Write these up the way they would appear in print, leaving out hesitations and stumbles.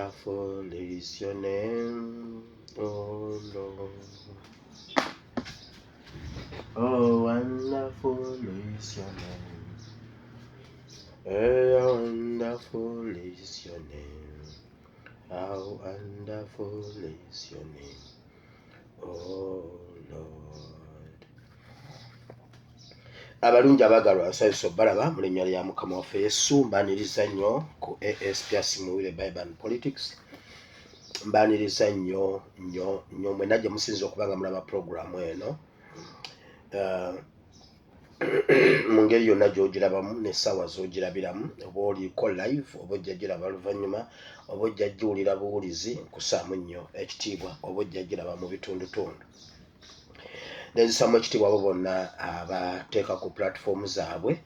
Wonderful is your name, oh Lord. Oh, wonderful is your name. Hey, how wonderful is your name. How wonderful is your name, oh Lord. Abalungi abagalwa, nsanyusa obalaba mu linnya lya Mukama waffe Yesu. Mbaniriza nnyo ku ASPS Muwire Bible and Politics. Mbaniriza nnyo nnyo nnyo mwenna gye musinza okuba nga mulaba puroguramu eno mu ngeri yonna gy'ogirabamu n'essaawa z'ogirabiramu, oba oliko live oba ojja giraba luvannyuma oba ojja giwulira buwulizi, nkusaamu nnyo ekitiibwa, oba ojja giraba mu bitundutundu. Nenzisaamu ekitiibwa abo bonna abateeka ku platform zaabwe.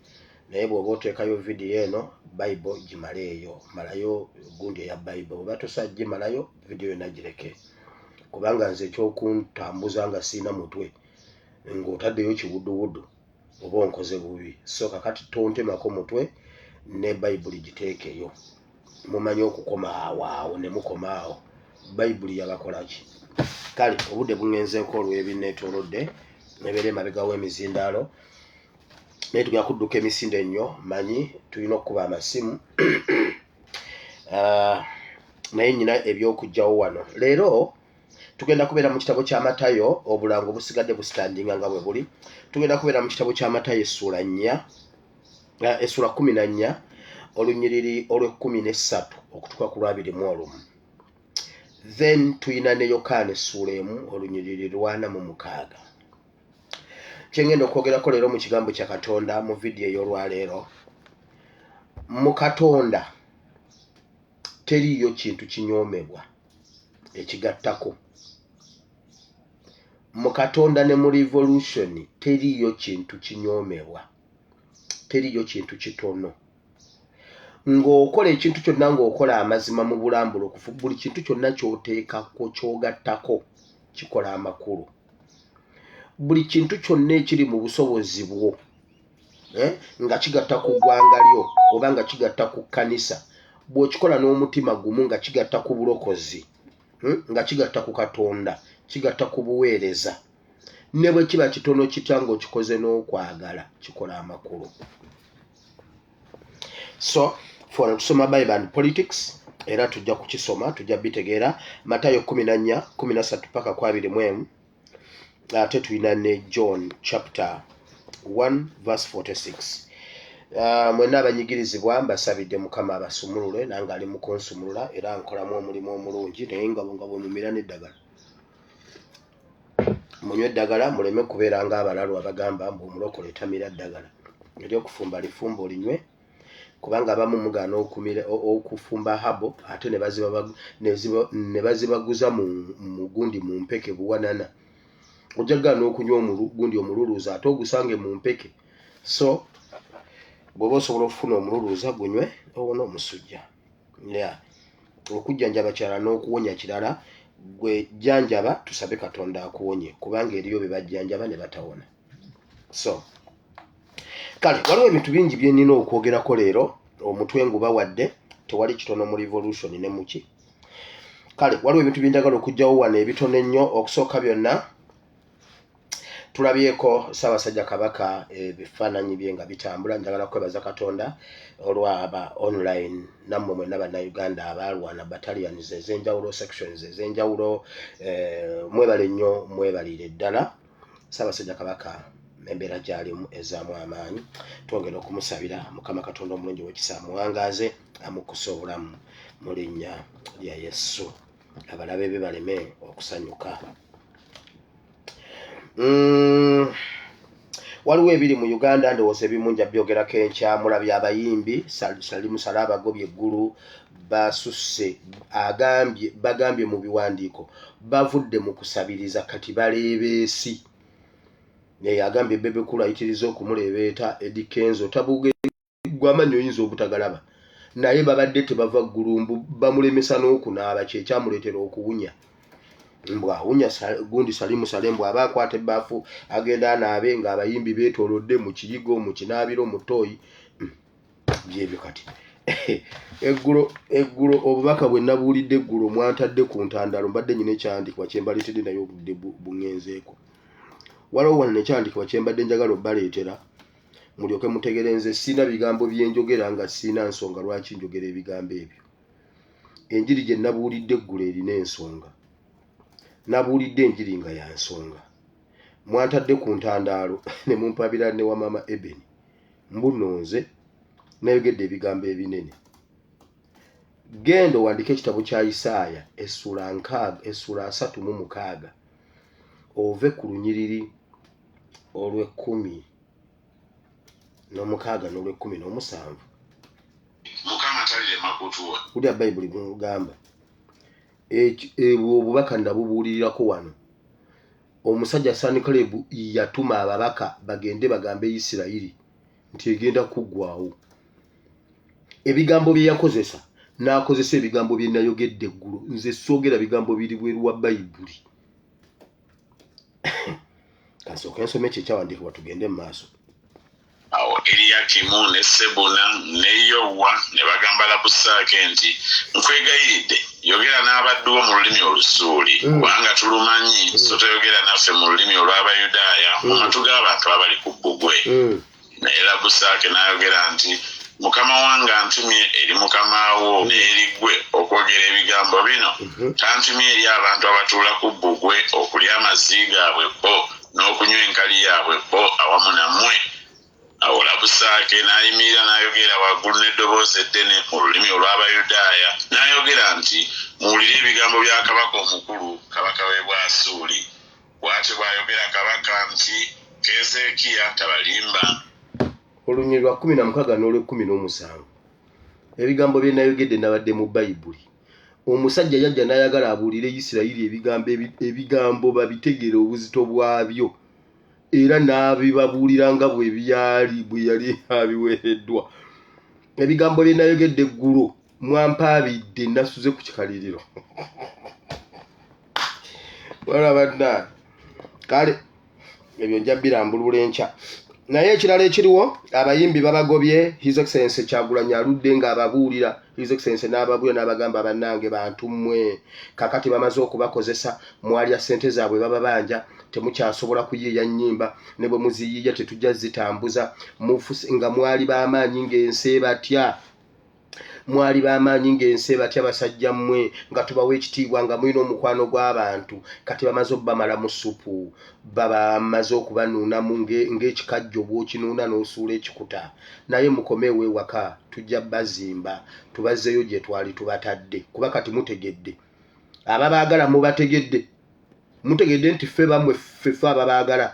Naye bw'oba oteekayo vidiyo eno, Bible gimaleeyo, malayo gundi eya Bible. Bw'oba tosobola gimalayo, vidiyo yonna gireke, kubanga nze ekyokuntambuza nga siina mutwe ng'otaddeyo kiwuduwudu oba onkoze bubi. So kakati tontemako mutwe, ne Bayibuli giteekeyo. Mumanyi okukoma awo awo ne mukoma awo. Bayibuli yabakola ki? Kale obudde buŋŋenzeeko olw'ebinneetoolodde, nebeera emabega w'emizindaalo, naye tugenda kudduka emisinde nnyo. Manyi tulina okukuba amasimu, naye nyina ebyokugjawo wano. Leero tugenda kubeera mu kitabo kya Matayo. Obulango busigadde busitandinga nga bwe buli. Tugenda kubeera mu kitabo kya Matayo essuula 4, essuula 14, olunyiriri olw'e13 okutuuka ku lw'21. Then tuyina ne Yokaana essuula 1, olunyiriri lw'46. Kyengenda okwogerako leero mu kigambo kya Katonda mu vidiyo ey'olwaleero: mu Katonda teriiyo kintu kinyoomebwa ekigattako. Mu Katonda ne mu revolution teriiyo kintu kinyoomebwa, teriiyo kintu kitono. Ng'okola ekintu kyonna, ng'okola amazima mu bulambulukufu, buli kintu kyonna ky'oteekako, ky'ogattako, kikola amakulu. Buli kintu kyonna ekiri mu busobozi bwo, nga kigatta ku ggwanga lyo oba nga kigatta ku kkanisa, bw'okikola n'omutima gumu, nga kigatta ku bulokozi, nga kigatta ku Katonda, kigatta ku buweereza, ne bwe kiba kitono kitya, ng'okikoze n'okwagala, kikola amakulu. So for tusoma Bible and Politics, era tujja kukisoma, tujja bitegeera. Matayo 14 13 paka ku 21, ate tulina ne John chapter 1 verse 46. Mwenna abanyigirizibwa mbasabidde Mukama abasumulule, nange ali mu kunsumulula era nkolamu omulimu omulungi. Naye nga bwe mumira n'eddagala, munywe eddagala, muleme kubeera ng'abalalu abagamba mbu omulokole tamira ddagala. Eryokufumba lifumba olinywe, kubanga abamu mugaana okumira okufumba herbal, ate ne bazibaguza mu gundi, mu mpeke buwanana. Ojja kugaana okunywa gundi omululuuza, ate ogusange mu mpeke. So bw'oba osobola okufuna omululuuza, gunywe owone omusujja. Yeah. Okujjanjaba kirala n'okuwonya kirala. Gwe jjanjaba, tusabe Katonda akuwonye, kubanga eriyo bye bajjanjaba ne batawona. So kale waliwo ebintu bingi bye nnina okwogerako leero. Omutwe ngubawadde, tewali kitono mu revolution ne muki. Kale waliwo ebintu byenjagala okugjawo wano ebitono ennyo. Okusooka byonna, tulabyeko Ssaabasajja Kabaka, ebifaananyi bye nga bitambula. Njagala kwebaza Katonda olwaba online nammwe mwenna Bannayuganda abaalwana, battalions ez'enjawulo, sections ez'enjawulo, mwebale nnyo, mwebalire ddala. Ssaabasajja Kabaka embeera gy'alimu ezaamu amaanyi. Twongera okumusabira Mukama Katonda omulungi w'ekisa amuwangaaze, amukkuse obulamu mu linnya lya Yesu, abalabe be baleme okusanyuka. Waliwo ebiri mu Uganda, ndowooza ebimu nja byogerako enkya. Mulabye abayimbi, Salim Saleh abagobye eggulu, basusse. Agambye, bagambye mu biwandiiko bavudde mu kusabiriza, kati baleebeesi. Naye agambye Bebe Cool ayitiriza okumuleebeeta. Eddy Kenzo tabuge gwamanyi oyinza obutagalaba, naye babadde tebava ggulumbu, bamulemesa n'okunaaba, kyekyamuleetera okuwunya. Mbw awunya gundi Salim Saleh, mbw aba akwata ebbaafu agenda anaabe ng'abayimbi beetoolodde mu kiyigo, mu kinaabiro, mu ttooyi. Byebyo kati. Eggulo eggulo obubaka bwe nabuulidde eggulo mwantadde ku ntandalo mbadde nyina ekyandikibwa kye mbaleetedde naye obudde buŋŋenzeeko. Waliwo wano nekyandikibwa kye mbadde njagala obbaleetera mulyoke mutegere nze sirina bigambo bye njogera nga sirina nsonga lwaki njogera ebigambo ebyo. Enjiri gye nabuulidde eggulo erina ensonga. Nabuulidde enjiri nga ya nsonga. Mwantadde ku ntandaalo ne mumpabira ne wa maama Ebeni. Mbu nno nze nayogedde ebigambo ebinene. Genda owandike ekitabo kya Isaaya essuula nkaaga essuula 36 ove ku lunyiriri olw'ekkumi n'omukaaga n'olw'ekkumi n'omusanvu. Mukama talirema kutuwa. Wulira Bayibuli bw'egamba. Ebwo obubaka nabubuulirirako wano. Omusajja Sanikalebu yatuma ababaka bagende bagambe Isirayiri nti egenda kuggwaawo. Ebigambo bye yakozesa n'akozesa ebigambo bye nayogedde eggulo. Nze soogera bigambo biri bweru wa Bayibuli. Kansooke nsome ekyo ekyawandiikibwa tugende mu maaso. Awo Eriyakimu ne Sebuna ne Yowa ne bagamba Labusaake nti, Nkwegayiridde, yogera n'abaddu bo mu lulimi Olusuuli, kubanga tulumanyi, so toyogera naffe mu lulimi olw'Abayudaaya mu matu g'abantu abali ku bbugwe. Naye Labusaake n'ayogera nti, Mukama wange antumye eri mukama wo n'eri ggwe okwogera ebigambo bino, tantumye eri abantu abatuula ku bbugwe okulya amazzi gaabwe bo n'okunywa enkali yaabwe bo awamu nammwe? Awo Labusaake n'ayimirira n'ayogera waggulu n'eddoboozi eddene mu lulimi olw'Abayudaaya, n'ayogera nti, Muwulire ebigambo bya kabaka omukulu, kabaka w'e Bwasuuli. Bw'atyo bw'ayogera kabaka nti, Keezeekiya tabalimba. Olunyiriri lwa 16 n'olw'ekkumi n'omusanvu. Ebigambo bye nayogedde nabadde mu Bayibuli. Omusajja yajja n'ayagala abuulire Isirayiri ebigambo ebigambo babitegeere obuzito bwabyo era n'abibabuulira nga bwe byali bwe yali abiweereddwa. Ebigambo bye nayogedde eggulo mwampaabidde nasuze ku kikaliriro. Wala bannange. Kale ebyo nja birambulula enkya. Naye ekirala ekiriwo abayimbi babagobye. His Excellency Kyagulanyi aludde ng'ababuulira. His Excellency n'ababuulira n'abagamba bannange bantu mmwe kakati bamaze okubakozesa mwalya ssente zaabwe bababanja temukyasobola kuyiiya nnyimba ne bwe muziyiiya tetujja zitambuza mufuse nga mwali b'amaanyi ng'ensi ebatya. Mwali b'amaanyi ng'ensi ebatya basajja mmwe nga tubawa ekitiibwa nga mulina omukwano gw'abantu kati bamaze obbamalamu ssupu babamaze okubanuunamu ng'ekikajjo bw'okinuuna n'osuula ekikuta naye mukomeewo ewaka tujja bazimba tubazzeeyo gye twali tubatadde kuba kati mutegedde ababaagala mubategedde mutegedde nti ffe bamwe ffe ffe ababaagala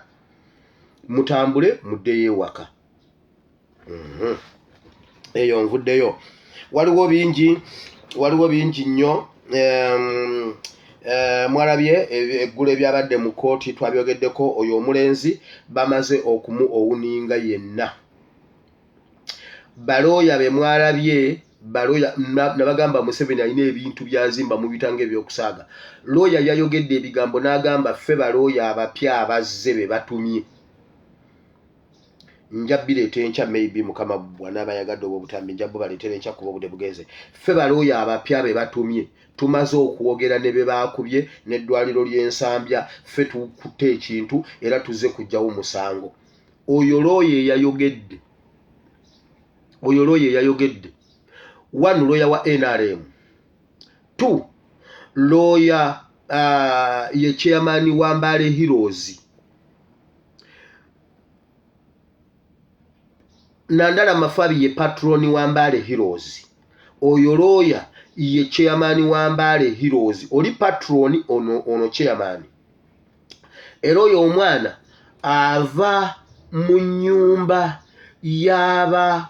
mutambule muddeyo ewaka. Eyo nvuddeyo waliwo bingi waliwo bingi nnyo mwalabye eggulo ebyabadde mu kkooti twabyogeddeko oyo omulenzi bamaze okumu owuninga yenna balooya be mwalabye balooya nabagamba Museveni alina ebintu byazimba mubita ng'ebyokusaaga looya yayogedde ebigambo n'agamba ffe balooya abapya abazze be batumye nja bireeta enkya maybe mukama bwanaaba ayagadde oba obutambi nja bubaleetera enkya kuba obudde bugenze ffe balooya abapya be batumye tumaze okwogera ne be baakubye n'eddwaliro ly'ensambya ffe tukutte ekintu era tuzze kuggyawo musango oyo looya eyayogedde oyo looya eyayogedde one looya wa NRM two looya ye chairman wa Mbale Heroes Nandala Mafabi ye patroni wa Mbale Heroes. Oyo looya ye chairman wa Mbale Heroes. Oli patroni ono ono chairman. Era oyo omwana ava mu nyumba yaba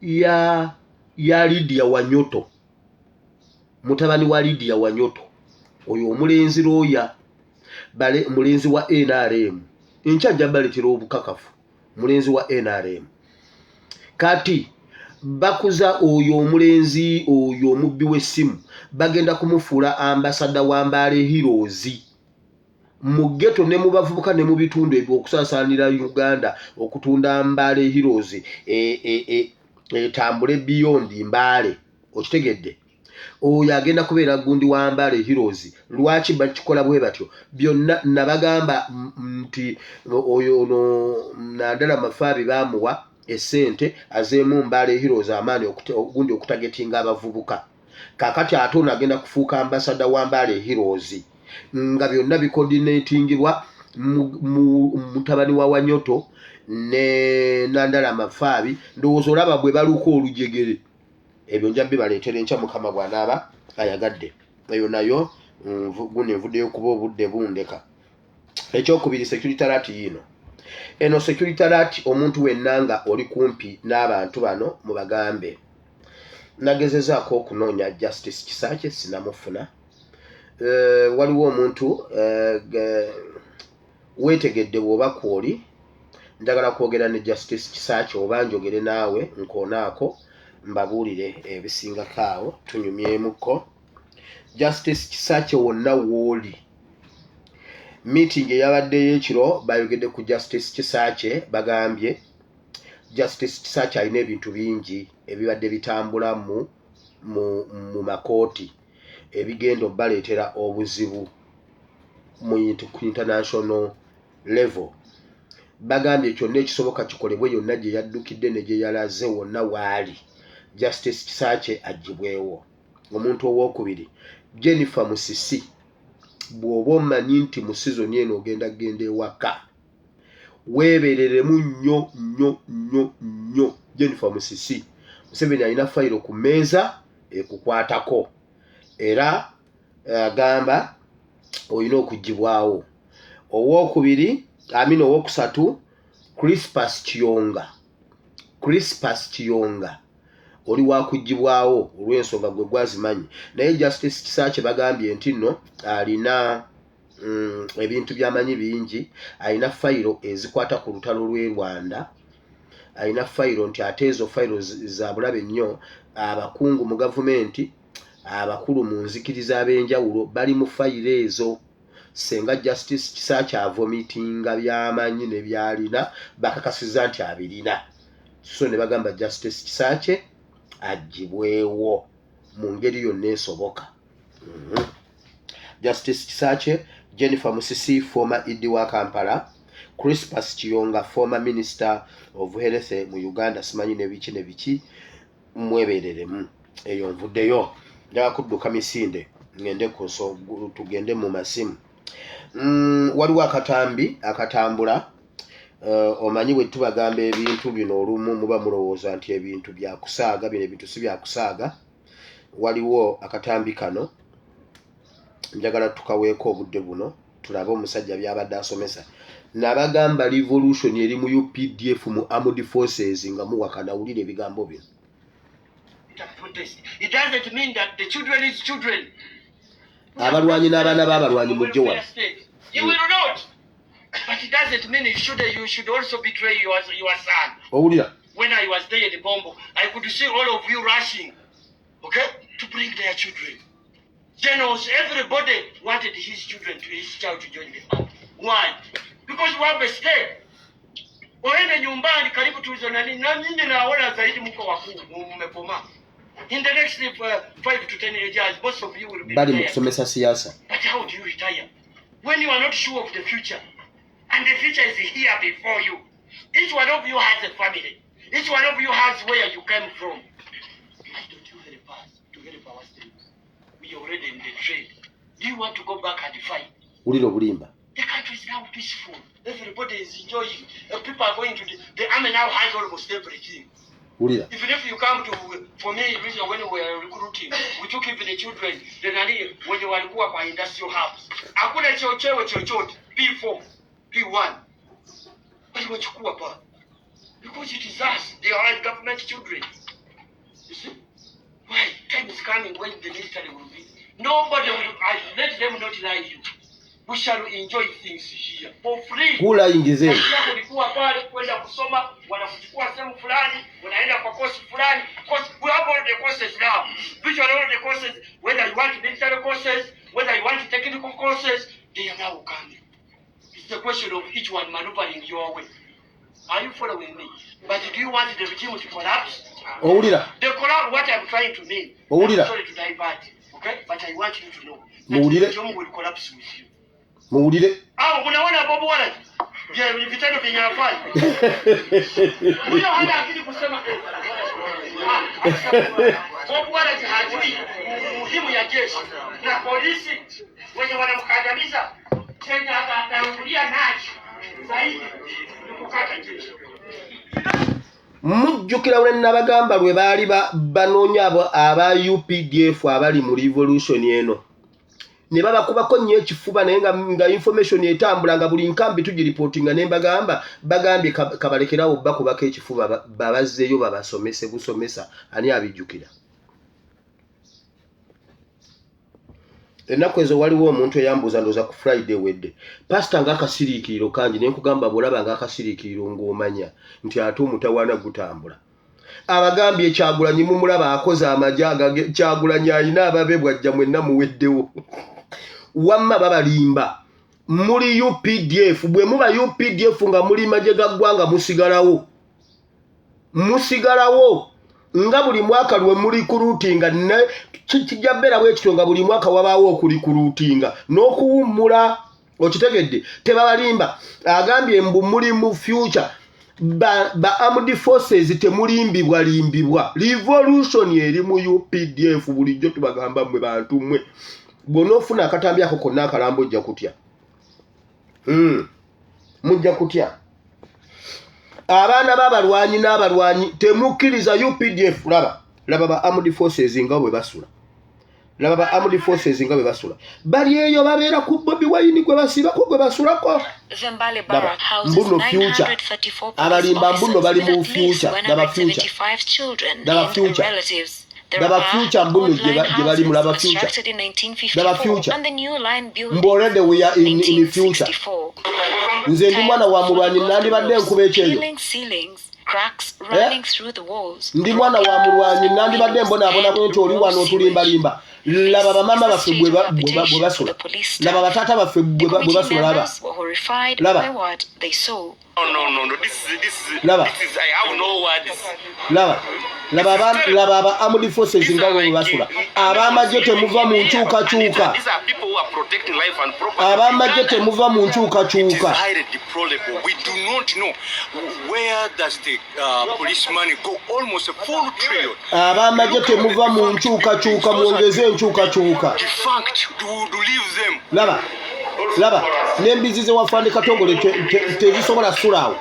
ya ya Lydia Wanyoto. Mutabani wa Lydia Wanyoto. Oyo omulenzi looya bale mulenzi wa NRM. Enkya nja baleetera obukakafu. Mulenzi wa NRM. Kati bakuza oyo omulenzi oyo omubbi w'essimu bagenda kumufuula ambasada wa Mbale Heroes mu ghetto ne mu bavubuka ne mu bitundu ebyo okusaasaanira Uganda okutunda Mbale Heroes Etambule beyond Mbaale. Okitegedde? Oyo agenda kubeera gundi wa Mbale Heroes. Lwaki bakikola bwe batyo? Byonna nabagamba nti oyo ono Nandala Mafaabi baamuwa essente azeemu Mbale Heroes amaanyi, gundi okutargetinga abavubuka. Kakati ate ono agenda kufuuka ambassador wa Mbale Heroes, nga byonna bicoordinatingibwa mutabani wa Wanyoto ne Nandala Mafaabi. Ndowooza olaba bwe baluka olujegere. Ebyo nja bibaleetera enkya, Mukama bw'anaaba ayagadde. Eyo nayo gundi nvuddeyo kuba obudde bundeka. Ekyokubiri, security alert. Yiino eno security alert. Omuntu wenna nga oli kumpi n'abantu bano, mubagambe nagezezaako okunoonya Justice Kisaakye, sinamufuna. Waliwo omuntu weetegedde bw'oba kwoli, njagala kwogera ne Justice Kisaakye oba njogere naawe nkoonaako mbabuulire ebisingako awo tunyumyemuko. Justice Kisaakye, wonna wooli, meeting eyabaddeyo ekiro bayogedde ku Justice Kisaakye. Bagambye Justice Kisaakye alina ebintu bingi ebibadde bitambula mu makooti ebigenda obbaleetera obuzibu mu ku international level. Bagambye kyonna ekisoboka kikolebwe, yonna gye yaddukidde ne gye yalaze, wonna waali, Justice Kisaakye agibwewo. Omuntu owokubiri, Jennifer Musisi, bw'oba omanyi nti mu sizoni eno ogenda kugenda ewaka, weebereremu nnyo nnyo nnyo nnyo. Jennifer Musisi, Museveni alina fayiro ku mmeeza ekukwatako era agamba olina okugibwawo. Owokubiri, amina, owokusatu, Crispus Kiyonga. Crispus Kiyonga, oli wakugibwawo olw'ensonga gwe gwazimanyi. Naye Justice Kisaakye bagambye nti nno alina ebintu byamanyi bingi, alina fayiro ezikwata ku lutalo lw'e Rwanda, alina fayiro nti ate ezo fayiro za bulabe nnyo. Abakungu mu gavumenti, abakulu mu nzikiriza ab'enjawulo bali mu fayiro ezo. Senga Justice Kisaakye avomitinga byamanyi ne byalina, bakakasiza nti abirina. So ne bagamba Justice Kisaakye agibwewo mu ngeri yonna esoboka. Justice Kisaakye, Jennifer Musisi, former ED wa Kampala, Crispus Kiyonga, former minister of health mu Uganda, simanyi ne biki ne biki, mwebereremu. Eyo nvuddeyo, njagala kudduka misinde ngende ku tugende mu masimu. Waliwo akatambi akatambula. Omanyi bwe tubagamba ebintu bino olumu muba mulowooza nti ebintu byakusaaga. Bino ebintu si byakusaaga. Waliwo akatambi kano, njagala tukaweeko obudde buno tulabe omusajja byabadde asomesa. Nabagamba revolution eri mu UPDF, mu armed forces, nga muwakana. Wulira ebigambo bino. Protest. It doesn't mean that the children is children. Abalwanyi n'abaana b'abalwanyi, mujje wano. You will not. But it doesn't mean you should also betray your son. Owulira? When I was there in Bombo, I could see all of you rushing, okay, to bring their children. Generals, everybody wanted his children to his child to join the army. Why? Because we have a state. Waende nyumbani karibu tulizo nani na nyinyi naona zaidi mko wakuu mmekomaa. In the next 5 to 10 years, most of you will be Bali mu retired. kusomesa siasa. But how do you retire when you are not sure of the future? And the future is here before you. Each one of you has a family. Each one of you has where you came from. Why don't you help us to help our state? We are already in the trade. Do you want to go back and fight? Wulira obulimba. The country is now peaceful. Everybody is enjoying. People are going to the army now has almost everything. Wulira. Even if you come to, for me, reason when we were recruiting, we took even the children, the nani, wenye walikuwa kwa industrial hubs. Hakuna chochewe chochote, P4, P1. Waliwachukua pa. Because it is us, they are government children. You see? Why? Time is coming when the military will be. Nobody will, I, let them not lie you. We shall enjoy things here for free. Kula yingize. Yako ulikuwa pale kwenda kusoma, wanakuchukua sehemu fulani, unaenda kwa course fulani. Course, we have all the courses now. Virtually all the courses, whether you want military courses, whether you want technical courses, they are now coming. It's the question of each one maneuvering your way. Are you following me? But do you want the regime to collapse? Owulira? The collapse, what I'm trying to mean. Owulira? I'm sorry to divert, okay? But I want you to know that Muwulire. the regime will collapse with you. Muwulire. Au munaona Bobi Wine je vitendo vyenye anafanya. Huyo hana akili kusema eh. Ah, Bobi Wine hajui umuhimu ya jeshi na polisi wenye wanamkandamiza chenye atatangulia nacho zaidi ni kukata jeshi. Mujjukira lwe nabagamba lwe baali banoonya abo aba UPDF abali mu revolution eno ne babakubako nnyo ekifuba, naye nga information etambula nga buli nkambi tugiripootinga, ne mbagamba bagambye kabalekerawo bakubako ekifuba, babazzeeyo babasomese busomesa. Ani abijjukira? Ennaku ezo waliwo omuntu eyambuuza, ndowooza ku Friday wedde, pasita, ng'akasiriikiriro kangi, ne nkugamba bw'olaba ng'akasiriikiriro ng'omanya nti ate omutawaana gutambula. Abagambye Kyagulanyi mumulaba akoze amagye agage, Kyagulanyi alina ababe, bwajja mwenna muweddewo. Wamma babalimba, muli UPDF. Bwe muba UPDF nga muli magye ga ggwanga, musigalawo, musigalawo nga buli mwaka lwe muli kuruutinga. Kijja beera bwe kityo nga buli mwaka wabaawo okulikuluutinga n'okuwummula. Okitegedde? Tebabalimba. Agambye mbu muli mu future ba armed forces, temulimbibwa limbibwa. Revolution eri mu UPDF. Bulijjo tubagamba mmwe bantu mmwe, bw'onoofuna akatambi ako konna akalambo ojja kutya. Mujja kutya. Abaana b'abalwanyi n'abalwanyi, temukkiriza UPDF. Laba, laba ba armed forces nga bwe basula, laba ba armed forces nga bwe basula. Bali eyo babeera ku Bobi Wine gwe basibako, gwe basulako. The Mbale Laba, Barrack houses mbuno future. 934 police Abalimba mbuno officers bali with mu at least future. Laba future. 175 children Laba and future. relatives. There Laba are future mbuno old gye bali mu line laba houses future. constructed in Laba 1954 future. and the new line building Mbu already we are in future. 1964. Nze ndi mwana wa Tiles mulwanyi, falling off the nandibadde roofs, nkuba ekyeyo. peeling ceilings, cracks running through the walls, Ndi mwana wa mulwanyi, nandibadde mbonaabona nti oli wano otulimbalimba. Laba bamama baffe bwe basula, laba bataata baffe The bwe committee basula, laba. members were horrified Laba. by what they saw. No, no, no, no. This is, Laba. this is, I have no words. Laba, laba laba aba armed forces nga bwe basula. Ab'amagye, temuva mu nkyukakyuka. These are people who are protecting life and property. Ab'amagye, temuva mu It is nkyukakyuka. highly deplorable. We do not know where does the police money go. Almost a full trillion. Ab'amagye, temuva mu nkyukakyuka, mwongeze enkyukakyuka. Defunct. We would leave them. Laba, laba n'embizi zewafande Katongole tezisobola sulaawo.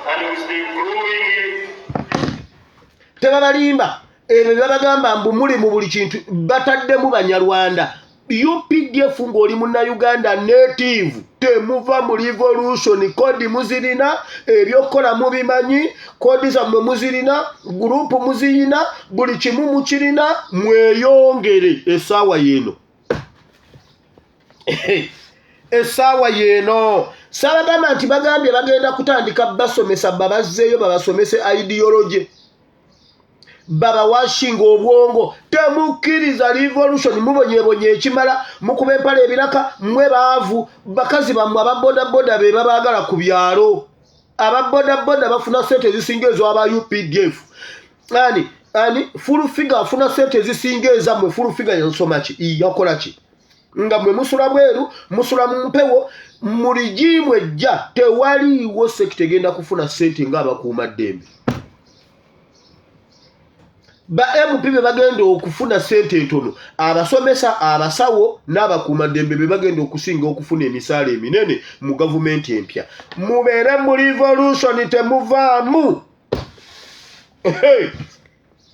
Tebabalimba ebyo byebabagamba mbu muli mu buli kintu, bataddemu Banyarwanda. UPDF, ng'oli Munnayuganda native, temuva mu revolution. Code muzirina, ebyokukola mubimanyi, code zammwe muzirina, group muziyina, buli kimu mukirina. Mweyongere essaawa yeeno, essaawa yeeno. Saabagamba nti bagambye bagenda kutandika basomesa, babazzeeyo babasomese ideology, babawashinga obwongo. Temukkiriza revolution. Mubonyebonye ekimala, mukuba empala ebiraka. Mmwe baavu, bakazi bammwe ababodaboda be babaagala ku byalo. Ababodaboda bafuna sente ezisinga ezo aba UPDF. Ani, ani full figure afuna sente ezisinga ezammwe? Full figure yasoma ki? Yakola ki nga mwe musula bweru, musula mu mpewo? Mu regime ejja tewaliiwo sector egenda kufuna sente ng'abakuumaddembe. Ba MP be bagenda okufuna sente entono, abasomesa, abasawo n'abakuumaddembe be bagenda okusinga okufuna emisaala eminene mu gavumenti empya. Mubeere mu revolution, temuvaamu. Hey!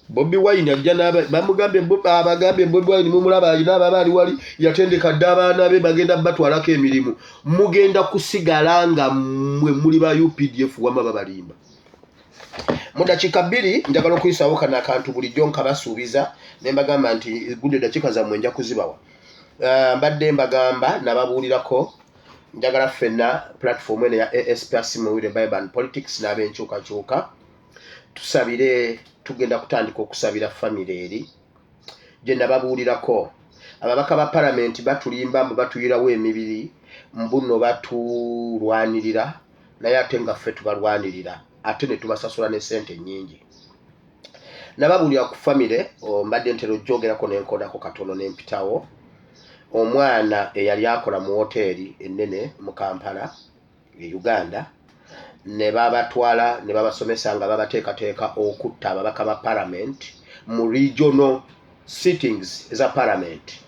Bobi Wine ajja bamugambye abagambye Bobi Wine mumulaba alina ababa ali wali, yatendeka dda abaana be, bagenda batwalako emirimu. Mugenda kusigala nga mmwe muli ba UPDF. Wama babalimba. Mu dakiika 2 njagala okuyisawo kano akantu. Bulijjo nkabasuubiza ne mbagamba nti gundi eddakiika zammwe nja kuzibawa. Mbadde mbagamba, nababuulirako, njagala ffenna platform eno ya ASP Asimowire Bible and Politics n'ab'enkyukakyuka tusabire. Tugenda kutandika okusabira famire eri gye nababuulirako. Ababaka ba palamenti batulimba mbu batuyirawo emibiri, mbuno batulwanirira, naye ate nga ffe tubalwanirira, ate ne tubasasula ne sente nnyingi. Nababuulira ku famire, mbadde ntera ojjogerako nenkodako katono nempitawo. Omwana eyali akola mu woteeri ennene mu Kampala e Uganda, ne babatwala ne babasomesa nga babateekateeka okutta ababaka ba parliament mu regional sittings eza parliament,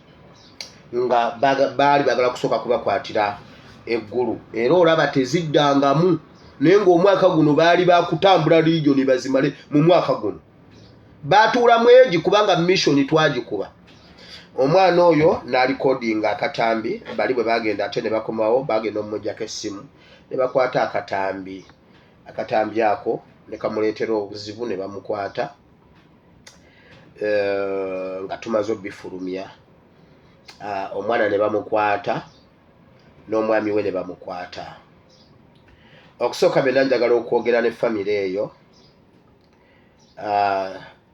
nga baali bagala kusooka kubakwatira eggulu, era olaba teziddangamu. Naye ng'omwaka guno baali bakutambula region bazimale mu mwaka guno, batuulamu egi kubanga mission twagikuba. Omwana oyo n'alikodinga akatambi, bali bwe bagenda ate ne bakomawo, bagenda omumujjako essimu ne bakwata akatambi. Akatambi ako ne kamuleetera obuzibu ne bamukwata nga tumaze obifulumya. Omwana ne bamukwata n'omwami we ne bamukwata. Okusooka byonna, njagala okwogera ne famire eyo.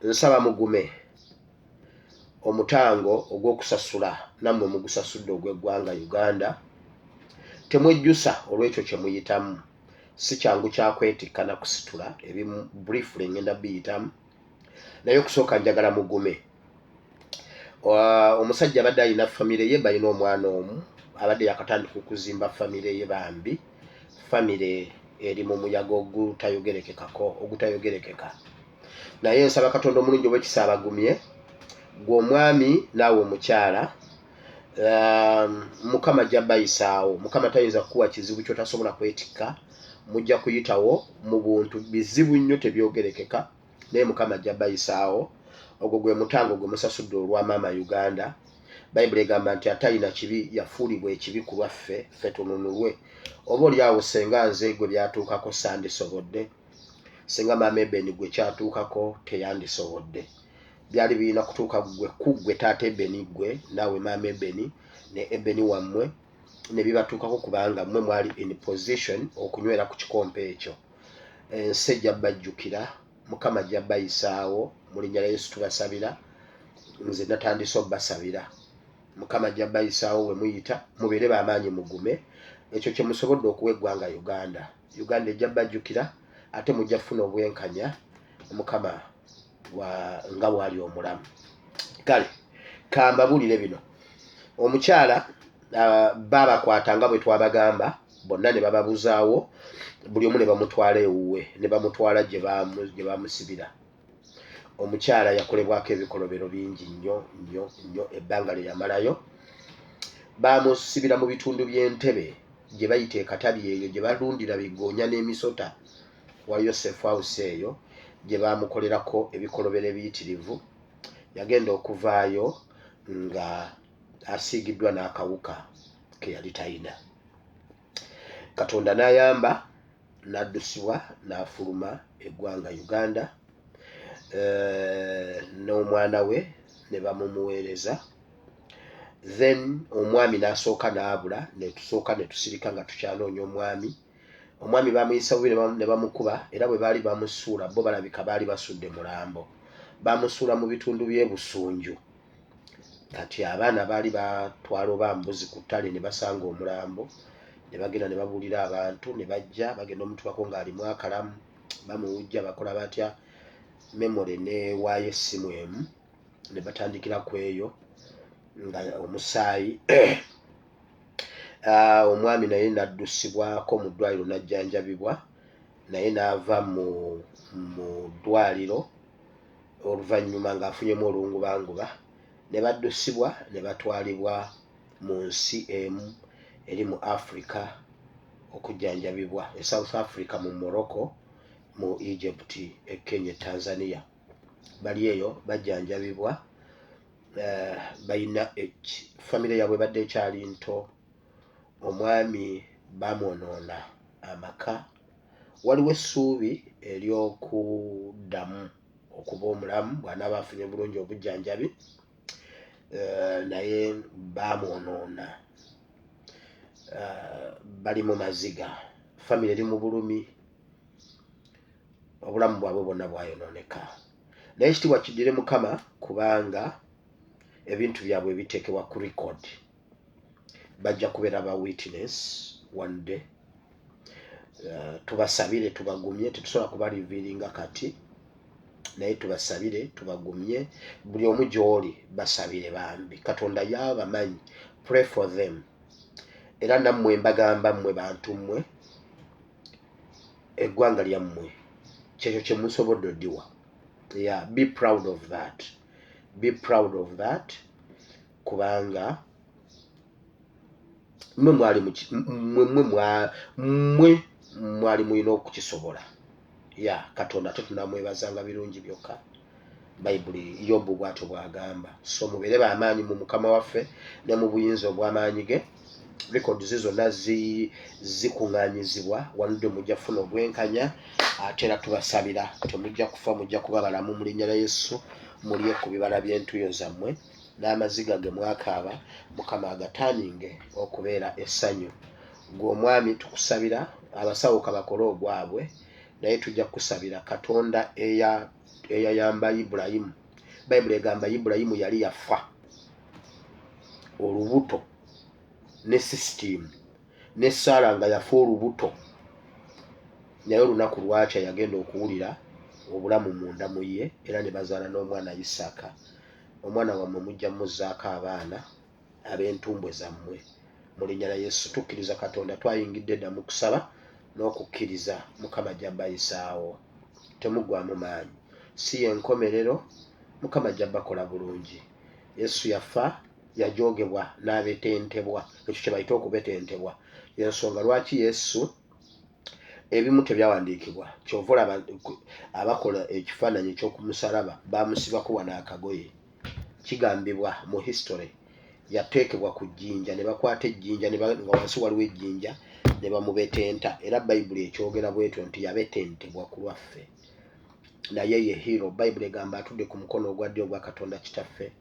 Nsaba mugume. Omutango ogw'okusasula nammwe mugusasudde ogw'eggwanga Uganda. Temwejjusa olw'ekyo kye muyitamu, si kyangu kyakwetikka na kusitula. Ebimu briefly ngenda biyitamu, naye okusooka njagala mugume. Omusajja abadde alina famire ye, balina omwana omu, abadde yakatandika okuzimba famire ye. Bambi famire eri mu muyaga ogutayogerekekako, ogutayogerekeka. Naye nsaba Katonda omulungi ow'ekisa abagumye, gwe omwami naawe omukyala. Mukama ajja bayisaawo. Mukama tayinza kukuwa kizibu kyotasobola kwetikka. Mujja kuyitawo mu buntu bizibu nnyo, tebyogerekeka, naye Mukama ajja bayisaawo. Ogwo gwe mutango gwe musasudde olwa maama Uganda. Bayibuli egamba nti atalina kibi yafuulibwa ekibi ku lwaffe, ffe tununulwe. Oba oli awo senga nze gwe byatuukako sandisobodde, singa maama Ebeni gwe kyatuukako teyandisobodde. Byali birina kutuuka gwe ku ggwe taata Ebeni, gwe naawe maama Ebeni ne Ebeni wammwe ne bibatuukako, kubanga mmwe mwali in position okunywera ku kikompe ekyo. Ensi ejja bajjukira. Mukama ajja bayisaawo. Mu linnya lya Yesu tubasabira. Nze natandise obbasabira. Mukama ajja bayisaawo. We muyita mubeere bamaanyi, mugume. Ekyo kye musobodde okuwa eggwanga Uganda, Uganda ejja bajjukira, ate mujja kufuna obwenkanya. Mukama nga bwali omulamu. Kale kambabuulire bino. Omukyala babakwata nga bwe twabagamba, bonna ne bababuzaawo, buli omu ne bamutwala ewuwe, ne bamutwala gye bamusibira. Omukyala yakolebwako ebikolobero bingi nnyo nnyo nnyo ebbanga lye yamalayo. Bamusibira mu bitundu by'Entebe gye bayita ekatabi, eyo gye balundira bigoonya n'emisota. Waliyo safe house eyo gye bamukolerako ebikolobero ebiyitirivu. Yagenda okuvaayo nga asiigiddwa n'akawuka ke yali talina. Katonda n'ayamba n'addusibwa n'afuluma eggwanga Uganda n'omwana we ne bamumuweereza. Then omwami n'asooka n'abula, netusooka ne tusirika nga tukyanoonya omwami. Omwami bamuyisa bubi ne bamukuba, era bwe baali bamusuula, bo balabika baali basudde mulambo, bamusuula mu bitundu by'e Busunju. Kati abaana baali batwala oba mbuzi ku ttale, ne basanga omulambo, ne bagenda ne babuulira abantu, ne bajja bagenda omutukako ng'alimu akalamu. Bamuwujja, bakola batya, memory newaayo essimu emu, ne batandikira ku eyo nga omusaayi. Omwami naye n'addusibwako mu ddwaliro n'ajjanjabibwa, naye n'ava mu ddwaliro oluvannyuma ng'afunyemu olungubanguba, ne baddusibwa ne batwalibwa mu nsi emu eri mu Africa okujjanjabibwa, e South Africa, mu Morocco, mu Egypt, e Kenya, e Tanzania. Bali eyo bajjanjabibwa. Balina famire yaabwe badde ekyali nto. Omwami bamwonoona amaka. Waliwo essuubi ery'okuddamu okuba omulamu bw'anaaba afunye bulungi obujjanjabi, naye bamwonoona. Bali mu maziga, famire eri mu bulumi, obulamu bwabwe bwonna bwayonooneka. Naye ekitiibwa kiddire Mukama, kubanga ebintu byabwe biteekebwa ku record, bajja kubeera ba witness one day. Tubasabire, tubagumye. Tetusobola kubariviiringa kati, Naye tubasabire, tubagumye, buli omu gy'oli basabire bambi. Katonda yabamanyi. Pray for them. Era nammwe mbagamba mmwe bantu mmwe, eggwanga lyammwe kyekyo kye musobodde oddiwa. Yeah, be proud of that. Be proud of that kubanga mmwe mwali mmwe mmwe mwali mulina okukisobola. Ya Katonda ate tunamwebazanga birungi byokka. Bayibuli Yobu bw'atyo bw'agamba. So mubeere b'amaanyi mu Mukama waffe ne mu buyinza obw'amaanyi ge. Records zonna zikuŋŋaanyizibwa wanudde, mujja kufuna obwenkanya. Ate era tubasabira, temujja kufa, mujja kuba balamu mu linnya lya Yesu. Mulye ku bibala by'entuyo zammwe n'amaziga ge mwakaaba, Mukama agataaninge okubeera essanyu. Gwe omwami tukusabira, abasawo kabakole ogwabwe, naye tujja kukusabira. Katonda eyayamba Ibulayimu, Bayibuli egamba Ibulayimu yali yafa olubuto ne sisitimu ne Saala nga yafa olubuto, naye olunaku lwakya yagenda okuwulira obulamu munda mu ye, era ne bazaala n'omwana Isaaka. Omwana wammwe mujja muzzaako abaana ab'entumbwe zammwe mu linnya lya Yesu. Tukkiriza Katonda, twayingidde dda mu kusaba n'okukkiriza. Mukama ajja bayisaawo, temuggwamu maanyi, si yenkomerero. Mukama ajja bakola bulungi. Yesu yafa, yajoogebwa n'abetentebwa, ekyo kye bayita okubetentebwa. Yensonga lwaki Yesu ebimu tebyawandiikibwa. Kyova olaba abakola ekifaananyi eky'okumusalaba bamusibako wano akagoye. Kigambibwa mu history yateekebwa ku jjinja, ne bakwata ejjinja nga wansi waliwo ejjinja ne bamubetenta. Era Bayibuli ekyogera bwetyo nti yabetentebwa ku lwaffe, naye ye hero. Bayibuli egamba atudde ku mukono ogwa ddyo ogwa Katonda Kitaffe.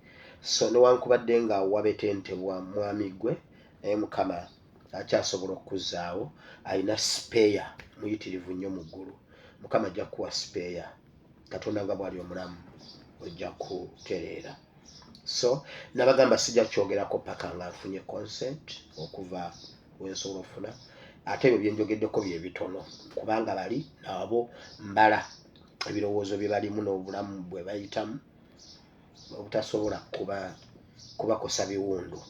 So newankubadde nga wabetentebwa mwami gwe, naye Mukama akyasobola okukuzzaawo. Alina spare muyitirivu nnyo mu ggulu. Mukama ajja kukuwa spare. Katonda nga bw'ali omulamu, ojja kutereera. So nabagamba sijja kyogerako paka nga nfunye consent okuva wensobola okufuna. Ate ebyo byenjogeddeko bye bitono, kubanga bali nabo mbala ebirowoozo bye balimu n'obulamu bwe bayitamu obutasobola kuba kubakosa biwundu.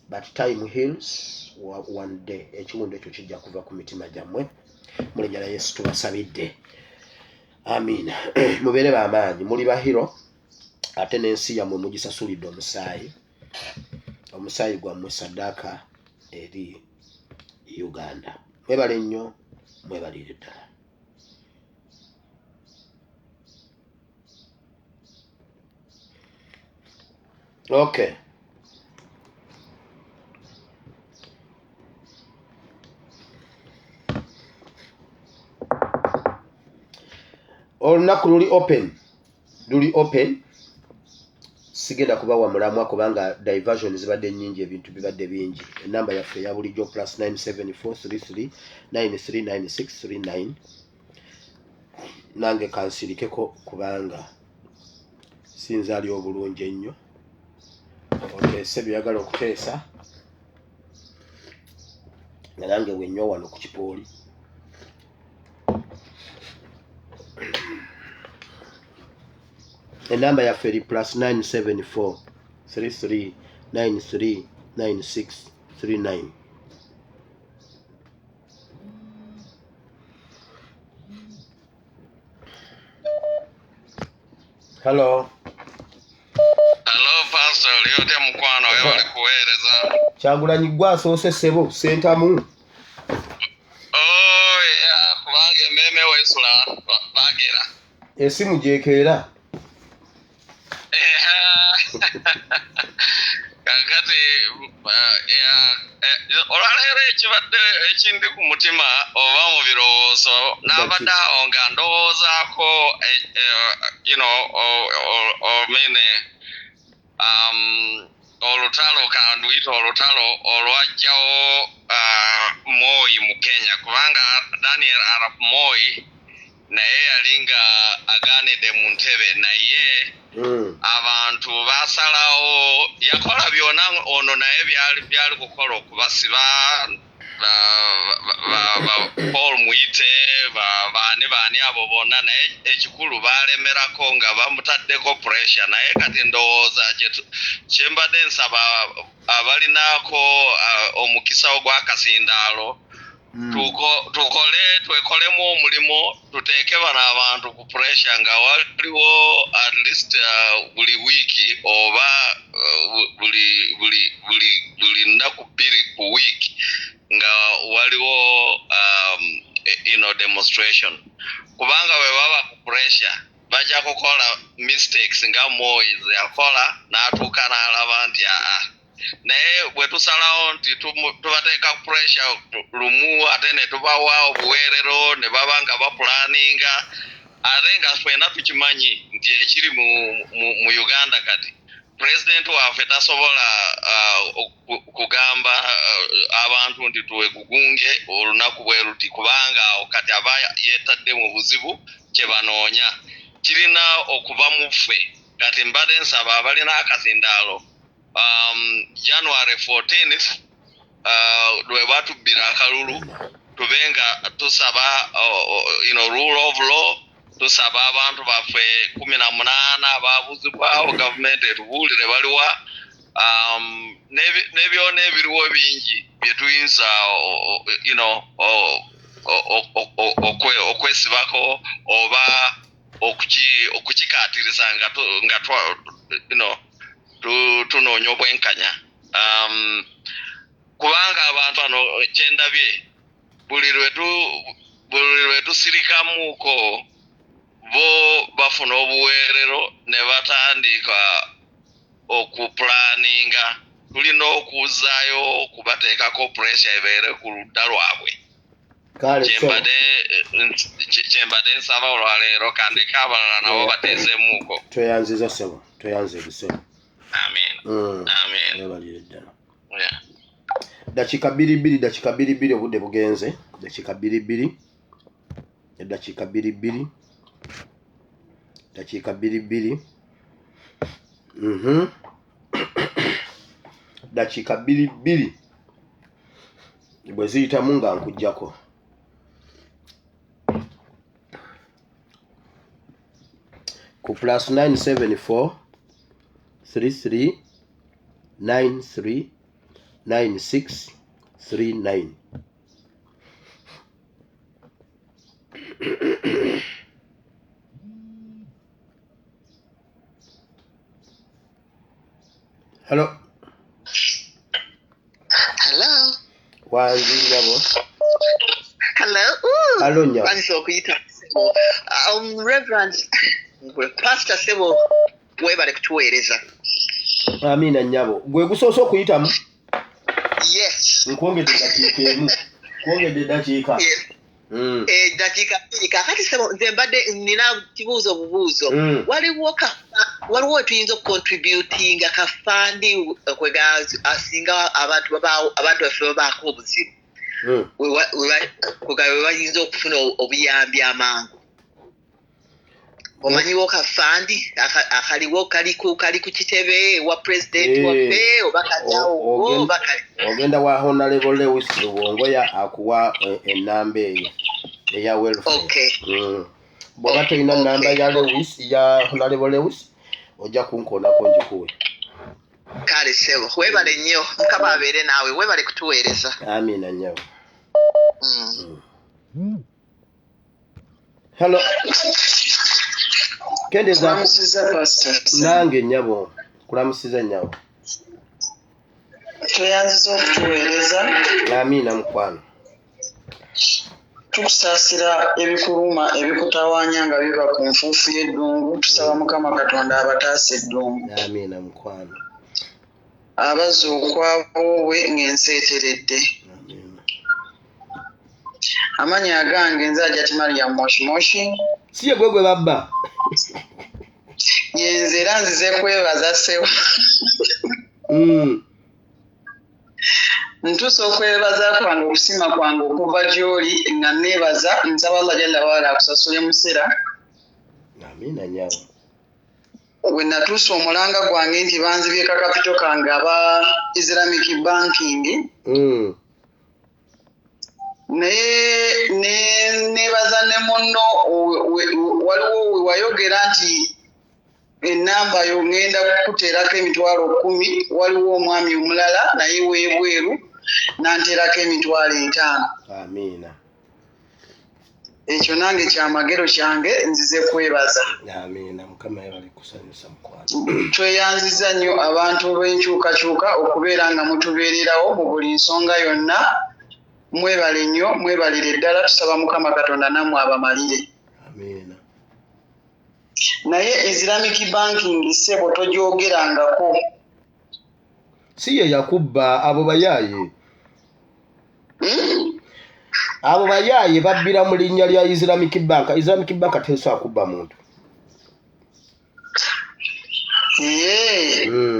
But time heals. One day ekiwundu ekyo kijja kuva ku mitima gyammwe mu linnya lya Yesu. Tubasabidde, amiina. Mubeere b'amaanyi, muli ba hero, ate n'ensi yammwe mugisasulidde omusaayi. Omusaayi gwammwe saddaaka eri Uganda. Mwebale nnyo, mwebalire ddala. Okay, olunaku luli open, luli open. Sigenda kubawa mulamwa kubanga diversion zibadde nnyingi, ebintu bibadde bingi. Enamba yaffe eya bulijjo +974 33939639. Nange kansirikeko kubanga sinza ali obulungi ennyo. Oteese byeyagala okuteesa nga nange wenywa wano ku kipooli. Enamba yaffe eri +974 33 93 96 39. Hello. Hello, Pastor, oli otya mukwano? Webale kuweereza. Kyagulanyi gwe asoose, ssebo Sentamu. Oh, yeah, kubanga emmeeme weesula bagera. Esimu gyekeera. Kakati olwaleero ekibadde ekindi ku mutima oba mu birowoozo, n'abadde awo nga ndowoozaako omene olutalo, kanduyite olutalo olwajjawo Moi mu Kenya, kubanga Daniel Arap Moi naye yali nga agaanidde mu ntebe, naye abantu basalawo. Yakola byona ono naye byali byali kukola okubasiba. Ba Paul Mwite, baani baani abo bonna, naye ekikulu balemerako nga bamutaddeko pressure. Naye kati ndowooza kyembadde nsaba abalinaako omukisa ogw'akasindaalo, tukole twekolemu omulimu, tuteeke bano abantu ku pressure nga waliwo at least buli wiiki oba buli nnaku 2 ku wiiki nga waliwo demonstration, kubanga bwe baba ku pressure bajja kukola mistakes nga Moi yakola n'atuuka n'alaba nti aa. Naye bwe tusalawo nti tubateeka pressure lumu, ate ne tubawa obuweerero ne baba nga bapulaninga, ate nga ffenna tukimanyi nti ekiri mu Uganda kati pulezidenti waffe tasobola kugamba abantu nti twegugunge olunaku bwe luti, kubanga awo kati aba yeetadde mu buzibu. Kye banoonya kirina okuva mu ffe. Kati mbadde nsaba abalina akazindaalo, January 14th lwe batubbira akalulu, tube nga tusaba rule of law, tusaba abantu baffe 18 ababuzibwawo gavumenti etubuulire baliwa, n'ebyona ebiriwo bingi bye tuyinza okwesibako oba okukikaatiriza nga tunoonya obwenkanya, kubanga abantu bano kyendabye buli lwe tusirikamuko bo bafuna obuweerero ne batandika okupulaninga. Tulina okuzaayo okubateekako pressure ebeere ku ludda lwabwe. Kyembadde nsaba olwaleero, kandeke abalala nabo bateesemuuko. Tweyanziza ssebo, tweyanze ssebo. Amen. Amen. Weebalire ddala. Dakiika 2:2, dakiika 2:2, obudde bugenze. Dakiika 2:2, eddakiika 2:2, dakiika 2:2, dakiika 2:2 bwe ziyitamu nga nkuggyako. Ku +974 33 93 96 39. Hello. Hello. Wangi nnyabo. Hello. Hello nnyabo. Kwanisa okuyita. Reverend Pastor Sebo, webale kutuweereza. Amiina nnyabo. Gwe gusoose okuyitamu? Yes. Nkwongedde eddakiika emu. Nkwongedde eddakiika. Yes. Eddakiika 2. Kaakati Sebo, nze mbadde nina kibuuzo obubuuzo. Waliwo wetuyinza okucontributinga kafandi asinga abantu baffe babaako obuzibu, we bayinza okufuna obuyambi amangu. Omanyiwo kafandi akaliwo kali ku kitebe wa pulezidenti waffe oba kalyawo oba kali? Ogenda wa Honorable Lewis Lubongoya akuwa ennamba eyo eya welfare. Okay. Bw'oba tolina nnamba ya Lewis, ya Honorable Lewis, ojja kunkoonako ngikuwe. Kale ssebo, weebale nnyo, Mukama abeere naawe, weebale kutuweereza. Amiina nnyabo. Hello. Kendeza nange nnyabo, kulamusiza nnyabo. Tweyanziza okutuweereza. Amiina mukwano. Tukusaasira ebikuluma ebikutawaanya nga biva ku nfuufu y'eddungu. Tusaba Mukama Katonda abataasa eddungu. Amiina mukwano. Abazza okwaboobwe ng'ensi eteredde. Amannya agange nze Hajjati Mariam Moshimoshi. Si ye gwe babba? Yenze, era nzize kwebaza ssebo. Ntuusa okwebaza kwange, okusiima kwange okuva gy'oli nga neebaza, nsaba Allah jalla waala akusasule musera. Amiina nnyabo. Bwe natuusa omulanga gwange nti banzibye kakapito kange aba Islamic banking, Naye nebaza ne munno waliwo we wayogera nti ennamba yo ŋŋenda kukuteerako 100,000, waliwo omwami omulala naye weebweru n'anteerako 50,000. Amiina. Ekyo nange kyamagero kyange, nzize kwebaza. Amiina, Mukama yebale kusanyusa mukwano. Tweyanziza nnyo abantu b'enkyukakyuka okubeera nga mutubeererawo mu buli nsonga yonna. Mwebale nnyo, mwebalire ddala, tusaba Mukama Katonda nammwe abamalire. Amiina. Naye Islamic banking, ssebo, togyogerangako. Si ye yakubba, abo bayaaye. Abo bayaaye babbira mu linnya lya Islamic Bank. Islamic Bank tesobola kubba muntu.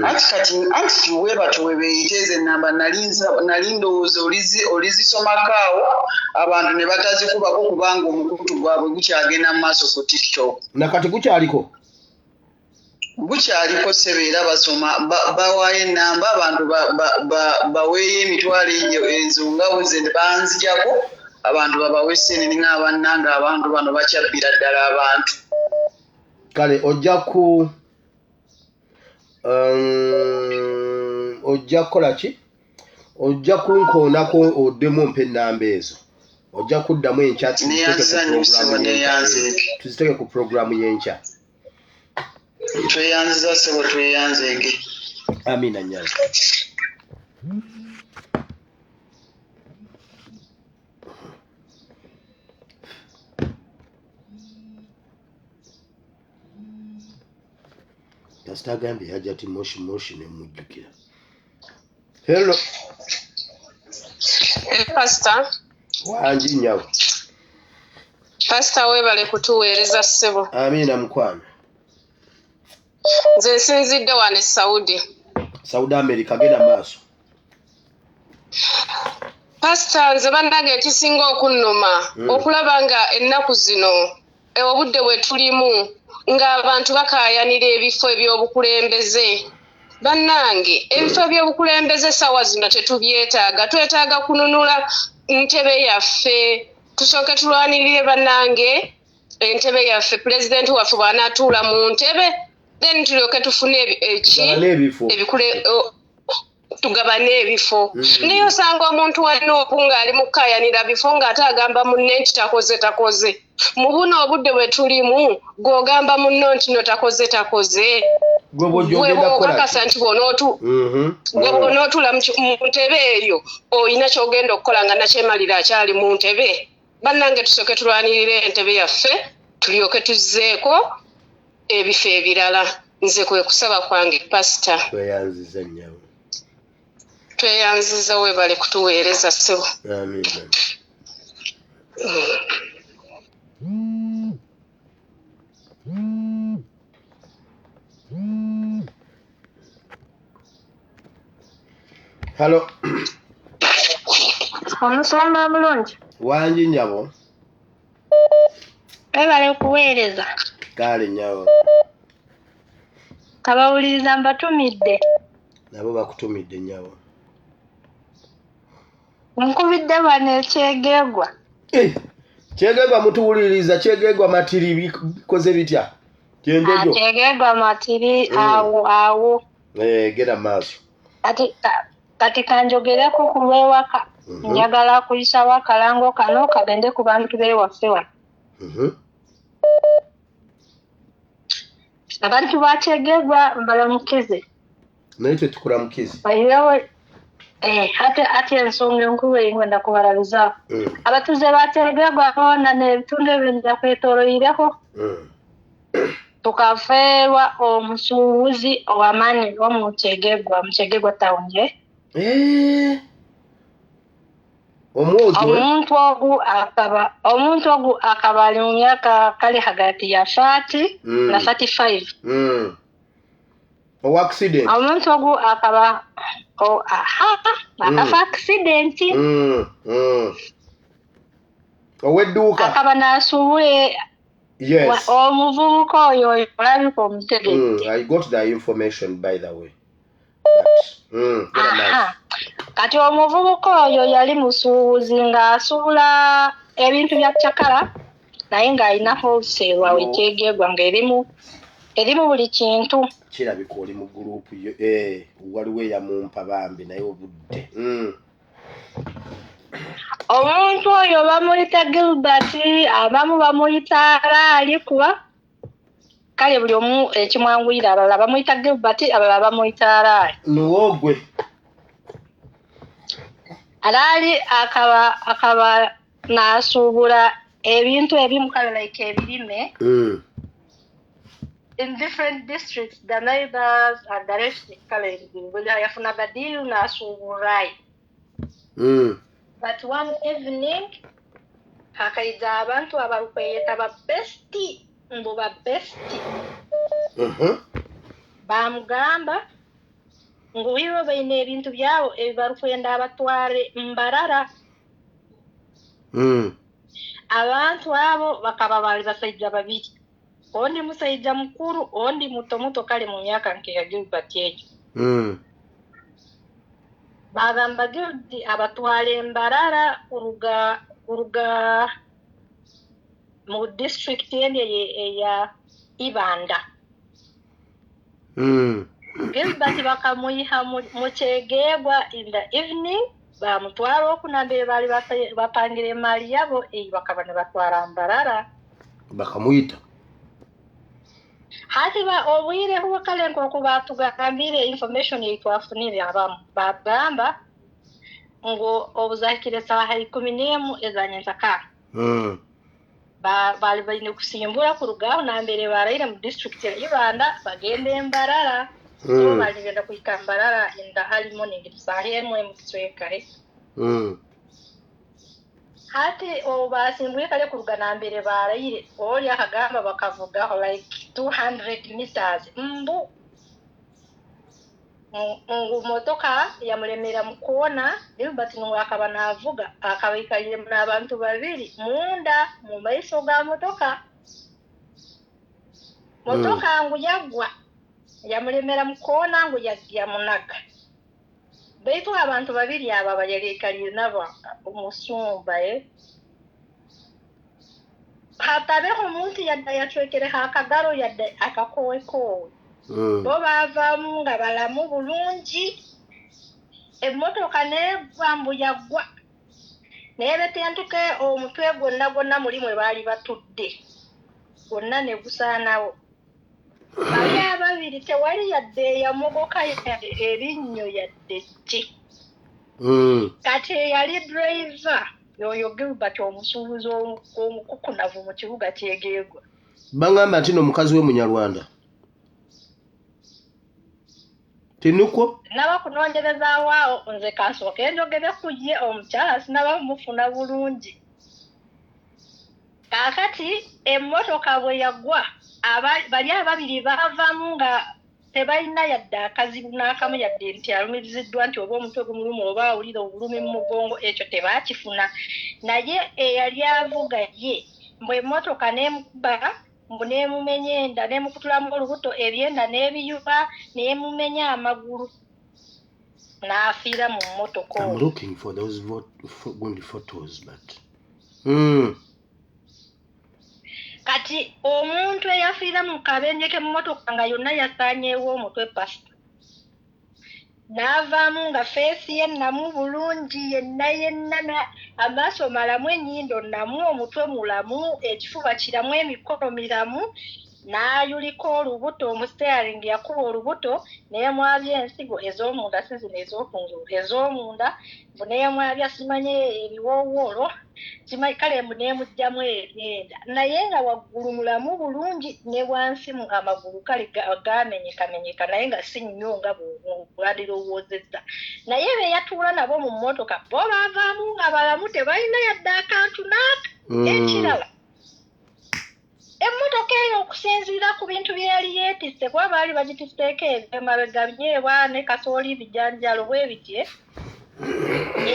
Anti kati anti we batyo we beeyita ezo ennamba, nali ndowooza olizisomako awo abantu ne batazikubako kubanga omukutu gwabwe gukyagenda mu maaso ku TikTok. Nakati gukyaliko? Gukyaliko ssebo, era basoma bawaayo ennamba abantu baweeyo emitwalo egyo ezo nga bwe ze banzijako, abantu babawe ssente, ninga bannange abantu bano bakyabbira ddala abantu. Kale ojja kukola ki? Ojja kunkoonako oddemu ompe ennamba ezo, ojja kuddamu enkya Neyanziza nnyo ssebo, neyanzeege. tuziteeke ku puroguramu y'enkya. Tweyanziza ssebo, tweyanzeege. Amiina nnyabo. Kasita agambye Hajati Moshi Moshi ne mujjukira. Hello. Pastor. Wangi nnyabo. Pastor, weebale kutuweereza ssebo. Amiina mukwano. Nze nsinzidde wano e Saudi. Saudi America, genda maaso. Pastor, nze bannange ekisinga okunnuma okulaba nga ennaku zino obudde bwe tulimu ng'abantu bakaayanira ebifo eby'obukulembeze. Bannange, ebifo eby'obukulembeze essaawa zino tetubyetaaga, twetaaga kununula ntebe yaffe. Tusooke tulwanirire bannange entebe yaffe, pulezidenti waffe bw'anaatuula mu ntebe, then tulyoke tufune eki Tugabane ebifo. Tugabane ebifo. Naye osanga omuntu wa NUP ng'ali mu kukaayanira bifo ng'ate agamba munne nti takoze takoze. Mu buno obudde bwe tulimu, gw'ogamba munno nti no takoze takoze, Gwe bw'ojja gwe ogenda kukola ki? bw'okakasa nti gwe bw'onootula mu ntebe eyo olina ky'ogenda okukola nga nakyemalira akyali mu ntebe. Bannange, tusooke tulwanirire entebe yaffe, tulyoke tuzzeeko ebifo ebirala. Nze kwe kusaba kwange, pasita. Tweyanziza nnyabo. Tweyanziza, weebale kutuweereza ssebo. Amiina. Hello. Omusumba mulungi. Wangi nnyabo. Webale kuweereza. Kale nnyabo. Kabawuliriza mbatumidde. Nabo bakutumidde nnyabo. Nkubidde wano ekyegeegwa. Kyegeegwa mutuwuliriza, Kyegeegwa Matiri bikoze bitya? Kyenjojo. Kyegeegwa Matiri awo awo. Genda maaso. Kati kanjogereko ku lw'ewaka. Njagala kuyisawo akalango kano kagende ku bantu b'ewaffe wano. Abantu ba Kyegeegwa mbalamukize. Naye twe tukulamukize. Bayirewo ate ensonga enkulu eyingenda kubalabizaako. Abatuuze ba Kyegeegwa boona n'ebitundu ebinda kwetooloireko. Tukafeerwa omusuubuzi ow'amaanyi omu Kyegegwa, mu Kyegegwa town. Omwojo. Omuntu ogu akaba ali mu myaka kali hagati ya 30 na 35. Owa accident. Omuntu ogu akaba akafa accident. Ow'edduuka. Akaba n'asuubula. Yes. Omuvubuka oyo olabika omutegedde. I got the information, by the way. But, genda maaso. Kati omuvubuka oyo yali musuubuzi ng'asuubula ebintu bya cakala, naye ng'alina wholesale awo ekyegeegwa ng'erimu erimu buli kintu. Kirabika oli mu gurupu yo, waliwo eyamumpa bambi, naye obudde. Omuntu oyo bamuyita Gilbert, abamu bamuyita Alaali, kuba kale buli omu ekimwanguyira. Abalala bamuyita Gilbert, abalala bamuyita Alaali. Nuwogwe. Alaali akaba n'asuubula ebintu ebimu, kale like ebirime in different districts, the neighbors and the rest. Kale buli yafunaga deal n'asuubulayo. But one evening hakaija abantu abarukweyeta ba bestie, mbu ba bestie, bamugamba ngu ibo baine ebintu byabo ebibarukwenda abatware Mbarara. Abantu abo bakaba bali basaija babiri, ondi musaija mukuru, ondi muto muto, kale mu myaka nkeya Gilbert egyo. Bagamba Gilbert abatware Mbarara kuruga mu district endi eya Ibanda. Gilbert bakamuyiha mu Kyegegwa in the evening, bamutwara oku nambere bali bapangire emali yabo eyi bakaba nibatwara Mbarara. Bakamuyita. Hati ba obwire huwa kale nk'oku batugambire, information ei twafunire, abamu bagamba ngu obuzahikire saaha 11 eza nyenkyakara, bali baine kusimbura kuruga aho nambere baraire mu district ya Ibanda bagende Mbarara. So bali bagenda kuhika Mbarara in the early morning, saaha 1 mu kicweka. Hati obu basimbwire kale kuruga nambere baraire, oli akagamba bakavugaho like 200 meters, mbu ngu motoka yamulemera mukoona. Gilbert ngu akaba navuga, akaba ikalire n'abantu babiri munda mu maiso ga motoka. Motoka ngu yagwa, yamulemera mukoona, ngu yamunaga. Baitu abantu babiri aba bayali ikalire nabo omusumba, hatabeho omuntu yadde yacwekereho akagaro yadde akakowekoowe. Bo baavaamu nga balamu bulungi. Emmotoka negwa, mbu yagwa neebetentuke omutwe gwonna gwonna muli mwe baali batudde gwonna ne gusaanawo. Bali ababiri tewali yadde eyamogoka yadde erinnyo yadde ki. Kati eyali driver yoyo Gilbert, omusuubuzi omukukunavu mu kibuga Kyegeegwa. Bagamba nti n'omukazi we Munyarwanda, tinukwo? Naba kunoonyerezaawo awo, nze kansooke njogere ku ye omukyala, sinaba mufuna bulungi. Kaakati emmotoka bwe yagwa, bali ababiri baavaamu nga tebalina yadde akazibu n'akamu, yadde nti alumiriziddwa nti oba omutwe gumuluma oba awulira obulumi mu mugongo, ekyo tebaakifuna. Naye eyali avuga ye, mbu emmotoka n'emukuba, mbu n'emumenya enda, n'emukutulamu olubuto, ebyenda n'ebiyuba, n'emumenya amagulu, n'afiira mu mmotoka I'm omwo. looking for those gundi photos, but. Kati omuntu eyafiira mu kabenje k'emmotoka nga yonna yasaanyeewo omutwe, pasita, n'avaamu nga face ye nnamu bulungi yenna yenna, amaaso malamu, ennyindo nnamu, omutwe mulamu, ekifuba kiramu, emikono miramu, n'ayulika olubuto omu steering, yakuba olubuto neemwabya ensigo ez'omunda, si zino ez'okungulu, ez'omunda, mbu neemwabya simanye ebiwoowoolo, simanyi kale, mbu neemuggyamu ebyenda, naye nga waggulu mulamu bulungi ne wansi mu amagulu kale gaamenyekamenyeka, naye nga si nnyo nga bwandirowoozezza. Naye be yatuula nabo mu mmotoka bo baavaamu nga balamu, tebalina yadde akantu n'aka. Ekirala, emmotoka eyo okusinziira ku bintu bye yali yeetisse, kuba baali bagitisseeko ebyemabega binyeebwa ne kasooli, bijanjalo bwe bitye,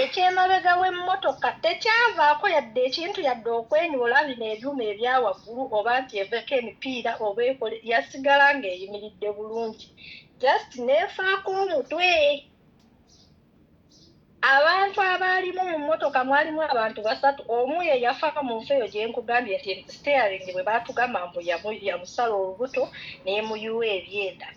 ekyemabega w'emmotoka tekyavaako yadde ekintu yadde okwenyoola bino ebyuma ebya waggulu, oba nti eveeko emipiira oba ekole, yasigala ng'eyimiridde bulungi, just neefaako omutwe. Abantu abaalimu mu mmotoka mwalimu abantu basatu, omu ye yafa mu nfa eyo gye nkugambye nti steering bwe baatugamba mbu yamusala olubuto n'emuyiwa ebyenda,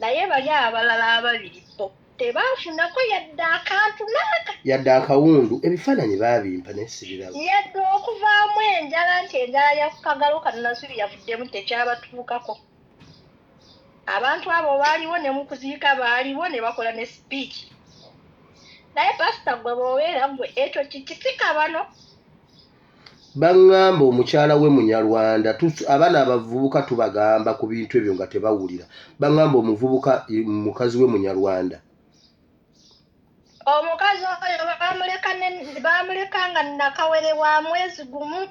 naye bali abalala ababiri bo tebaafunako yadde akantu n'aka Yadde akawundu. Ebifaananyi baabimpa naye sibiraba. Yadde okuvaamu enjala nti enjala ya ku kagalo kano nasubi yavuddemu, tekyabatuukako. Abantu abo baaliwo ne mu kuziika baaliwo ne bakola ne speech. Naye pasita, gwe bw'obeera gwe ekyo kikisika bano. Baŋŋamba omukyala we Munyarwanda. Abaana abavubuka tubagamba ku bintu ebyo nga tebawulira. Baŋŋamba omuvubuka mukazi we Munyarwanda. Omukazi oyo bamuleka nga nakawere wa mwezi gumu.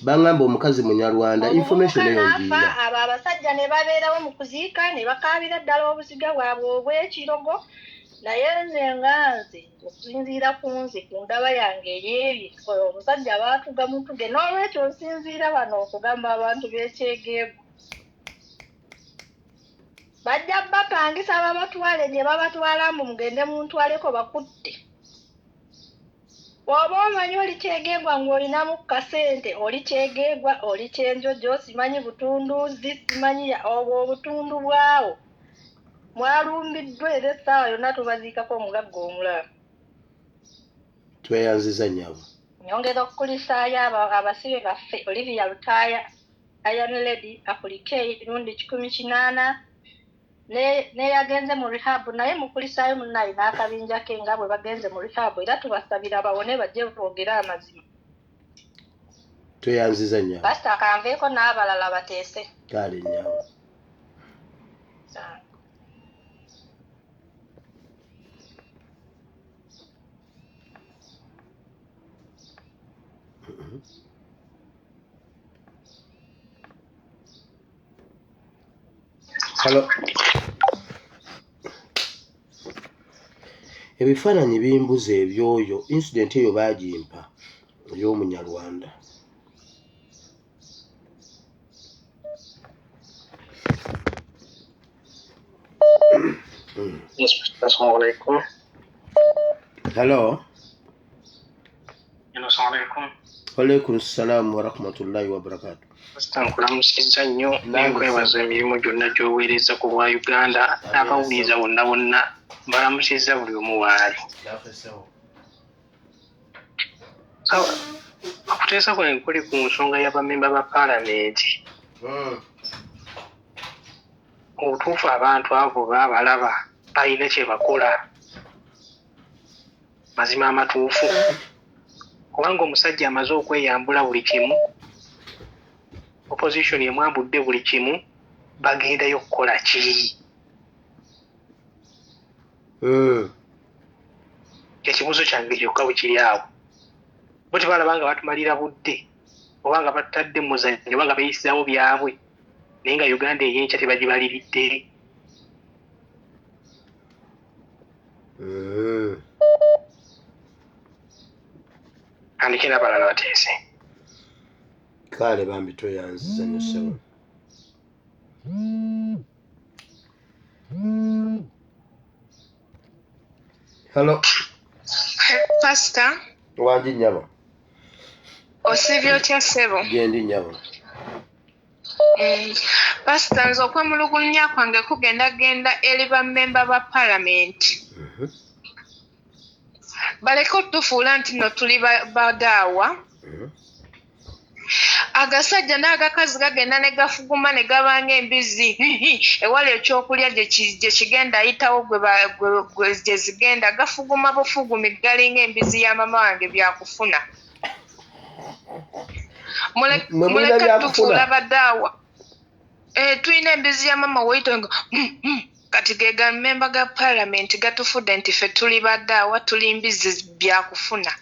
Baŋŋamba omukazi Munyarwanda. Information Omuvubuka eyo n'afa, ngiina. abo abasajja ne babeerawo mu kuziika ne bakaabira ddala obuziga bwabwe obw'ekirogo. Naye nze nga nze, okusinziira ku nze, ku ndaba yange ey'ebyo, oyo omusajja baatuga mutuge. N'olwekyo nsinziira wano okugamba abantu b'ekyegeegu, bajja bapangisa babatwale gye babatwala, mbu mugende muntwaleko bakutte. Bw'oba omanyi oli kyegeegwa ng'olinamu ku kasente, oli kyegeegwa, oli kyenjojo, simanyi butunduuzi, simanyi obwo obutundu bwawo mwalumbiddwa, era essaawa yonna tubaziikako omugagga omulala. Tweyanziza nnyabo. Nyongera okukulisaayo abasibe baffe, Olivia Lutaaya, Iron Lady, akulike emirundi 180, neyagenze mu rehab, naye mukulisaayo munnaye n'akabinja ke nga bwe bagenze mu rehab, era tubasabira bawone bajje boogere amazima. Tweyanziza nnyabo. Pasita, kanveeko n'abalala bateese. Kale nnyabo. Hello. Ebifaananyi bimbuza ebyoyo incident eyo baagimpa ey'Omunyarwanda. Assalamu alaikum. Hello. Hello, assalamu alaikum. Walaikum salaamu warahmatullahi wabarakatu. Pasita, nkulamusizza nnyo nenkwebaza emirimu gyonna gy'oweereza ku bwa Uganda n'abawuliriza bonna bonna mbalamusizza buli omu waali. So, okuteesa kwange kuli ku nsonga y'abamemba ba paalamenti. Obutuufu abantu abo baabalaba balina kye bakola, mazima amatuufu, kubanga omusajja amaze okweyambula buli kimu, opposition emwambudde buli kimu, bagendayo kukola ki? Ekibuuzo kyange kyokka bwe kiri awo. Bo tebalaba nga batumalira budde, oba nga batutadde mu muzannyo, oba nga beeyisizaawo byabwe, naye nga Uganda ey'enkya tebagibaliridde. Andike n'abalala bateese. Kale bambi, tweyanziza nnyo ssebo. Hello. Pasita. Wangi nnyabo. Osiibye otya ssebo? Gyendi nnyabo. Pasita, nze okwemulugunya kwange kugenda genda eri bammemba ba paalamenti. Baleke otufuula nti nno tuli badaawa. Agasajja n'agakazi gagenda ne gafuguma ne gabanga embizzi ewali ekyokulya gye kigenda ayitawo gye zigenda gafuguma bufugumi, galinga embizzi ya mama wange byakufuna. Mwe mulina Muleke byakufuna? tufuula badaawa. Tulina embizzi ya mama wayita nga kati ge gamemba ga paalamenti gatufudde nti ffe tuli badaawa, tuli mbizzi byakufuna.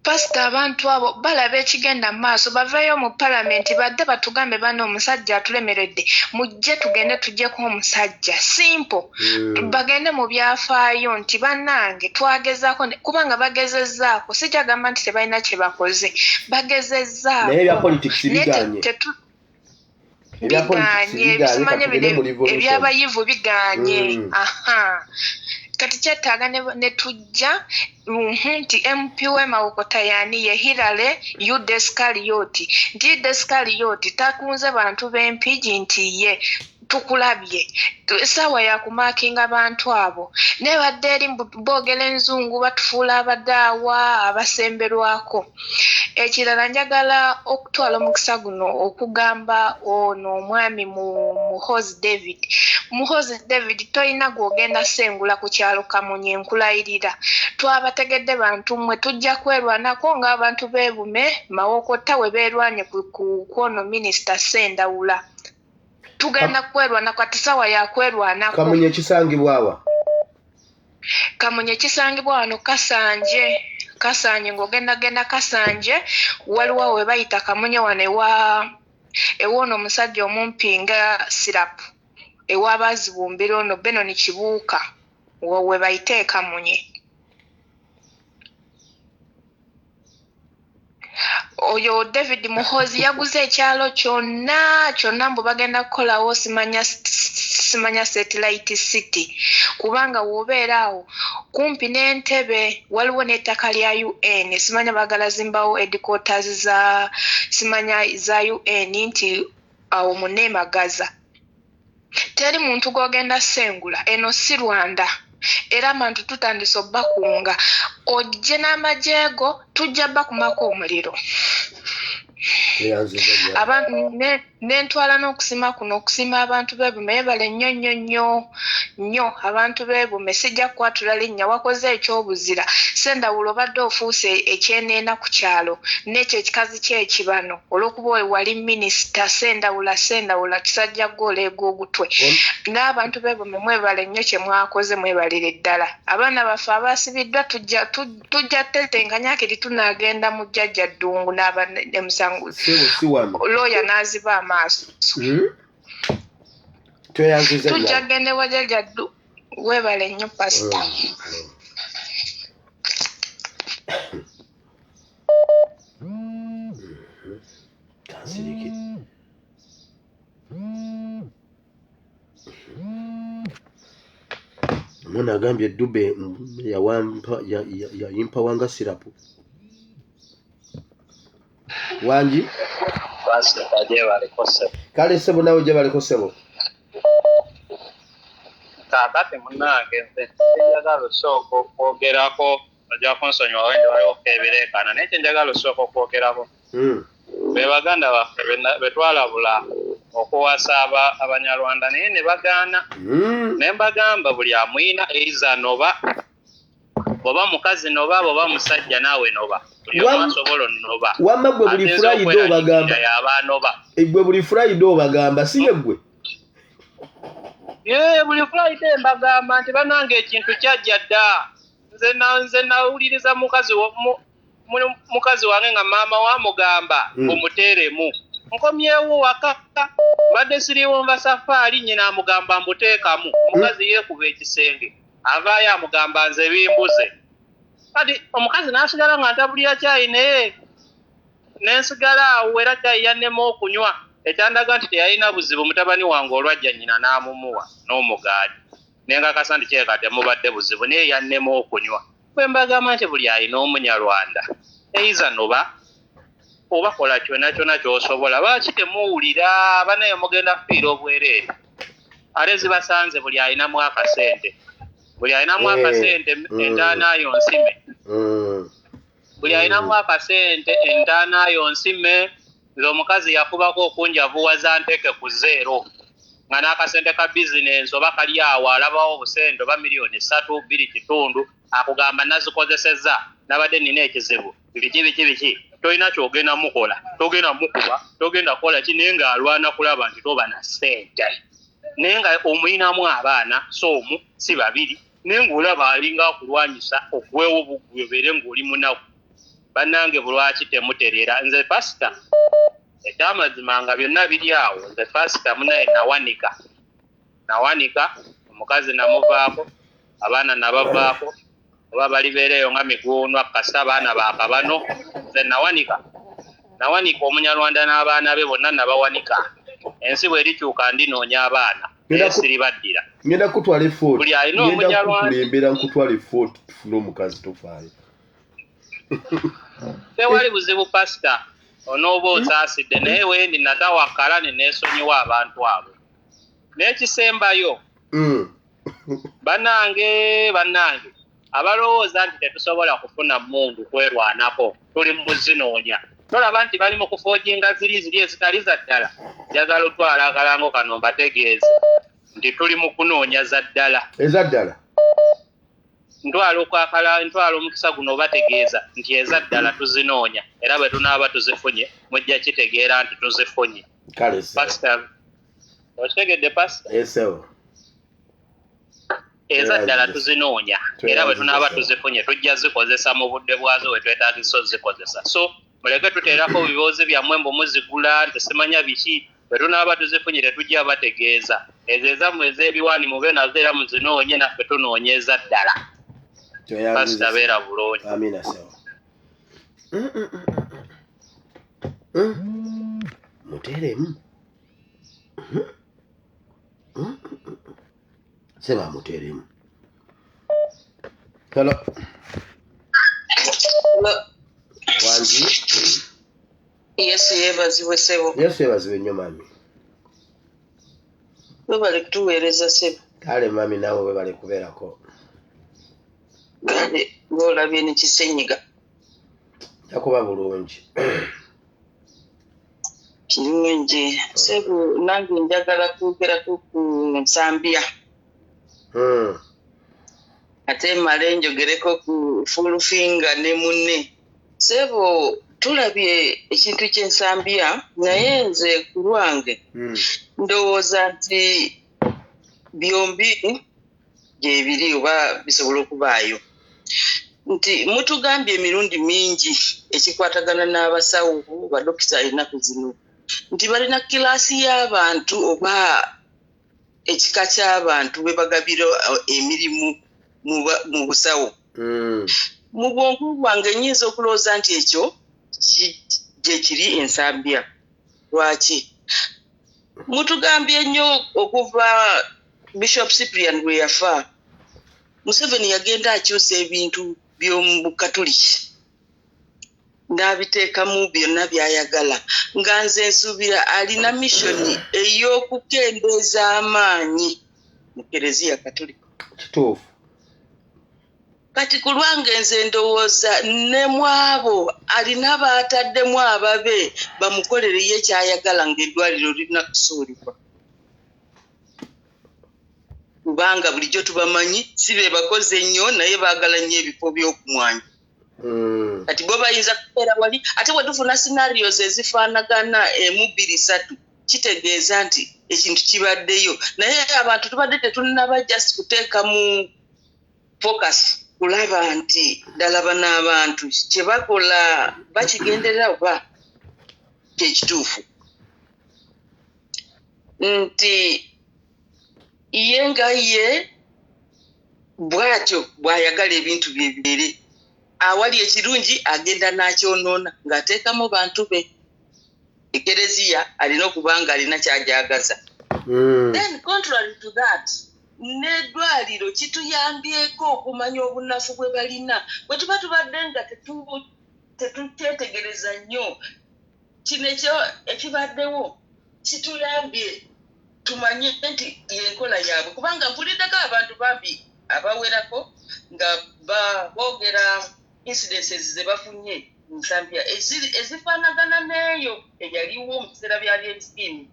Pasita, abantu abo balaba ekigenda mu maaso, baveeyo mu paalamenti badde batugambe bano omusajja atulemeredde, mujje tugende tuggyeko omusajja. Simple. Bagende mu byafaayo nti bannange twagezaako kubanga bagezezzaako, sijja gamba nti tebalina kye bakoze, bagezezzaako. Naye ebya politics Naye biganye. Ebya politics Biganye. biganye, Simanya katugende mu bino revolution. ebyabayivu biganye. Aha, kati kyetaaga ne tujja nti MP we Mawokota yaani ye Hillary Yuda Iskariyoti, nti Yuda Iskariyoti takunze bantu b'Empigi nti ye tukulabye. Essaawa yakumaakinga bantu abo, naye badde eri mbu boogera enzungu, batufuula abadaawa abasemberwako. Ekirala, njagala okutwala omukisa guno okugamba ono omwami mu Muhoozi David, Muhoozi David, tolina gw'ogenda sengula ku kyalo Kamunye. Nkulayirira, twabategedde bantu mmwe, tujja kwerwanako ng'abantu b'ebume Mawokota we beerwanye ku kwono minisita Sendawula. Tugenda kwerwanako, ati sawa yakwerwanako. Kamunye kisangibwawa? Kamunye kisangibwa wano Kasanje, Kasanje ng'ogenda genda Kasanje, waliwo we bayita Kamunye wano ewa ewoono omusajja omumpi nga sirapu ewabazibumbira ono Benoni Kibuuka, we bayita e Kamunye. Oyo David Muhoozi yaguze ekyalo kyonna kyonna mbu bagenda kukolawo simanya satellite city, kubanga w'obeera awo kumpi n'Entebe waliwo n'ettaka lya UN, simanya baagala zimbawo headquarters za simanya za UN, nti awo muneemagaza teri muntu gw'ogenda sengula. Eno si Rwanda, era abantu tutandise obbakunga, ojje n'amagye go, tujja bakumako omuliro. Eyanziza nnyo. Nentwala n'okusima kuno okusima abantu b'ebume, bale nnyo nnyo nnyo nnyo abantu b'ebume. Sijja kukwatula linnya, wakoze ekyobuzira. Sendawulo, obadde ofuuse ekyeneena ku kyalo n'ekyo ekikazi kyekibano olw'okuba wali minisita. Sendawula, Sendawula, kisajja gwoleega ogutwe. N'abantu b'ebume mwebale nnyo kye mwakoze, mwebalire ddala. Abaana baffe abasibiddwa tujja tetenkanya kiri, tunaagenda mu jjajja Ddungu n'aba emisango. Sebo, si wano. Looya n'aziba amaaso. Tweyanziza Tujja nnyo. genda ewa jjajja Ddu. Weebale nnyo, pasita. Kansirike. Omwana agambye Dube yayimpawanga sirapu wangi. Pasita, gyebaleko ssebo. Kale ssebo, nawe gyebaleko ssebo. Kaakati munnange, nze kyenjagala osooka okwogerako, ojja kunsonyiwa wende waliwo ebireekaana, naye kyenjagala osooka okwogerako be baganda baffe be twalabula okuwasa abanyarwanda, naye ne bagaana. Ne mbagamba buli amwina eiza noba, bw'oba mukazi noba, bw'oba musajja naawe noba, buli omu asobola onoba. Wamma gwe buli Ate nze Friday okweraliikirira obagamba. yaba anoba. Gwe buli Friday obagamba, si ye gwe? Ye buli Friday mbagamba nti banange ekintu kyajja dda. Nze nawuliriza mukazi wange nga maama wamugamba omuteeremu, nkomyewo waka mbadde siriiwo nva safaari, nyina amugamba mbuteekamu. Omukazi yeekuba ekisenge, avaayo amugamba nze bimbuze. Kati omukazi n'asigala nga ntabulira kyayi, naye nensigala awo, era kyayi yannema okunywa, ekyandaga nti teyalina buzibu. Mutabani wange olwajja nnyina n'amumuwa n'omugaati, nenkakasa nti kyeka temubadde buzibu, naye yannema okunywa. Bwe mbagamba nti buli alina omunyarwanda eiza noba oba kola kyonna kyonna ky'osobola, lwaki temuwulira? Banaye mugenda kufiira obwereere, ate zibasanze. Buli alinamu akasente, buli alinamu akasente, entaana yo nsime. Buli alinamu akasente, entaana yo nsime. Nze omukazi yakubako okunjavuwaza nteeke ku zeero, nga n'akasente ka bizinensi oba kali awo, alabawo obusente oba miliyoni 3 2.5, akugamba nazikozesezza, nabadde nina ekizibu, biki biki biki. Tolina kyogenda mukola, togenda mukuba, togenda kukola ki, naye ng'alwana kulaba nti toba na ssente, naye nga omuyinamu abaana, so omu si babiri, naye ng'olaba alinga akulwanyisa okuweewo obuggwi obeere ng'oli munaku. Bannange, bulwaki temutereera? Nze pasita, ekyamazima nga byonna biri awo, nze pasita munaye nawanika, nawanika omukazi namuvaako, abaana nabavaako, oba balibeereeyo nga miguunwa kasita abaana bakabano. Nze nawanika, nawanika omunyarwanda n'abaana be bonna nabawanika. Ensi bw'erikyuka ndinoonya abaana, naye siribaddira. Ngenda kutwala e Fort. Buli alina Ngenda omunyalwanda. kukulembera nkutwala e Fort tufune omukazi, tofaayo. Tewali buzibu, pasita, onooba osaasidde, naye wendi natawakala ne neesonyiwa abantu abo. N'ekisembayo, bannange, bannange abalowooza nti tetusobola kufuna mmundu kwerwanako, tuli mu zinoonya. Tolaba nti bali mu kufoojinga ziri ziri ezitali za ddala? Njagala otwala akalango kano mbategeeze nti tuli mu kunoonya za ddala. Eza ddala. Ntwala okwakala, ntwala omukisa guno obategeeza nti eza ddala tuzinoonya, era bwe tunaaba tuzifunye mujja kitegeera nti tuzifunye. Kale ssebo. Pasita, okitegedde, pasita? Esebo. Eza ddala tuzinoonya, era bwe tunaaba tuzifunye tujja zikozesa mu budde bwazo we twetaagisa ozikozesa. So muleke tuteerako biboozi byammwe mbu muzigula nti simanya biki. Bwe tunaaba tuzifunye tetujja bategeeza. Ezo ezammwe ez'ebiwaani mube nazo era muzinoonye, naffe tunoonya eza ddala. Pasita, beera bulungi. Amina, ssebo. Muteeremu seba, amuteeremu. Hello, wangi? Yesu yeebazibwe, ssebo. Yesu yeebazibwe nnyo, mami. Webale kutuweereza, ssebo. Kale mami, naawe webale kubeerako. Kale ng'olabye ne kisenyiga. Nja kuba bulungi. Kirungi, ssebo. Nange njagala kwogerako ku Nsambya, ate male njogereko ku Full Figure ne munne. Ssebo, tulabye ekintu ky'Ensambya, naye nze ku lwange ndowooza nti byombi gyebiri oba bisobola okubaayo, nti mutugambye emirundi mingi ekikwatagana n'abasawo, badokita ennaku zino, nti balina class y'abantu oba ekika ky'abantu be bagabira emirimu mu busawo. Mu bwongo bwange nyinza okulowooza nti ekyo gye kiri Ensambya. Lwaki mutugambye nnyo okuva Bishop Cyprian bwe yafa, Museveni yagenda akyusa ebintu by'omu Bukatuliki n'abiteekamu byonna by'ayagala, nga nze nsuubira alina mission ey'okukendeeza amaanyi mu Kereziya Katulika. Kituufu. Kati ku lwange nze ndowooza ne mu abo alina baataddemu ababe bamukolereyo ekyayagala, ng'eddwaliro lirina kusuulibwa, kubanga bulijjo tubamanyi si be bakoze ennyo, naye baagala nnyo ebifo by'okumwanya. Kati bo bayinza kubeera wali, ate bwe tufuna scenarios ezifaanagana emu, bbiri, ssatu, kitegeeza nti ekintu kibaddeyo, naye abantu tubadde tetunnaba just kuteeka mu focus kulaba nti ddala bano abantu kye bakola bakigenderera oba kyekituufu, nti ye nga ye bw'atyo bw'ayagala ebintu bye bibeere, awali ekirungi agenda n'akyonoona ng'ateekamu bantu be. Ekereziya alina okuba nga alina kyajagaza. Then contrary to that, n'eddwaliro kituyambyeko okumanya obunafu bwe balina. Bwe tuba tubadde nga tetukyetegereza nnyo kino ekibaddewo, kituyambye tumanye nti yenkola yaabwe, kubanga mpuliddeko abantu bambi abawerako nga boogera incidences ze bafunye Nsambya ezifaanagana n'eyo eyaliwo mu biseera bya Alien,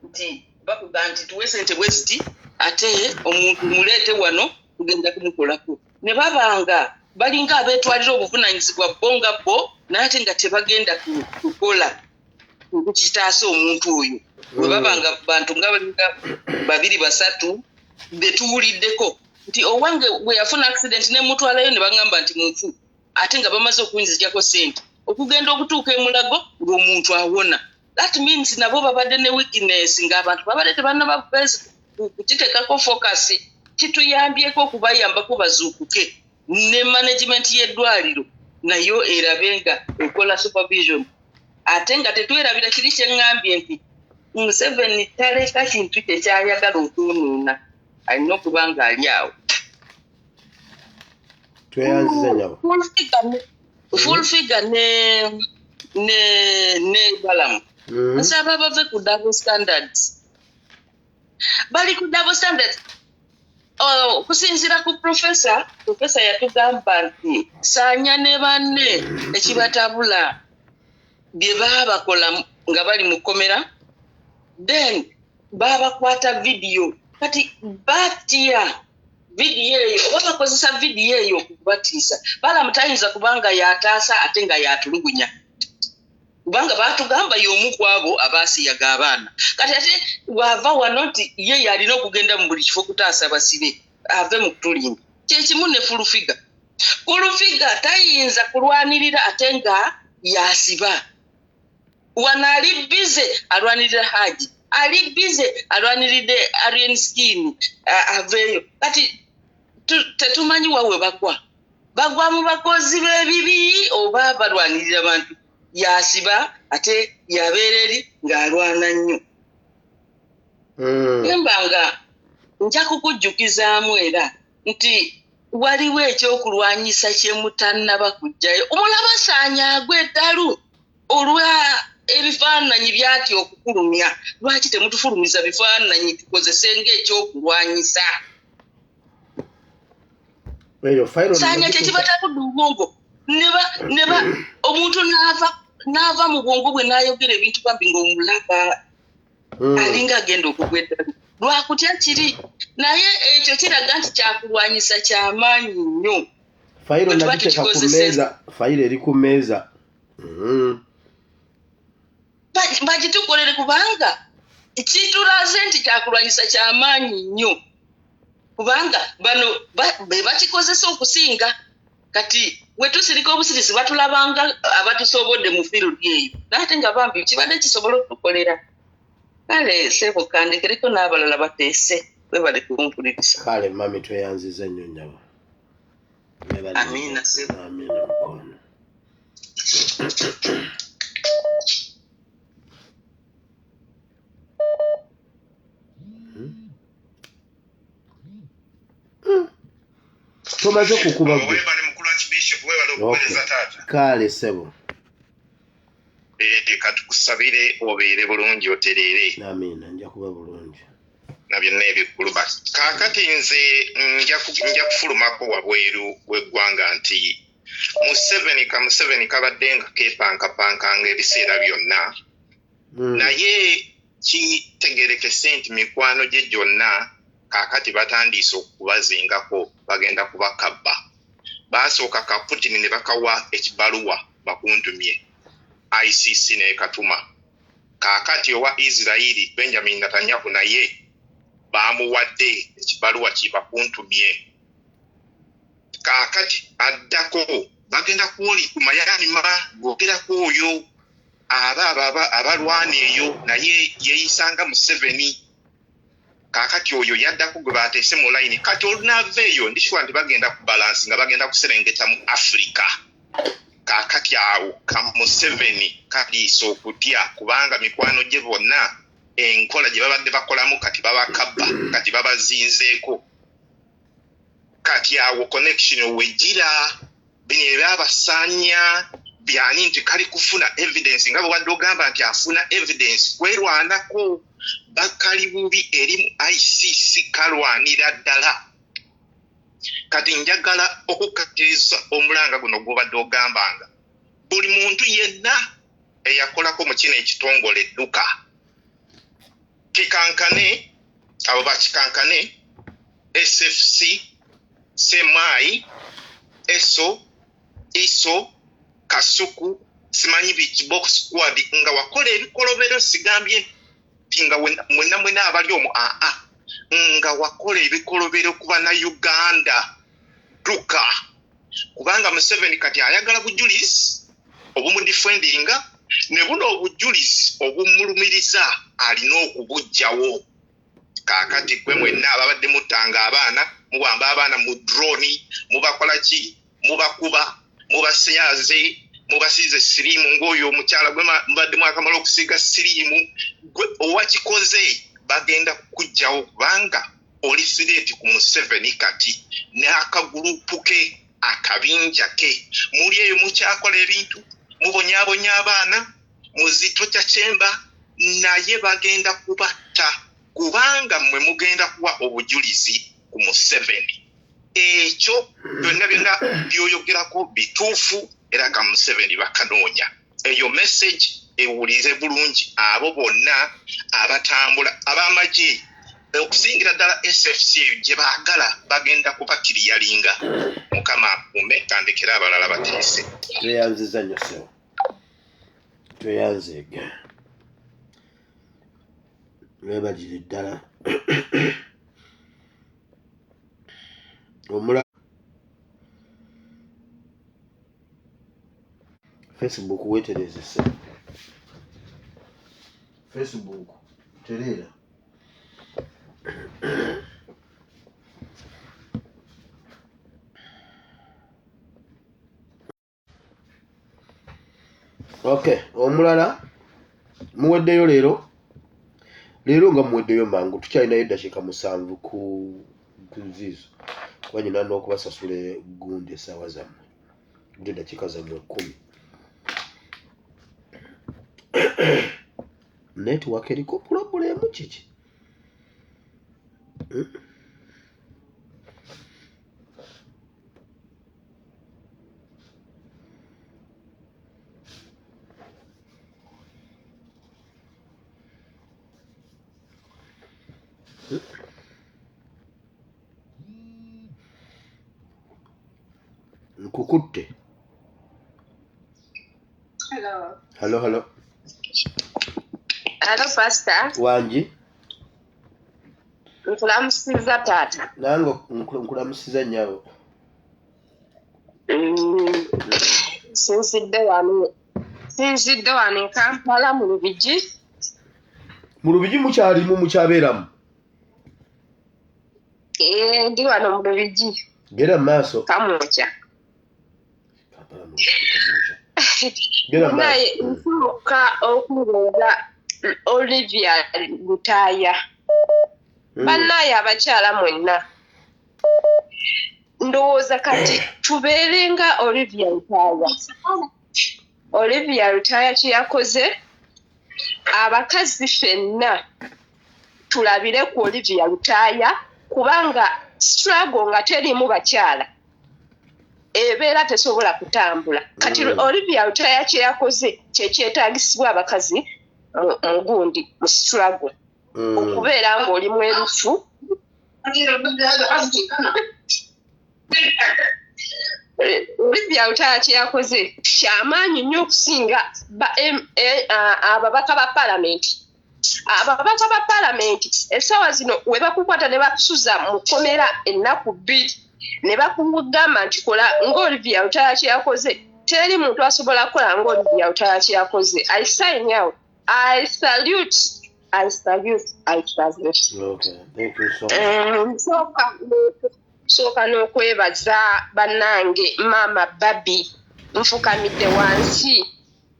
nti bakuga nti tuwe sente bwe ziti, ate omuntu muleete wano tugenda kumukolako, ne babanga balinga abeetwalira obuvunaanyizibwa bo nga bo, naye ate nga tebagenda kukola kitaasa omuntu oyo. Bwe baba nga bantu nga balinga babiri basatu betuwuliddeko nti owange bwe yafuna accident nemutwalayo ne baŋŋamba nti mufu, ate nga bamaze okunzijako sente, okugenda okutuuka emulago ng'omuntu awona. That means nabo babadde ne weakness, ng'abantu babadde tebannaba kukiteekako focus. Kituyambyeko okubayambako bazuukuke, ne management y'eddwaliro nayo erabe nga ekola supervision, ate nga tetwerabira kiri kyeŋŋambye nti Museveni taleka kintu kye kyayagala okwonoona, alina okuba nga ali awo. Tweyanziza nyabo. Full figure ne Balamu, nsaba bave ku double standards. Bali ku double standards. Oh, okusinziira ku professor yatugamba nti Saanya ne banne ekibatabula bye baabakola nga bali mu kkomera, then baabakwata vidiyo. Kati batya vidiyo eyo oba bakozesa vidiyo eyo okubatiisa. Balamu tayinza kubanga yataasa ate nga yatulugunya, kubanga baatugamba y'omu ku abo abaasiyaga abaana. Kati ate bw'ava wano nti ye yalina okugenda mu buli kifo kutaasa basibe, ave mu kutulimba. Kyekimu ne Full Figure. Full Figure tayinza kulwanirira ate nga yasiba. Wano ali busy alwanirira Haji, ali busy alwaniridde Alien Skin aveeyo. Kati tetumanyi wawe bagwa, bagwa mu bakozi b'ebibi oba balwanirira bantu. Yasiba ate yabeera eri ng'alwana nnyo. Nemba nga nja kukujjukizaamu era nti waliwo ekyokulwanyisa kye mutannaba kuggyayo. Omulaba Saanya agwa eddalu olwa ebifaananyi byatya okukulumya. Lwaki temutufulumiza bifaananyi tukozese ng'ekyokulwanyisa? Eyo fayiro Saanya kyekibatabudde obwongo, neba omuntu n'ava mu bwongo bwe n'ayogera ebintu bambi ng'omulaba alinga agenda okugwa eddalu lwakutya kiri. Naye ekyo kiraga nti kyakulwanyisa kyamaanyi nnyo. Fayiro Bwe tuba nagiteeka ku tukikozesa mmeeza, fayiro eri ku mmeeza. Bagitukolere kubanga kitulaze nti kyakulwanyisa kyamaanyi nnyo, kubanga bano be bakikozesa okusinga. Kati we tusirika obusirisi batulabanga abatusobodde mu field eyo, naye ate nga bambi kibadde kisobola okutukolera. Kale sebo, kandekereko n'abalala bateese. Webale kumpuliriza. Kale mami, tweyanziza nnyo nnyabo. Amiina sebo. Amiina mukwano. Tomaze kukuba gwe. Okay. Kale sebo. Katukusabire obeere bulungi, otereere. Amiina, nja kuba bulungi. Na byonna ebigguluba. Kaakati nze nja kufulumako wabweru w'eggwanga nti Museveni, ka Museveni kabadde nga keepankapankanga ebiseera byonna, naye kitegerekese nti mikwano gye gyonna kaakati batandiise okubazingako, bagenda kubakabba. Baasooka ka Putin ne bakawa ekibaluwa bakuntumye ICC n'ekatuma. Kaakati owa Isirairi Benjamin Netanyahu naye bamuwadde ekibaluwa kibakuntumye. Kaakati addako bagenda kuwoli ku Mayanima gogerako oyo aba abalwana eyo, naye yeeyisanga Museveni. Kaakati oyo yaddako gwe bateese mu layini. Kati olunaava eyo ndishuwa nti bagenda ku balansi nga bagenda kuserengeta mu Africa. Kaakati awo ka Museveni kaliisa okutya, kubanga mikwano gye bonna enkola gye babadde bakolamu kati babakabba, kati babazinzeeko. Kati awo connection wegira bino ebyabasaanya byani nti kali kufuna evidence, nga bwebadde ogamba nti afuna evidence kwerwanako. Bakali bubi eri mu ICC, kalwanira ddala. Kati njagala okukkatiriza omulanga guno gw'obadde ogambanga buli muntu yenna eyakolako mu kino ekitongole edduka kikankane, abo bakikankane, SFC, CMI, ESO, ISO, Kasuku, simanyi biki, box squad, nga wakola ebikolobero. Sigambye nti nga mwenna mwena abali omwo, aa, nga wakola ebikolobero ku Bannayuganda, dduka, kubanga Museveni kati ayagala bujulizi obumudifendinga, ne buno obujulizi obumulumiriza alina okubuggyawo. Kaakati gwe mwenna ababadde muttanga abaana, muwamba abaana mu drone, mubakola ki, mubakuba, mubasiyaze, Mubasiize siriimu ng'oyo omukyala gwe mbadde mwakamala okusiiga siriimu, gwe owakikoze bagenda kukuggyawo kubanga oli threat ku Museveni kati n'akagulupu ke, akabinja ke. Muli eyo mukyakola ebintu, mubonyaabonya abaana muzito kyacemba, naye bagenda kubatta kubanga mmwe mugenda kuwa obujulizi ku Museveni. Ekyo byonna byonna byoyogerako bituufu, era ka Museveni bakanoonya. Eyo message ewulire bulungi abo bonna abatambula ab'amagye, okusingira ddala SFC eyo gye baagala, bagenda kubakiriyalinga. Mukama akuume, kandekere abalala bateese. Tweyanziza nnyo ssebo, tweyanzeege, webalire ddala. Omula Facebook weterezese, Facebook tereera. Okay, omulala muweddeyo leero, leero nga muweddeyo mangu, tukyalinayo eddakiika 7 ku ziizo, kuba nyina n'okubasasula gundi essaawa zammwe, gundi eddakiika zammwe 10. Network eriko problem kiki? Nkukutte. Hello. Hello, hello. Hello, Pastor. Wangi. Nkulamusiza taata. Nange nkulamusiza nnyabo. Sinzidde wano. Sinzidde wano e Kampala mu Lubigi. Mu Lubigi mukyalimu, mukyabeeramu? Ndi wano mu Lubigi. Genda mu maaso. Kamwokya. Genda mu maaso. Naye nsooka okubuuza Olivia Lutaaya. Bannaye abakyala mwenna, ndowooza kati tubeere nga Olivia Lutaaya. Olivia Lutaaya kye yakoze, abakazi ffenna tulabire ku Olivia Lutaaya, kubanga struggle nga teriimu bakyala ebeera tesobola kutambula. Kati Olivia Lutaaya kye yakoze kye kyetaagisibwa abakazi mu gundi, mu struggle. Okubeera ng'oli mwerufu. Olivia Lutaaya kye yakoze kyamaanyi nnyo okusinga ababaka ba paalamenti. Ababaka ba paalamenti essaawa zino we bakukwata ne bakusuza mu kkomera ennaku 2 ne bakugamba nti kola ng'Olivia Lutaaya kye yakoze, teri muntu asobola kukola ng'Olivia Lutaaya kye yakoze. I sign out. I salute. I salute. I salute. Okay, thank you so much. Nsooka n'okwebaza bannange maama Babi, nfukamidde wansi.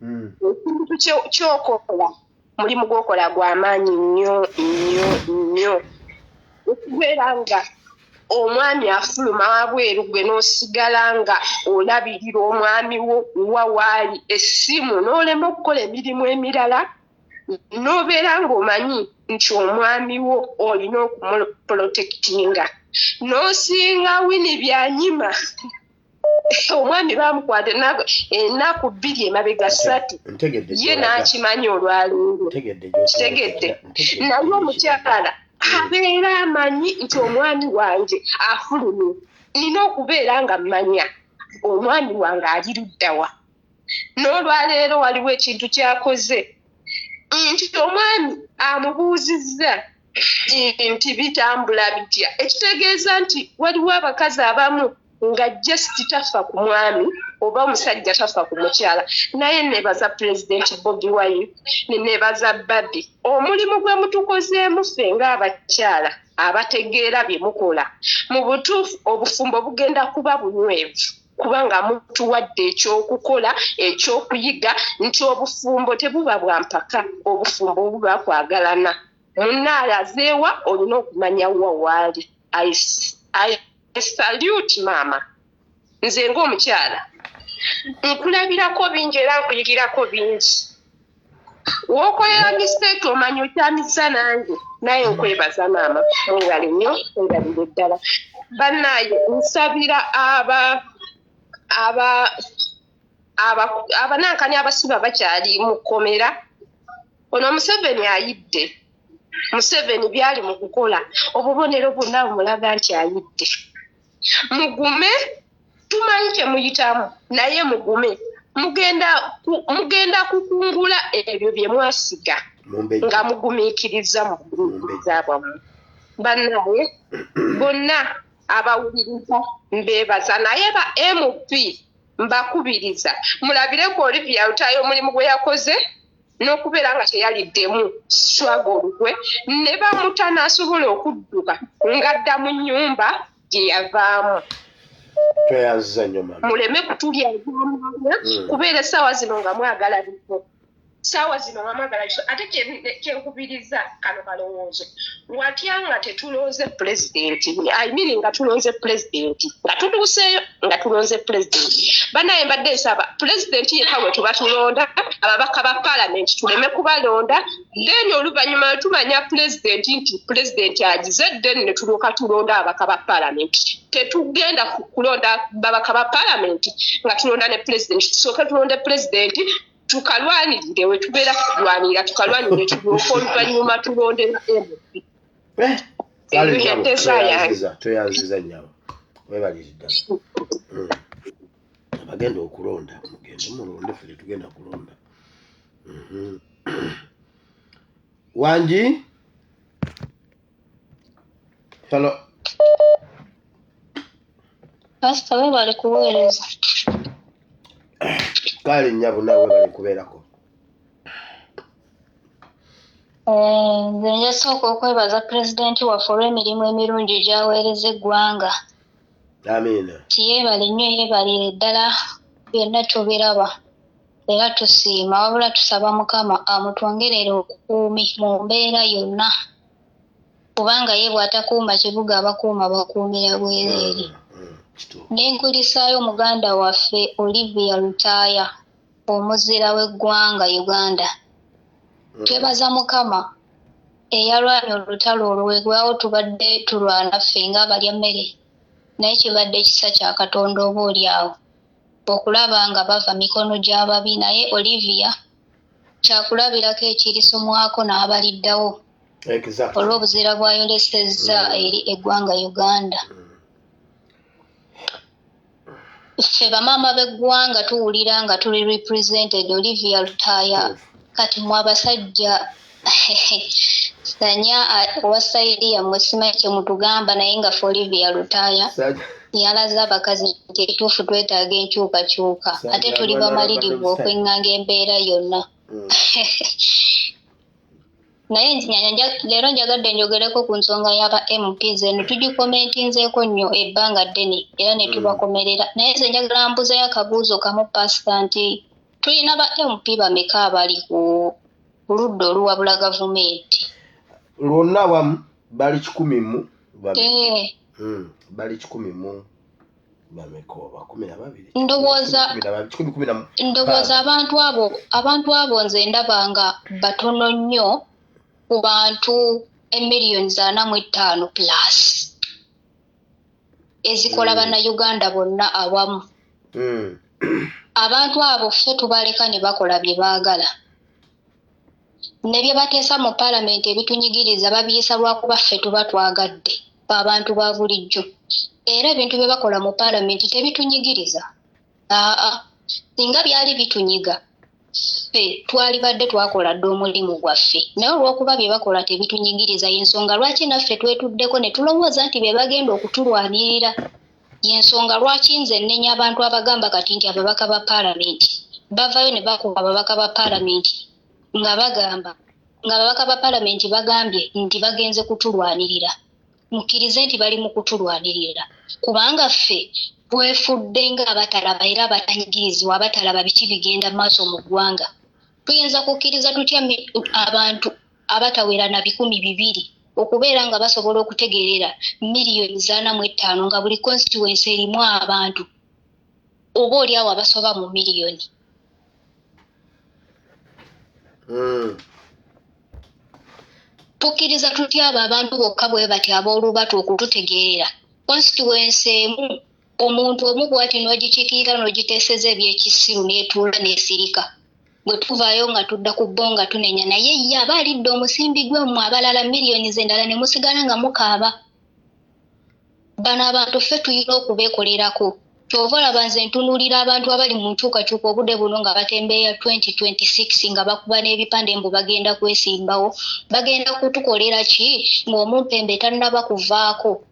Ekintu ky'okola, mulimu gw'okola gwa maanyi nnyo nnyo nnyo. Okubeera nga omwami afuluma wabweru gwe n'osigala nga olabirira omwami wo wa waali, essimu n'olema okukola emirimu emirala, n'obeera ng'omanyi nti omwami wo olina okumuprotectinga, n'osinga Winnie Byanyima. Omwami bamukwata ennaku 2 emabega 3, ye n'akimanya olwaleero. Kitegedde. Naye omukyala abeera amanyi nti omwami wange afulumye, nina okubeera nga mmanya omwami wange ali luddawa. N'olwaleero waliwo ekintu ky'akoze nti omwami amubuuzizza nti bitambula bitya, ekitegeeza nti waliwo abakazi abamu nga just tafa ku mwami oba omusajja tafa ku mukyala. Naye nebaza Pulezidenti Bobi Wine, nebaza Babi, omulimu gwe mutukozeemu ffe ng'abakyala abategeera bye mukola. Mu butuufu obufumbo bugenda kuba bunywevu, Kubanga mutuwadde ekyokukola, ekyokuyiga nti obufumbo tebuba bwa mpaka, obufumbo buba kwagalana. Munnaalazeewa olina okumanya wa waali. I salute maama. Nze ng'omukyala nkulabirako bingi era nkuyigirako bingi. W'okolera mistake omanya okyamizza nange, naye nkwebaza maama, mwebale nnyo, mwebalire ddala. Bannaaye nsabira aba abanankani abasiba bakyali mu kkomera. Ono Museveni ayidde. Museveni byali mu kukola, obubonero bwonna bumulaga nti ayidde. Mugume, tumanyi kye muyitamu, naye mugume, mugenda kukungula ebyo bye mwasiga nga mugumiikiriza mu bugumiikiriza bwammwe. Bannaye bonna abawuliriza mbeebaza, naye ba MP mbakubiriza mulabire ku Olivia Lutaaya omulimu gwe yakoze n'okubeera nga teyaliddemu swaga olukwe ne bamuta n'asobola okudduka ng'adda mu nnyumba gye yavaamu. Tweyanziza nnyo mama. Muleme kutulya ebyamaanya kubeera essaawa zino nga mwagala bifo. Ssaawa zino nga mwagala bifo. Ate kyenkubiriza kano kalowoozo, watya nga tetulonze pulezidenti, I mean nga tulonze pulezidenti, nga tutuuseeyo nga tulonze pulezidenti. Bannaye mbadde nsaba pulezidenti yekka bwe tuba tulonda, ababaka ba paalamenti tuleme kubalonda, then oluvannyuma lwe tumanya pulezidenti nti pulezidenti agize, then ne tulyoka tulonda ababaka ba paalamenti. Tetugenda kulonda babaka ba paalamenti nga tulonda ne pulezidenti. Tusooke tulonde pulezidenti, tukalwanirire we tubeera tukulwanirira, tukalwanirire tulyoke oluvannyuma tulonde MP. Kale Eyo nnyabo, y'enteesa yange. tweyanziza nnyabo, weebalire ddala. Abagenda okulonda mugende mulonde, ffe tetugenda kulonda. Wangi, hello. Pasita, weebale kuweereza. Kale nnyabo, naawe webale kubeerako. Nze njasooka okwebaza pulezidenti waffe olw'emirimu emirungi gy'aweereza eggwanga. Amiina. Tiyeebale nnyo, yeebalire ddala, byonna tubiraba era tusiima, wabula tusaba Mukama amutwongerere obukuumi mu mbeera yonna, kubanga ye bw'atakuuma kibuga, abakuuma bakuumira bwereere. Ne nkulisaayo muganda waffe Olivia Lutaaya, omuzira w'eggwanga Uganda. Twebaza Mukama eyalwanye olutalo olwo. Weewaawo tubadde tulwana ffe ng'abalya mmere, naye kibadde kisa kya Katonda oba oli awo okulaba nga bava mikono gy'ababi. Naye Olivia kyakulabirako ekirisomwako n'abaliddawo olw'obuzira bw'ayolesezza eri eggwanga Uganda. Ffe bamaama b'eggwanga tuwulira nga tuli represented Olivia Lutaaya. Kati mwe abasajja sanya owa side yammwe, simanyi kye mutugamba, naye nga ffe Olivia Lutaaya yalaze abakazi nti ekituufu twetaaga enkyukakyuka, ate tuli bamalirivu okweŋŋanga embeera yonna. Naye leero njagadde njogereko ku nsonga y'aba MPs. Eno tugikomentinzeeko nnyo ebbanga ddene era ne tubakomerera, naye nze njagala mbuzeyo akabuuzo kamu, pasita, nti tulina ba MP bameka abali ku ludda oluwabula gavumenti? Lwonna wamu bali 100 mu bali 100 mu bameka oba 12? Ndowooza 116. Ndowooza abantu abo nze ndaba nga batono nnyo ku bantu emiliyoni 45 plus ezikola bannayuganda bonna awamu. Abantu abo ffe tubaleka ne bakola bye baagala ne bye bateesa mu paalamenti ebitunyigiriza babiyisa lwakuba ffe tuba twagadde abantu ba bulijjo, era ebintu bye bakola mu paalamenti tebitunyigiriza. Aa, singa byali bitunyiga, ffe twalibadde twakola dda omulimu gwaffe, naye olw'okuba bye bakola tebitunyigiriza, y'ensonga lwaki naffe twetuddeko ne tulowooza nti be bagenda okutulwanirira. Y'ensonga lwaki nze nnenya abantu abagamba kati nti ababaka ba paalamenti bavayo ne bakuba ababaka ba paalamenti nga bagamba nga ababaka ba paalamenti bagambye nti bagenze kutulwanirira. Mukkirize nti bali mu kutulwanirira, kubanga ffe Twefudde ng'abatalaba era abatanyigirizibwa, abatalaba biki bigenda mu maaso mu ggwanga. Tuyinza kukkiriza tutya abantu abatawera na 200 okubeera nga basobola okutegeerera 45 million nga buli constituency erimu abantu oba oli awo abasoba mu miliyoni? Tukkiriza tutya abo abantu bokka bwe bati ab'olubatu okututegeerera constituency emu, omuntu omu bw'ati, n'ogikiikirira n'ogiteeseza ebyekisiru n'etuula n'esirika, bwe tuvaayo nga tudda ku bo nga tunenya, naye ye aba alidde omusimbi gwe, mmwe abalala miliyoni endala ne musigala nga mukaaba? Bano abantu ffe tulina okubeekolerako. Kyova olaba nze ntunuulira abantu abali mu nkyukakyuka obudde buno nga batembeeya 2026, nga bakuba n'ebipande mbu bagenda kwesimbawo. Bagenda kutukolera ki ng'omumpembe tannaba kuvaako,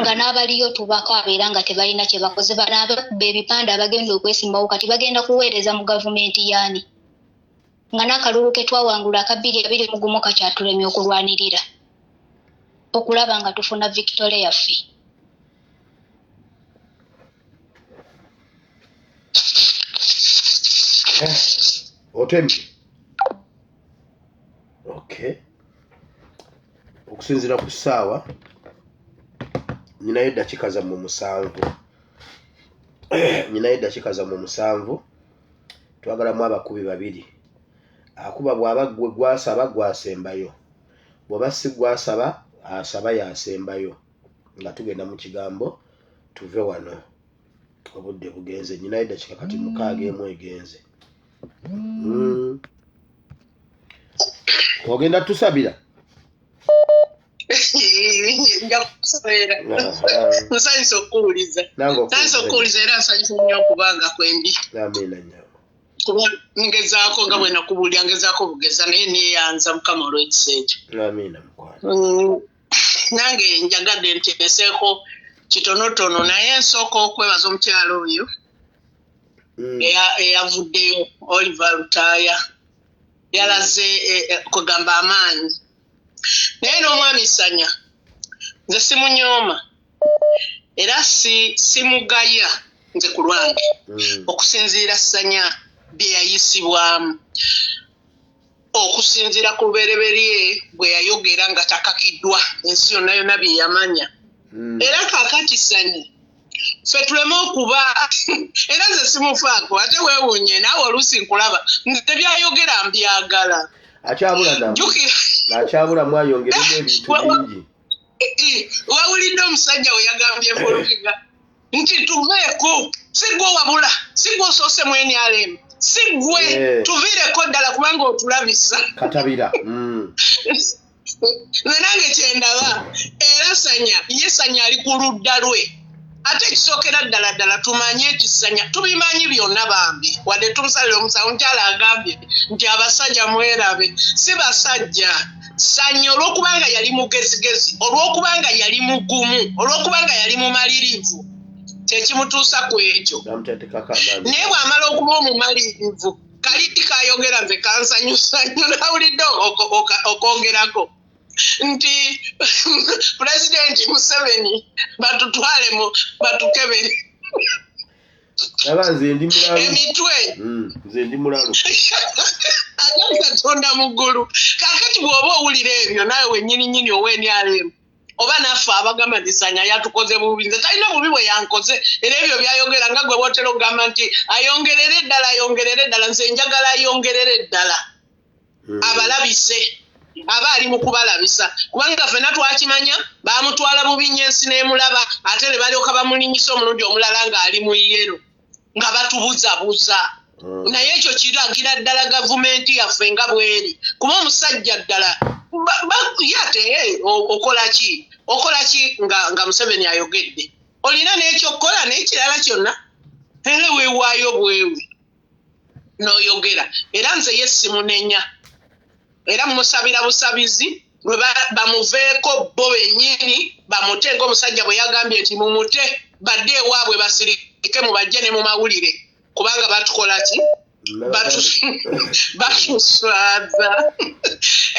nga n'abaliyo tubakaaba era nga tebalina kye bakoze? Bano abakuba ebipande abagenda okwesimbawo kati bagenda kuweereza mu gavumenti yaani, nga n'akalulu ke twawangula aka 2021 kakyatulemye okulwanirira okulaba nga tufuna victory yaffe? Otemye. Okay, okusinziira ku ssaawa, nyinayo eddakiika zammwe 7, nyinayo eddakiika zammwe 7. Twagalamu abakubi babiri. Akuba bw'aba gwe gwasaba, gwasembayo. Bw'oba si gwasaba, asaba yasembayo, nga tugenda mu kigambo tuve wano. Obudde bugenze, nyinayo eddakiika kati 6 emu egenze. Ogenda tusabira? Nja kukusabira. Nsanyusa okukuwuliza. Nange. Nsanyusa okukuwuliza era nsanyusa nnyo okubanga kwendi. Amiina nnyo. Kuba ngezaako nga bwe nakubuulira, ngezaako bugeza, naye neeyanza Mukama olw'ekisa ekyo. Amiina, mukwano. Nange njagadde nteeseeko kitonotono, naye nsooka okwebaza omukyalo oyo eyavuddeyo, Oliver Lutaaya. Yalaze kugamba amaanyi, naye n'omwami Sanya nze simunyooma era si simugaya nze ku lwange, okusinziira Sanya bye yayisibwamu, okusinziira ku lubereberye bwe yayogera nga takakiddwa, ensi yonna yonna bye yamanya. Era kaakati Sanya ffe tuleme okuba, era nze simufaako. Ate weewuunye naawe, oluusi nkulaba, nze byayogera mbyagala. Akyabula namu. Jjukira. Akyabulamu, ayongeremu ebintu bingi. Wawulidde omusajja we yagambye Fulufiga nti tuveeko, si gwe wabula, si gwe osoose mu NRM, si gwe. Tuviireko ddala kubanga otulabisa. Katabira. Nze nange kyendaba, era Sanya ye Sanya ali ku ludda lwe. Ate ekisookera ddala ddala, tumanye nti Sanya tubimanyi byonna bambi, wadde tumusalira omusango. Mukyala agambye nti abasajja mwerabe, si basajja. Sanya olw'okubanga yali mugezigezi, olw'okubanga yali mugumu, olw'okubanga yali mumalirivu, kyekimutuusa ku ekyo. Bamutetekako amaanyi. Naye bw'amala okuba omumalirivu, kali kayogera nze kansanyusa nnyo. Nawulidde okwogerako nti Pulezidenti Museveni batutwale mu batukebere Aba nze ndi mulalu. emitwe. Nze ndi mulalu. Ate Katonda mu ggulu. Kaakati bw'oba owulira ebyo, naawe wennyini nnyini ow'NRM oba naffe abagamba nti Sanya yatukoze bubi, nze talina bubi bwe yankoze. Era ebyo byayogera nga gwe bwotera okugamba nti ayongerere eddala, ayongerere eddala, nze njagala ayongerere eddala, abalabise aba ali mu kubalabisa, kubanga ffenna twakimanya bamutwala bubi nnyo, ensi n'emulaba, ate ne balyoka bamulinyisa omulundi omulala ng'ali mu yellow nga batubuzabuza. Naye ekyo kiragira ddala gavumenti yaffe nga bweri, kuba omusajja ddala ye ate okola ki, okola ki nga Museveni ayogedde? Olina n'ekyokukola n'ekirala kyonna, era weewaayo bwewe n'oyogera. Era nze ye simunenya, era musabira busabizi lwe bamuveeko bo bennyini, bamute ng'omusajja bwe yagambye nti mumute, badde ewaabwe basirike, mubajje ne mu mawulire, kubanga batukola ki? Batuswaza.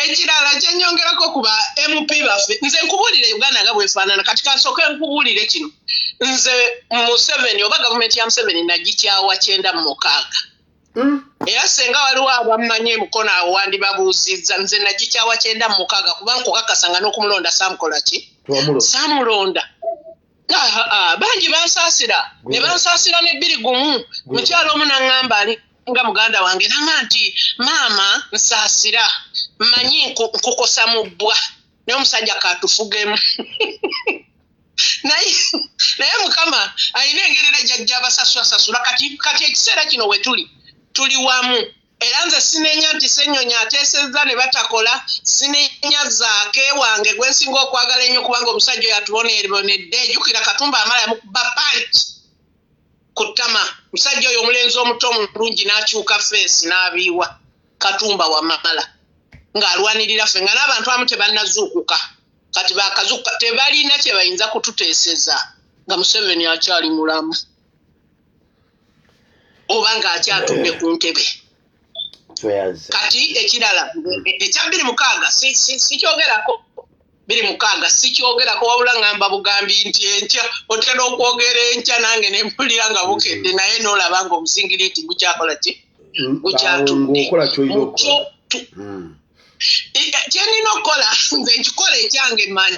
Ekirala kyenyongerako ku ba MP baffe, nze nkubuulire Uganda nga bwefaanana. Kati kansooke nkubuulire kino: nze Museveni oba gavumenti ya Museveni nagikyawa 96. Era senga waliwo abammanyi emukono awo wandibabuuzizza. Nze nagikyawa 96, kuba nkukakasa nga n'okumulonda saamukola ki, saamulonda. Bangi bansaasira ne bansaasira ne 21. Mukyalo omu naŋŋamba, ali nga muganda wange, naŋŋa nti, "Maama, nsaasira, mmanyi nkukosa mu bbwa, naye omusajja katufugemu." Naye Mukama alina engeri era gyajja abasasulasasula. Kati ekiseera kino we tuli, tuli wamu. Era nze sinenya nti Ssenyonyi ateesezza ne batakola. Sinenya Zaake wange gwe nsinga okwagala ennyo, kubanga omusajja oyo atuboneebonedde. Jjukira Katumba amala yamukuba punch ku ttama, musajja oyo omulenzi omuto omulungi n'akyuka face n'abiiwa. Katumba Wamala ng'alwanirira ffe, nga n'abantu abamu tebannazuukuka. Kati bakazuukuka, tebalina kye bayinza kututeeseza nga Museveni akyali mulamu oba ng'akyatudde ku ntebe. Kati ekirala ekya 26 sikyogerako, 26 sikyogerako, wabula ngamba bugambi nti enkya otera okwogera enkya nange nempulira nga bukedde, naye n'olaba nga omuzingiriiti gukyakola ki, gukyatudde. Kyenina okukola nze nkikola, ekyange manyi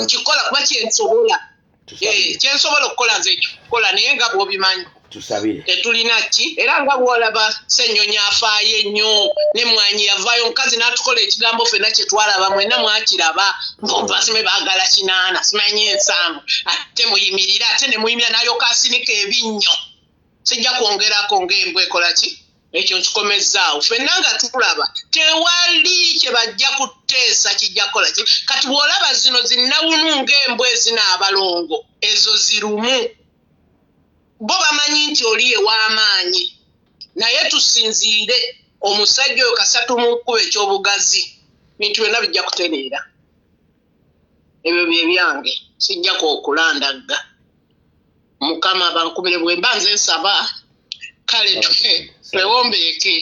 nkikola kuba kyensobola, kyensobola okukola nze nkikola, naye nga bw'obimanyi tetulina ki. Era nga bw'olaba Ssennyonyi afaayo ennyo, nemwanyi yavaayo omukazi n'atukola ekigambo ffenna kye twalaba, mwenna mwakiraba, ng'obasime baagala 80, simanyi 70, ate muyimirire, ate ne muyimirira n'alyoka asinika ebinnyo. Sijja kwongerako ng'embwa ekola ki, ekyo nkikomezzaawo. Ffenna nga tulaba tewali kye bajja kuteesa kijja kukola ki. Kati bw'olaba zino zinnawunu ng'embwa ezina abalongo, ezo zirumu, bo bamanyi nti oli ew'amaanyi, naye tusinziire omusajja oyo kasatu mu kkuba ekyobugazi, bintu byonna bijja kutereera. Ebyo bye byange, sijja okulandagga. Mukama bankubire bwe mba nze nsaba. Kale twewombeeke,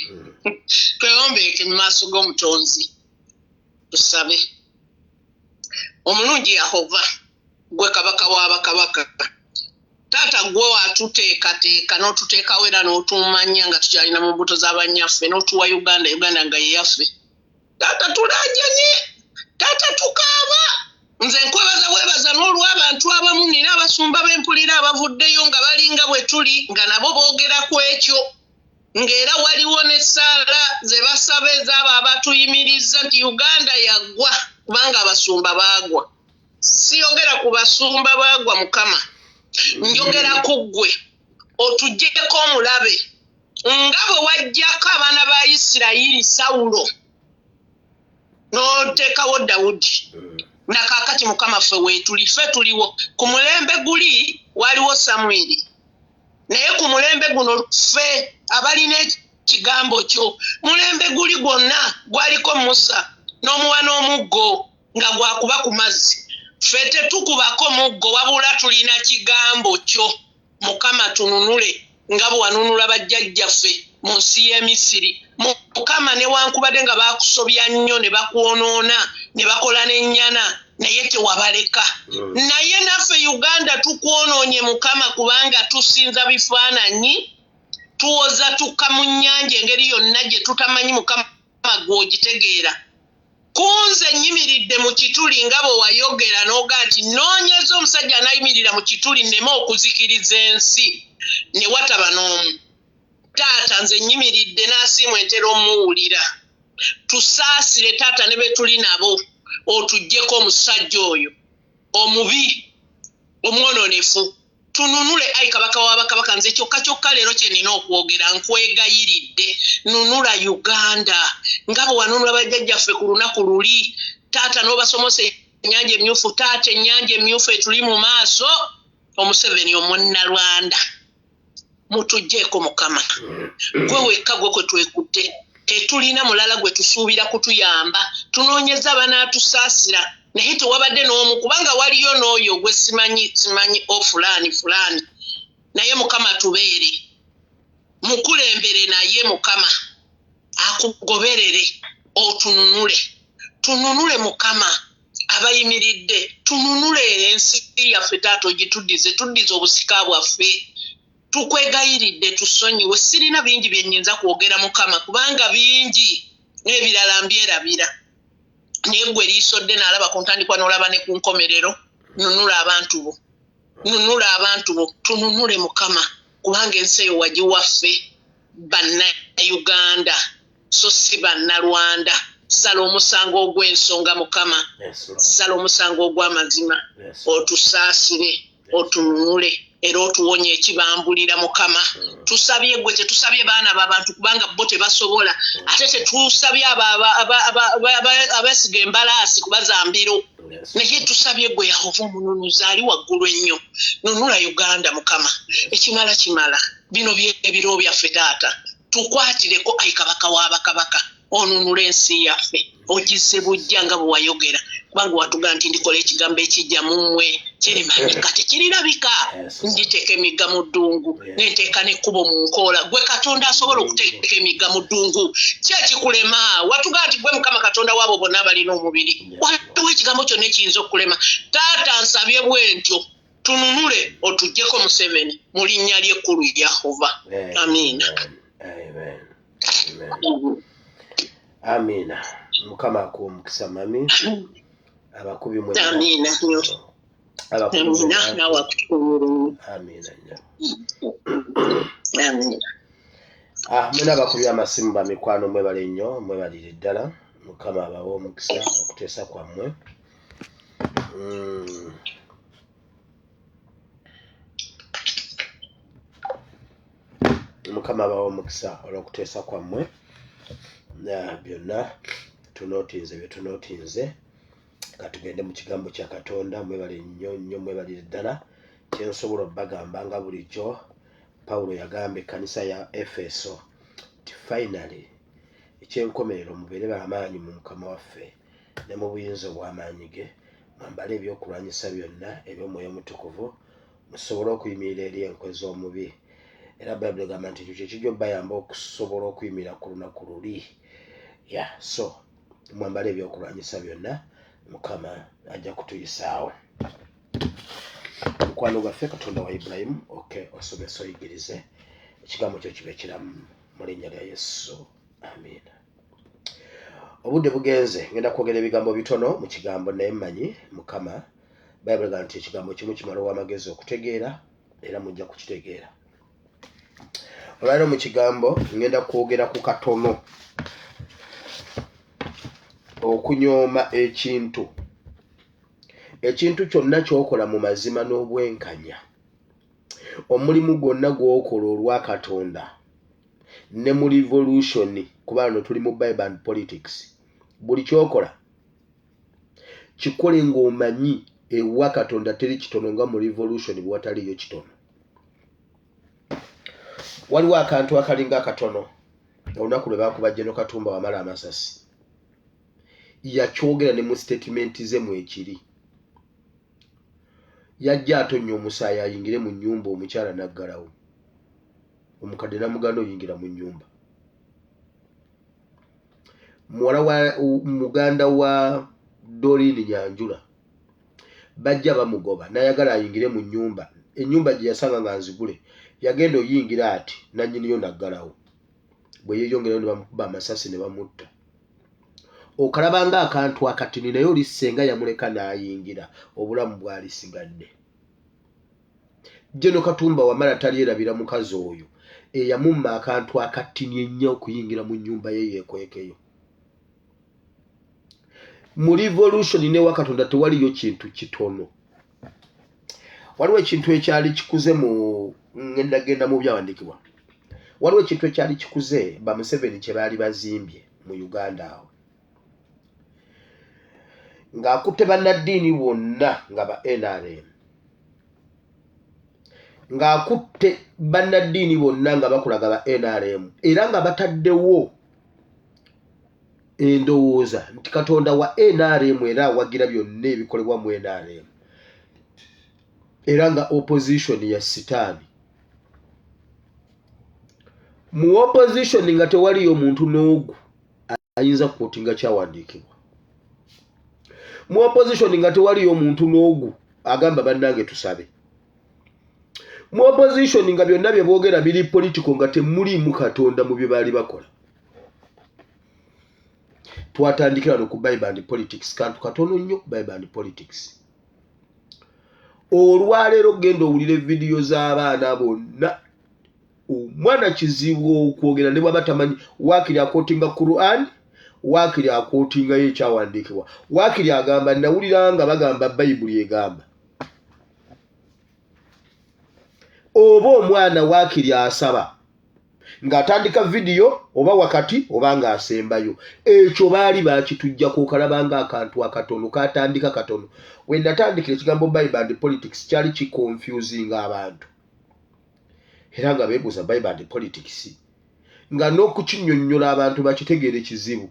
twewombeeke mu maaso g'Omutonzi, tusabe. Omulungi Yehova, gwe Kabaka w'abakabaka, Taata, gwe watuteekateeka n'otuteekawo era n'otumanya nga tukyalina mu mbuto z'abanyaffe, n'otuwa Uganda, Uganda nga yeyaffe. Taata, tulajanye, Taata, tukaaba. Nze nkwebaza bwebaza n'olw'abantu abamu, nina abasumba b'empulira abavuddeyo nga balinga bwe tuli, nga nabo boogera ku ekyo, ng'era waliwo n'essaala ze basaba ezaabo abatuyimiriza nti Uganda yaggwa kubanga abasumba baagwa. Siyogera ku basumba baagwa, Mukama, njogera ku ggwe otuggyeko omulabe nga bwe waggyako abaana ba Isirayiri Sawulo n'oteekawo Dawudi. Nakaakati Mukama, ffe weetuli, ffe tuliwo. Ku mulembe guli waliwo Samwiri, naye ku mulembe guno ffe abalina ekigambo kyo. Mulembe guli gwonna gwaliko Musa n'omuwa n'omuggo nga gwakuba ku mazzi. Ffe tetukubako muggo, wabula tulina kigambo kyo. Mukama, tununule nga bwe wanunula bajjajjaffe mu nsi y'e Misiri. Mukama, newankubadde nga bakusobya nnyo ne bakwonoona ne bakola n'ennyana, naye tewabaleka. Naye naffe Uganda tukwonoonye, Mukama, kubanga tusinza bifaananyi, tuwoza tukka mu nnyanja engeri yonna gye tutamanyi. Mukama, gw'ogitegeera. Kunze nnyimiridde mu kituli nga bwe wayogera n'oga nti noonyeza omusajja anayimirira mu kituli nneme okuzikiriza ensi, ne wataba n'omu. Taata, nze nnyimiridde n'asiimwa entera omuwulira. Tusaasire Taata ne be tuli nabo, otuggyeko omusajja oyo omubi omwononefu, tununule ayi Kabaka w'abakabaka. Nze kyokka kyokka leero kye nina okwogera, nkwegayiridde, nunula Uganda nga bwe wanunula bajjajjaffe ku lunaku luli, Taata, n'obasomosa Ennyanja Emyufu. Taata, Ennyanja Emyufu etuli mu maaso, Omuseveni omunnalwanda mutugjeeko. Mukama, gwe wekka gwe kwe twekutte, tetulina mulala gwe tusuubira kutuyamba. Tunoonyeza abanatusaasira, naye tewabadde n'omu, kubanga waliyo n'oyo gwe simanyi, simanyi o fulaani fulaani. Naye Mukama, tubeere. Mukulembere naye Mukama akugoberere, otununule, tununule Mukama abayimiridde, tununule ensi yaffe taata, ogituddize, tuddize obusika bwaffe. Tukwegayiridde tusonyiwe. Sirina bingi bye nnyinza kwogera Mukama, kubanga bingi n'ebirala mbyerabira, naye ggwe eriiso ddene naalaba ku ntandikwa n'olaba ne ku nkomerero. Nunula abantu bo, nunula abantu bo, tununule Mukama, kubanga ensi eyo wagiwaffe Bannayuganda so si Bannalwanda. Sala omusango ogw'ensonga Mukama, sala omusango ogw'amazima, otusaasire, otununule era otuwonye ekibambulira Mukama. Tusabye gwe, tetusabye baana babantu kubanga bo tebasobola, ate tetusabye abesiga embalaasi kubaza mbiro, naye tusabye gwe Yehova omununuzi ali waggulu ennyo. Nunula Uganda Mukama, ekimala kimala. Bino byebiro byaffe taata, tukwatireko ayi Kabaka w'abakabaka, onunula ensi yaffe ogizze bujja nga bwe wayogera, kubanga watugaa nti ndikola ekigambo ekijja mu mmwe kirimanyika tekirirabika, nditeeka emigga mu ddungu nenteeka n'ekkubo mu nkoola. Gwe Katonda asobola okuteeka emigga mu ddungu, ki ekikulema? Watugaa nti gwe Mukama Katonda waabo bonna abalina omubiri, waliwo ekigambo kyonna ekiyinza okukulema? Taata, nsabye bwe ntyo, tununule otuggyeko Museveni mu linnya ly'ekkulu Yehova, amiina. Amiina. Mukama akuwa omukisa mami. Abakubi mwenna. Amiina nnyo. Abakubi Amiina. mwenna. Naawe akutukuumire nnyo. Amiina nnyo. Amiina. Ah, mwena abakubi amasimu ba mikwano, mwebale nnyo, mwebalire ddala. Mukama abawe omukisa okuteesa kwammwe. Mukama abawe omukisa olw'okuteesa kwammwe. Na byonna tunootinze bye tunootinze, katugende mu kigambo kya Katonda. Mwebale nnyo nnyo, mwebalire ddala. Kyensobola obbagamba nga bulijjo, Pawulo yagamba ekkanisa ya Efeso nti finally, ekyenkomerero, mubeere b'amaanyi mu Mukama waffe ne mu buyinza obw'amaanyi ge, mwambale ebyokulwanyisa byonna eby'Omwoyo Omutukuvu, musobole okuyimirira eri enkwe z'omubi. Era Bayibuli egamba nti ekyo kyekijja obbayamba okusobola okuyimirira ku lunaku luli. Ya so mwambale ebyokulwanyisa byonna, Mukama ajja kutuyisaawo. Mukwano gwaffe, Katonda wa Ibulayimu, ok osomese, oyigirize, ekigambo kyo kibe kiramu mu linnya lya Yesu, amiina. Obudde bugenze, ngenda kwogera ebigambo bitono mu kigambo, naye mmanyi Mukama. Bayibuli egamba nti ekigambo kimu kimala ow'amagezi okutegeera, era mujja kukitegeera. Olwaliro mu kigambo ngenda kwogera ku katono okunyooma ekintu. Ekintu kyonna ky'okola mu mazima n'obwenkanya, omulimu gwonna gw'okola olwa Katonda ne mu revolution, kuba no tuli mu Bible and politics, buli ky'okola kikole ng'omanyi ewa Katonda teri kitono, nga mu revolution bwe wataliiyo kitono. Waliwo akantu akalinga akatono. Olunaku lwe baakuba General Katumba Wamala amasasi, yakyogera ne mu statement ze mwekiri. Yajja atonnya omusaayi ayingire mu nnyumba, omukyala n'aggalawo, omukadde n'amugaana oyingira mu nnyumba. Muwala wa muganda wa Doreen Nyanjula bajja bamugoba n'ayagala ayingire mu nnyumba. Ennyumba gye yasanga nga nzigule, yagenda oyingira ati nannyiniyo n'aggalawo. Bwe yeeyongerayo ne bamukuba amasasi ne bamutta. Okalaba nga akantu akatini, naye oli ssenga yamuleka n'ayingira, obulamu bwalisigadde. General Katumba Wamala talyerabira mukazi oyo eyamumma akantu akatini ennyo okuyingira mu nnyumba ye yeekwekeyo. Mu revolution newa Katonda tewaliyo kintu kitono. Waliwo ekintu ekyali kikuze mu ngendagenda mu byawandiikibwa, waliwo ekintu ekyali kikuze ba Museveni kye baali bazimbye mu Uganda awo, ng'akutte bannaddiini bonna nga ba NRM, ng'akutte bannaddiini bonna nga bakulaga ba NRM, era nga bataddewo endowooza nti Katonda wa NRM era awagira byonna ebikolebwa mu NRM, era nga opposition ya sitaani. Mu opposition nga tewaliyo muntu n'ogu ayinza kukotinga kyawandiikibwa. Mu opposition nga tewaliyo muntu n'ogu agamba bannange tusabe. Mu opposition nga byonna bye boogera biri political, nga temuliimu Katonda mu bye baali bakola. Twatandikira no ku Bible and politics, kantu katono nnyo, Bible and politics. Olwaleero genda owulire vidiyo z'abaana bonna. Omwana kizibu okwogera ne bwaba tamanyi, waakiri akootinga Quran, waakiri akootingayo ekyawandiikibwa, waakiri agamba nawulira nga bagamba Bayibuli egamba. Oba omwana waakiri asaba ng'atandika vidiyo oba wakati oba ng'asembayo. Ekyo baali bakitujjako, okalaba nga akantu akatono katandika katono. We natandikira ekigambo Bible and politics kyali kiconfusinga abantu, era nga beebuuza Bible and politics, nga n'okukinnyonnyola abantu bakitegeere kizibu.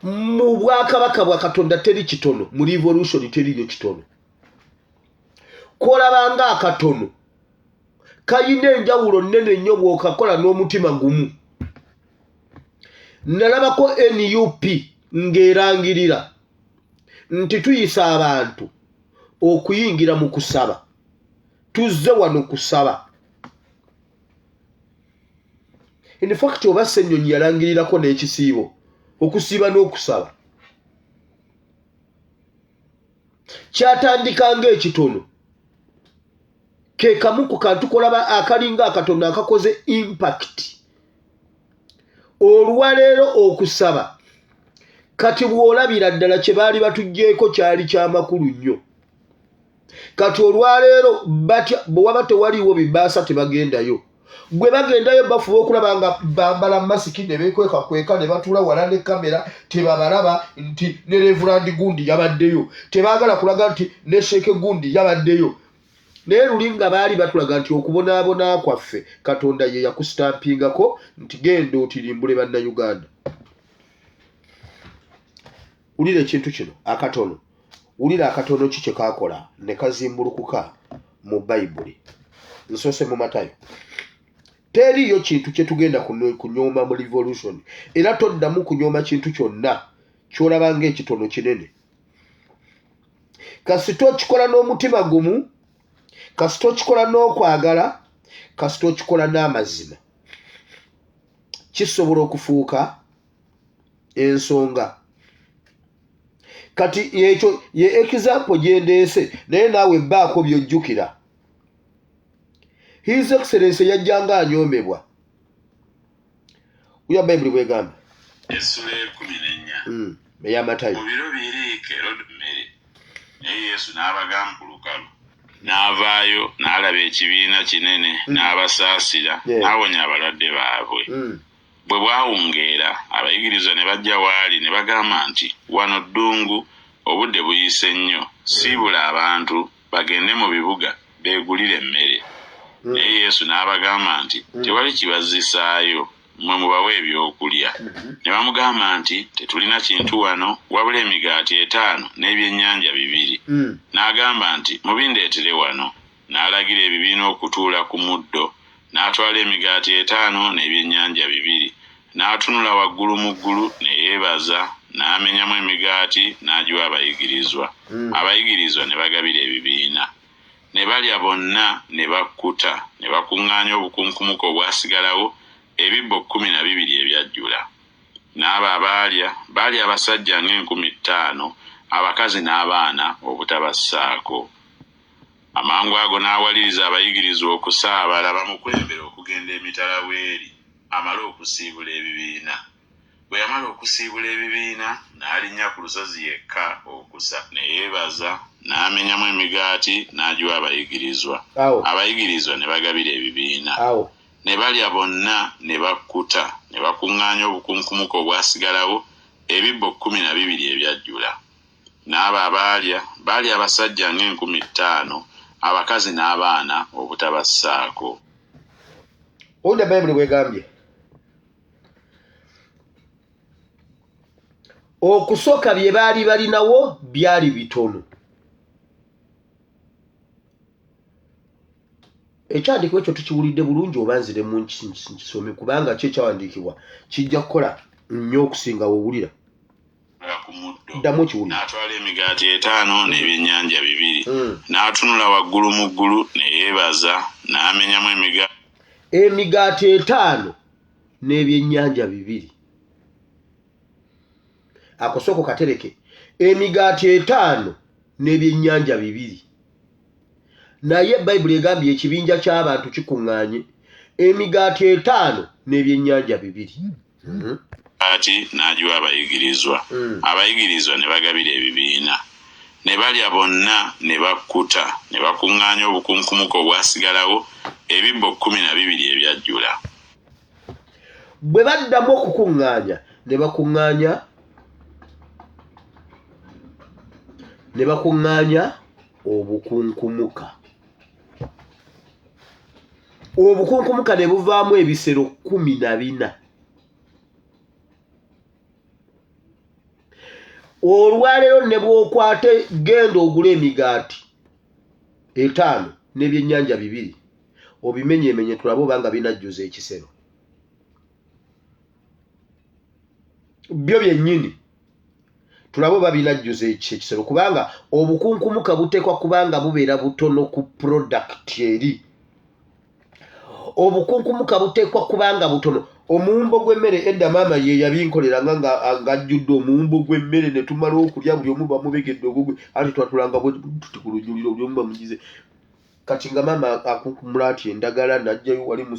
Mu bwakabaka bwa Katonda teri kitono, mu revolution teriyo kitono. Kolabanga akatono kayina enjawulo nnene nnyo bw'okakola n'omutima gumu. Nalabako NUP ng'erangirira nti tuyisa abantu okuyingira mu kusaba, tuzze wano kusaba. In fact oba Ssennyonyi yalangirirako n'ekisiibo, okusiiba n'okusaba. Kyatandika ng'ekitono, ke kamu ku kantu kolaba akalinga akatono akakoze impact. Olwaleero okusaba kati bw'olabira ddala kye baali batuggyeeko kyali kyamakulu nnyo. Kati olwaleero batya bwe waba tewaliiwo bibaasa tebagendayo, bwe bagendayo bafuba okulaba nga bambala masiki ne beekwekakweka ne batuula wala ne kamera tebabalaba nti ne Revurandi gundi yabaddeyo, tebaagala kulaga nti ne Sheeke gundi yabaddeyo. Naye luli nga baali batulaga nti okubonaabona kwaffe Katonda ye yakusitampingako nti genda otirimbule Bannayuganda. Wulira ekintu kino akatono, wulira akatono ki kye kaakola ne kazimbulukuka mu Bayibuli. Nsoose mu Matayo. Teriiyo kintu kye tugenda kunyooma mu revolution, era toddamu kunyooma kintu kyonna ky'olaba ng'ekitono kinene. Kasita okikola n'omutima gumu, kasita okikola n'okwagala, kasita okikola n'amazima, kisobola okufuuka ensonga. Kati ekyo ye example gye ndeese, naye naawe bbaako by'ojjukira. His Excellency yajjanga anyoomebwa. Uya Bayibuli bwegamba. Essula 14. Eya Matayo. Mu biro biri Kerode mmere, naye Yesu n'abagamba ku lukalu. N'avaayo n'alaba ekibiina kinene, n'abasaasira, n'awonya abalwadde baabwe. Bwe bwawungeera, abayigirizwa ne bajja w'ali ne bagamba nti, Wano ddungu, obudde buyise nnyo, siibula abantu bagende mu bibuga beegulire emmere. Naye Yesu n'abagamba nti, Tewali kibazisaayo, mmwe mubawe ebyokulya. Ne bamugamba nti, Tetulina kintu wano wabula emigaati 5 n'ebyennyanja 2. N'agamba nti, Mubindeetere wano. N'alagira ebibiina okutuula ku muddo, n'atwala emigaati 5 n'ebyennyanja 2, n'atunula waggulu mu ggulu ne yeebaza, n'amenyamu emigaati n'agiwa abayigirizwa. Abayigirizwa ne bagabira ebibiina. Ne balya bonna ne bakkuta, ne bakuŋŋaanya obukunkumuka obwasigalawo, ebibbo 12 ebyajjula. N'abo abaalya baali abasajja ng'enkumi 5, abakazi n'abaana obutabassaako. Amangu ago n'awaliriza abayigirizwa okusaabala bamukulembere okugenda emitala w'eri amale okusiibula ebibiina. Bwe yamala okusiibula ebibiina, n'alinnya ku lusozi yekka okusa ne yeebaza, n'amenyamu emigaati n'agiwa abayigirizwa. Abayigirizwa ne bagabira ebibiina. Ne balya bonna ne bakkuta, ne bakuŋŋaanya obukunkumuka obwasigalawo, ebibbo 12 ebyajjula. N'abo abaalya baali abasajja ng'enkumi 5, abakazi n'abaana obutabassaako. Owulira Bayibuli bwegambye. Okusooka bye baali balinawo byali bitono. Ekyawandiikibwa ekyo tukiwulidde bulungi oba nziremu nkisome kubanga kyo ekyawandiikibwa kijja kukola nnyo okusinga wowulira. Ddamu okiwulire. N'atwala emigaati etaano n'ebyennyanja bibiri, n'atunula waggulu mu ggulu ne yeebaza, n'amenyamu emigaati. Emigaati etaano n'ebyennyanja bibiri. Ako sooka okatereke. Emigaati etaano n'ebyennyanja bibiri. Naye Bayibuli egambye ekibinja ky'abantu kikuŋŋaanye emigaati etaano n'ebyennyanja bibiri. Emigaati n'agiwa abayigirizwa, abayigirizwa ne bagabira ebibiina. Ne balya bonna ne bakkuta, ne bakuŋŋaanya obukunkumuka obwasigalawo, ebibbo 12 ebyajjula. Bwe baddamu okukuŋŋaanya, ne bakuŋŋaanya ne bakuŋŋaanya obukunkumuka. Obukunkumuka ne buvaamu ebisero 14. Olwaleero ne bw'okwate genda ogule emigaati etaano n'ebyennyanja bibiri obimenyemenye tulabe oba nga binajjuza ekisero. Byo byennyini tulabe oba binajjuza ekisero kubanga obukunkumuka buteekwa kubanga bubeera butono ku product eri. Obukunkumuka buteekwa kubanga butono. Omuwumbo gw'emmere edda maama ye yabinkoleranga nga ng'ajjudde omuwumbo gw'emmere ne tumala okulya buli omu bamubegedde ogugwe anti twatulanga bwe tuti ku lujjuliro buli omu bamugize. Kati nga maama akunkumula ati endagala n'aggyayo wali mu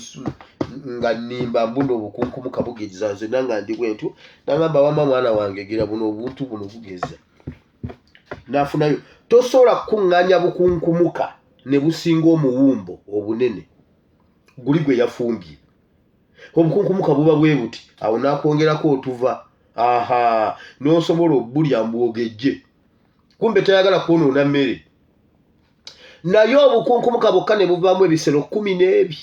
nga nnimba mbuno obukunkumuka bugezza nzenna nga ndi bwentyo n'angamba wamma mwana wange gira buno obuntu buno bugezza. N'afunayo tosobola kukuŋŋaanya bukunkumuka ne businga omuwumbo obunene guli gwe yafumbye. Obukunkumuka buba bwe buti awo n'akwongerako otuva aha n'osobola obulya mbu ogejje kumbe tayagala kwonoona mmere. Naye obukunkumuka bwokka ne buvaamu ebisero kkumi n'ebi.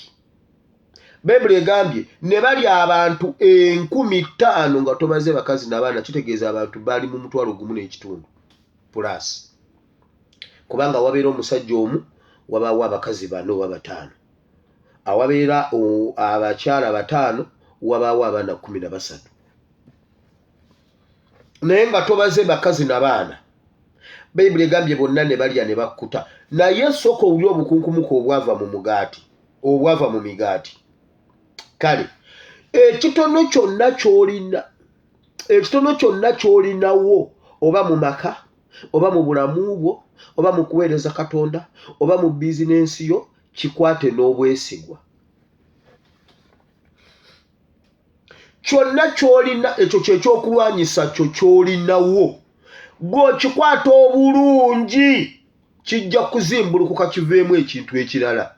Bayibuli egambye ne balya abantu 5000 nga tobaze bakazi n'abaana, kitegeeza abantu baali mu 1000 1/2 pulaasi kubanga wabeera omusajja omu wabaawo abakazi bana oba bataano, awabeera abakyala bataano wabaawo abaana 13, naye nga tobaze bakazi na baana. Bayibuli egambye bonna ne balya ne bakkuta. Naye sooka owulire obukunkumuka obwava mu mugaati, obwava mu migaati. Kale ekitono kyonna ky'olina, ekitono kyonna ky'olinawo oba mu maka oba mu bulamu bwo oba mu kuweereza Katonda oba mu bizinensi yo, kikwate n'obwesigwa. Kyonna ky'olina ekyo kye ky'okulwanyisa kyo ky'olinawo, bw'okikwata obulungi kijja kuzimbulukuka kiveemu ekintu ekirala.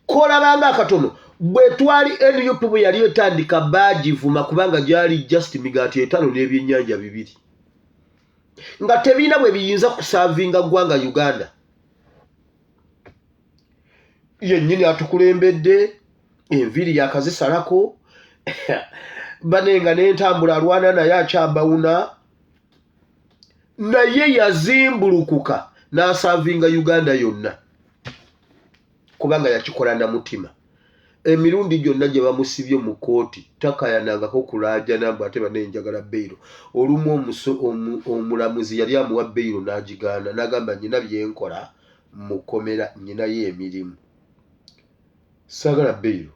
Kolabanga akatono bwe twali NUP bwe yali etandika baagivuma kubanga gyali just migaati etaano n'ebyennyanja bibiri nga tebirina bwe biyinza kusaavinga ggwanga Uganda. Yennyini atukulembedde enviiri yakazisalako bane nga n'entambula alwana naye akyabawuna, naye yazimbulukuka n'asaavinga Uganda yonna kubanga yakikola na mutima. Emirundi gyonna gye bamusibye mu kkooti takayanangako kulaajana mbu ate banaye njagala beyiro. Olumu omulamuzi yali amuwa beyiro n'agigaana n'agamba nnyina bye nkola mu kkomera nnyinayo emirimu saagala beyiro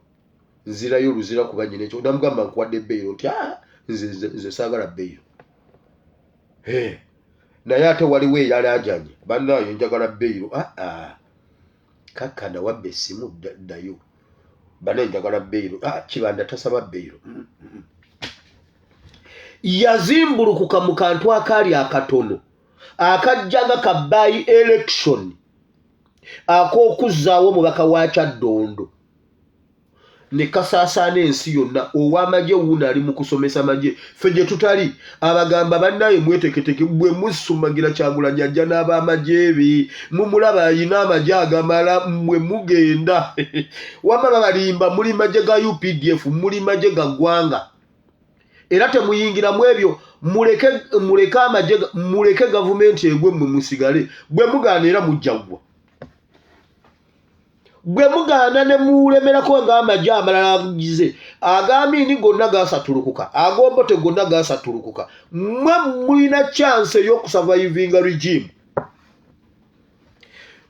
nzirayo luzira kuba nnyina ekyo. Namugamba nkuwadde beyiro nti aa nze saagala beyiro. Naye ate waliwo eyalaajanye bannaayo njagala beyiro aa kakkana wabba essimu ddayo banaye njagala beyiro Kibanda tasaba beyiro. Yazimbulukuka mu kantu akaali akatono akajja nga ka by election ak'okuzzaawo omubaka wa Kyaddondo ne kasaasaana ensi yonna. Ow'amagye wuuno ali mu kusomesa magye, ffe gye tutali abagamba bannaye mweteketeke bwe musumagira Kyagulanyi ajja n'ab'amagye be mumulaba ayina amagye agamala mmwe mugenda wamma babalimba muli magye ga UPDF muli magye ga ggwanga era temuyingira mu ebyo. Muleke muleke amagye muleke gavumenti egwe mmwe musigale. Bwe mugaana era mujja ggwa. Bwe mugaana ne mulemerako ng'amagye amalala agize ag'Amiini gonna gasatulukuka, ag'Obote gonna gasatulukuka. Mmwe mulina chance ey'okusavayivinga regime.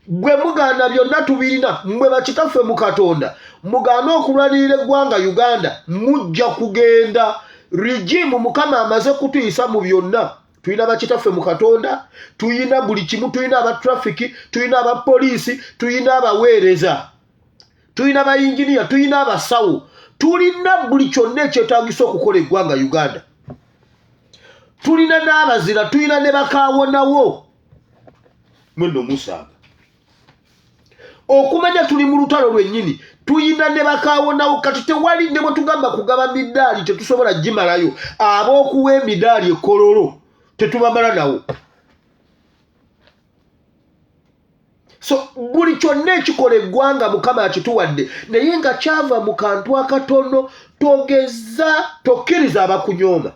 Bwe mugaana byonna tubirina, mmwe bakitaffe mu Katonda mugaane okulwanirira eggwanga Uganda, mujja kugenda. Regime Mukama amaze kutuyisa mu byonna. Tulina bakitaffe mu Katonda, tulina buli kimu, tulina aba traffic, tulina aba poliisi, tulina abaweereza, tulina bayinginiya, tulina abasawo, tulina buli kyonna ekyetaagisa okukola eggwanga Uganda. Tulina n'abazira, tulina ne bakaawonawo. Mwenno musaaga okumanya tuli mu lutalo lwennyini, tuyina ne bakaawonawo. Kati tewali ne bwe tugamba kugaba midaali tetusobola gimalayo. Ab'okuwa emidaali ekololo tetubamala nawo. So buli kyonna ekikola eggwanga Mukama akituwadde, naye nga kyava mu kantu akatono. Togeza, tokkiriza abakunyooma,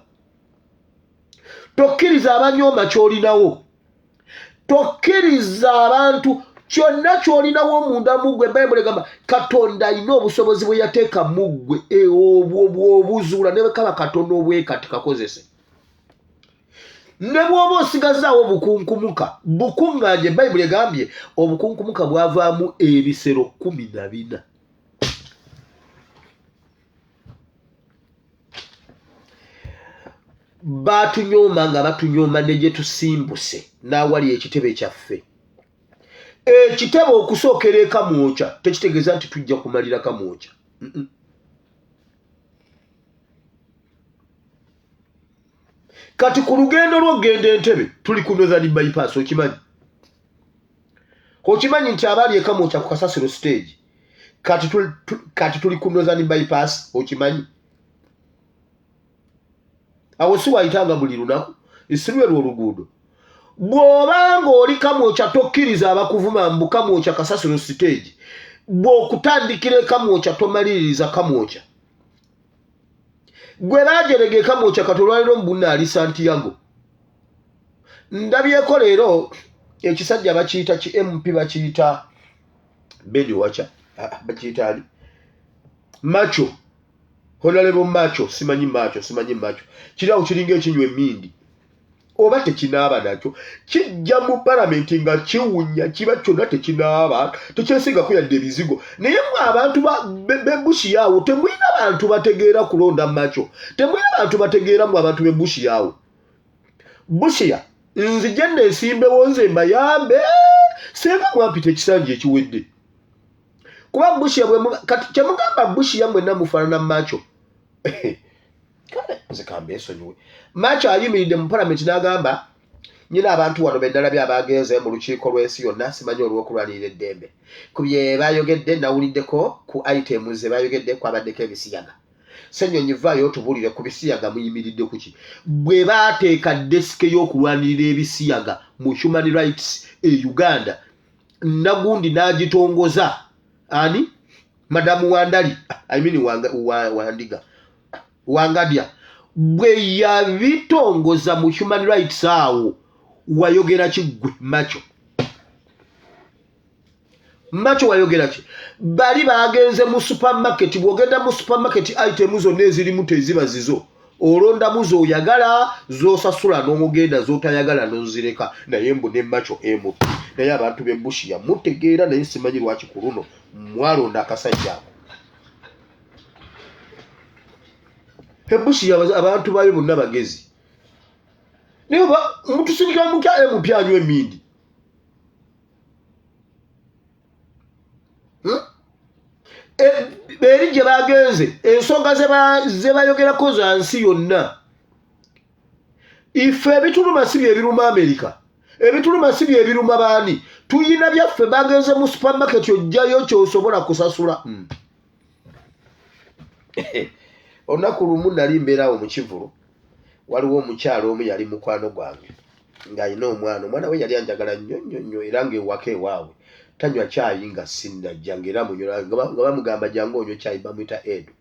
tokkiriza abanyooma ky'olinawo, tokkiriza abantu kyonna ky'olinawo munda mu ggwe. Bayibuli egamba Katonda alina obusobozi bwe yateeka mu ggwe, e, obwo bw'obuzuula ne bwe kaba katono obwekati kakozese. Ne bw'oba osigazaawo obukunkumuka bukuŋŋaanye. Bayibuli egambye obukunkumuka bwavaamu ebisero 14. Batunyooma nga batunyooma ne gye tusimbuse n'awali ekitebe kyaffe. Ekitebe okusookera e Kamwokya tekitegeeza nti tujja kumalira Kamwokya. Kati ku lugendo lw'okugenda Entebe tuli ku Northern Bypass. Okimanyi, okimanyi nti abaali e Kamwokya ku kasasiro stage, kati tuli ku Northern Bypass. Okimanyi awo si wayitanga buli lunaku, si lwe oluguudo. Bw'obanga oli Kamwokya tokkiriza abakuvuma mbu Kamwokya kasasiro stage. Bw'okutandikira e Kamwokya tomaliririza Kamwokya. Gwe baajerega e Kamwokya kati olwaliro mbunna ali Santiago. Ndabyeko leero ekisajja bakiyita ki MP, bakiyita Beni Wacha, ah, bakiyita ali Macho, Honorable Macho, simanyi Macho, simanyi Macho. Kiri awo kiringa ekinywa emindi oba tekinaaba nakyo. Kijja mu palamenti nga kiwunya, kiba kyonna tekinaaba, tekyesingako yadde ebizigo. Naye mwe abantu b'e Busia awo temulina bantu bategeera kulonda Macho, temulina bantu bategeera mu abantu b'e Busia awo. Busia nzije neesimbewo nze mbayambe senga mwampita ekisanja ekiwedde, kuba Busia kati kyemugamba Busia mwenna mufaanana Macho. Kale nze kambeesonyiwe. Macho ayimiridde mu palamenti n'agamba nyina abantu wano bendalabye abagenze mu lukiiko lw'ensi yonna simanyi olw'okulwanirira eddembe. Ku bye bayogedde nawuliddeko ku item ze bayogedde kwabaddeko ebisiyaga. Ssenyonyi, vaayo otubuulire ku bisiyaga, muyimiridde kuki? Bwe baateeka desk y'okulwanirira ebisiyaga mu human rights e Uganda, nagundi n'agitongoza ani, Madamu Wandali, I mean Wandiga, Wangadya, bwe yabitongoza mu human rights awo wayogera ki ggwe Macho? Macho wayogera ki? Bali bagenze mu supermarket. Bw'ogenda mu supermarket item zonna ezirimu teziba zizo, olondamu z'oyagala z'osasula n'omugenda, z'otayagala n'ozireka. Naye mbu ne Macho MP. Naye abantu b'e Busia mutegeera, naye simanyi lwaki ku luno mwalonda akasajja ako. E Busia abantu baayo bonna bagezi, naye oba mutusindika mutya MP anywa emindi? Hmm? Eri gye bagenze ensonga ze bayogerako za nsi yonna. Ife ebituluma si byebiruma Amerika, ebituluma si byebiruma baani, tuyina byaffe. Bagenze mu supermarket, ojjayo kyosobola kusasula. Olunaku lumu nali mbeerawo mu kivulu, waliwo omukyalo omu yali mukwano gwange ng'alina omwana. Omwana we yali anjagala nnyo nnyo nnyo, era ng'ewaka ewaabwe tanywa kyayi nga sinnajja, ng'era munywa nga bamugamba jangu onywe kyayi. Bamuyita Edo,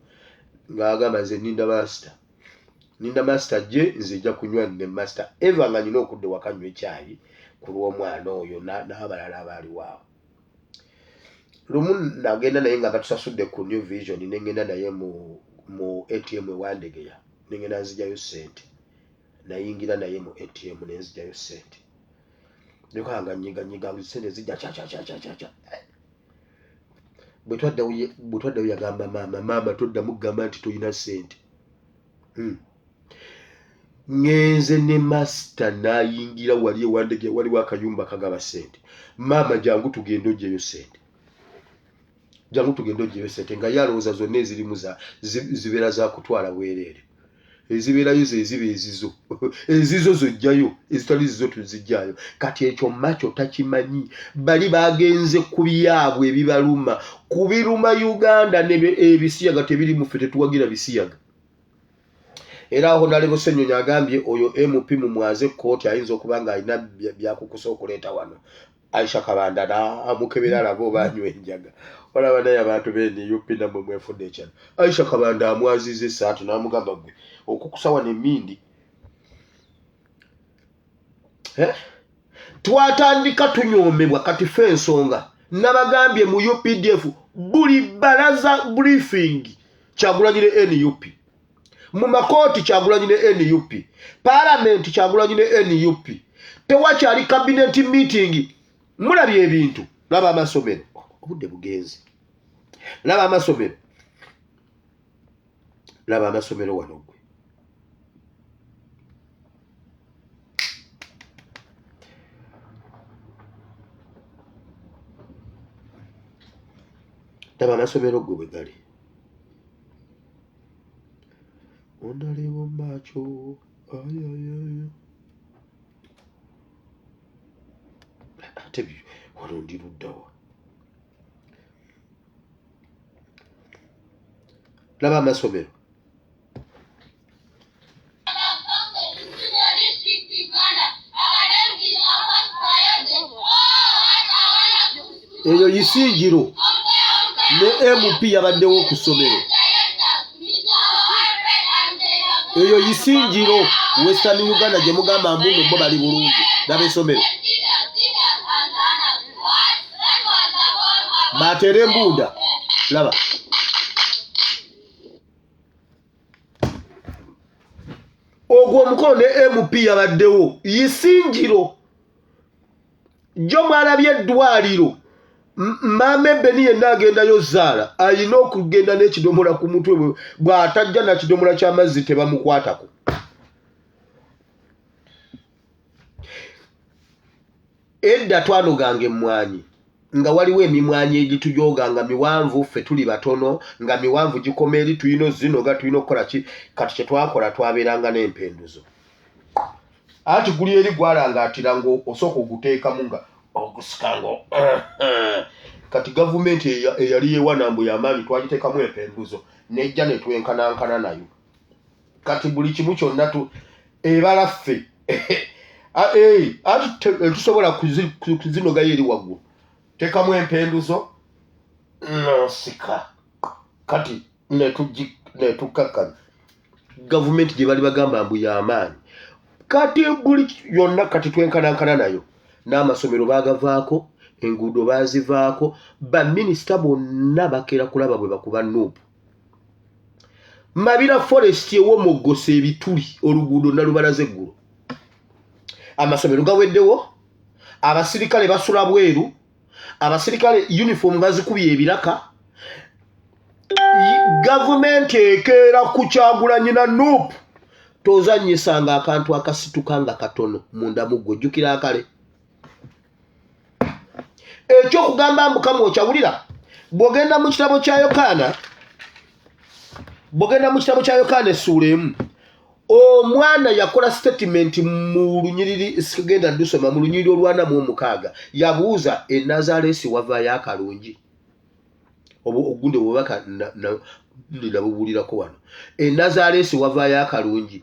ng'agamba nze nninda master. Ninda master je nze nja kunywa ne master eva nga nyina okudde waka nywe kyayi ku lw'omwana oyo n'abalala abaaliwo awo. Lumu nagenda naye nga batusasudde ku New Vision, ne ngenda naye mu ATM e Wandegeya, ne ngenda nzijayo ssente. Nayingira naye mu ATM ne nzijayo ssente. Nekuba nga nyiganyiga ssente zijja kya kya kya kya kya kya. Bwe twaddayo yagamba maama, maama toddamu kugamba nti tolina ssente. Ŋŋenze ne masita n'ayingira wali e Wandegeya, waliwo akayumba kagaba ssente. Maama jangu tugende oggyeyo ssente, jangu tugende oggyeyo ssente. Nga ye alowooza zonna ezirimu zibeera za kutwala bwereere, ezibeerayo ze ziba ezizo, ezizo zojjayo, ezitali zizo tuzijjayo. Kati ekyo makyo takimanyi, bali bagenze ku byabwe ebibaluma, ku biruma Uganda ne ebisiyaga tebiri mu ffe, tetuwagira bisiyaga. Era Honalebo Ssenyonyi agambye oyo MP mumwaze kkooti, ayinza okuba ng'alina byakukusa okuleeta wano. Aisha Kabanda n'amukebera alabe oba anywa enjaga. Olaba naye abantu be NUP nammwe mwefudde ekyalo. Aisha Kabanda amwaziza essaati n'amugamba gwe okukusa wano emmindi. Twatandika tunyoomebwa kati ffe ensonga nabagambye mu UPDF buli balaza briefing Kyagulanyi ne NUP, mu makooti Kyagulanyi ne NUP, palamenti Kyagulanyi ne NUP, tewakyali cabinet meeting. Mulabye ebintu, laba amasomero, obudde bugenze, laba amasomero, laba amasomero wano gwe laba amasomero gwe bwe gali. Ondalewo macho ayayaya ate wano ndi luddawa? Laba amasomero. Eyo Isingiro ne MP yabaddewo ku ssomero. Eyo Isingiro Western Uganda gye mugamba mbu nno bo bali bulungi. Laba essomero. Bateera embunda. Laba. Ogwo omukolo ne MP yabaddewo. Isingiro jjo mwalabye eddwaliro. Maama Ebeni yenna agendayo zaala alina okugenda n'ekidomola ku mutwe, bw'atajja na kidomola ky'amazzi tebamukwatako. Edda twanoganga emmwanyi nga waliwo emimwanyi egitujooga nga miwanvu, ffe tuli batono nga miwanvu gikoma eri, tulina ozinoga, tulina okukola ki. Kati kye twakola twabeeranga n'empenduzo, anti guli eri gwalangaatira ng'osooka oguteekamu nga ogusika nga kati gavumenti eyali yewana mbu yamaanyi twagiteekamu empenduzo nejja ne twenkanankana nayo. Kati buli kimu kyonna tu ebala ffe anti tetusobola kuzinogayo eri waggulu, teekamu empenduzo nosika kati netukkakkana. Gavumenti gye bali bagamba mbu y'amaanyi kati buli yonna kati twenkanankana nayo, n'amasomero baagavaako, enguudo baazivaako, baminisita bonna bakeera kulaba bwe bakuba Nuupu. Mabira Forest ewomoggosa ebituli, oluguudo nalubalaza eggulo, amasomero gaweddewo, abasirikale basula bweru, abasirikale uniform bazikubye ebiraka. Gavumenti ekeera ku Kyagulanyi na Nup. Tozanyisanga akantu akasituka nga katono munda mu ggwe, jjukira akale ekyokugamba mbu kamwokyawulira. Bw'ogenda mu kitabo kya Yokaana, bw'ogenda mu kitabo kya Yokaana essuula 1, omwana yakola statement mu lunyiriri, sigenda dusoma, mu lunyiriri olwana mu omukaaga yabuuza, e Nazaresi wavaayo akalungi? Obu ogundi obubaka nabubuulirako wano. E Nazaresi wavaayo akalungi?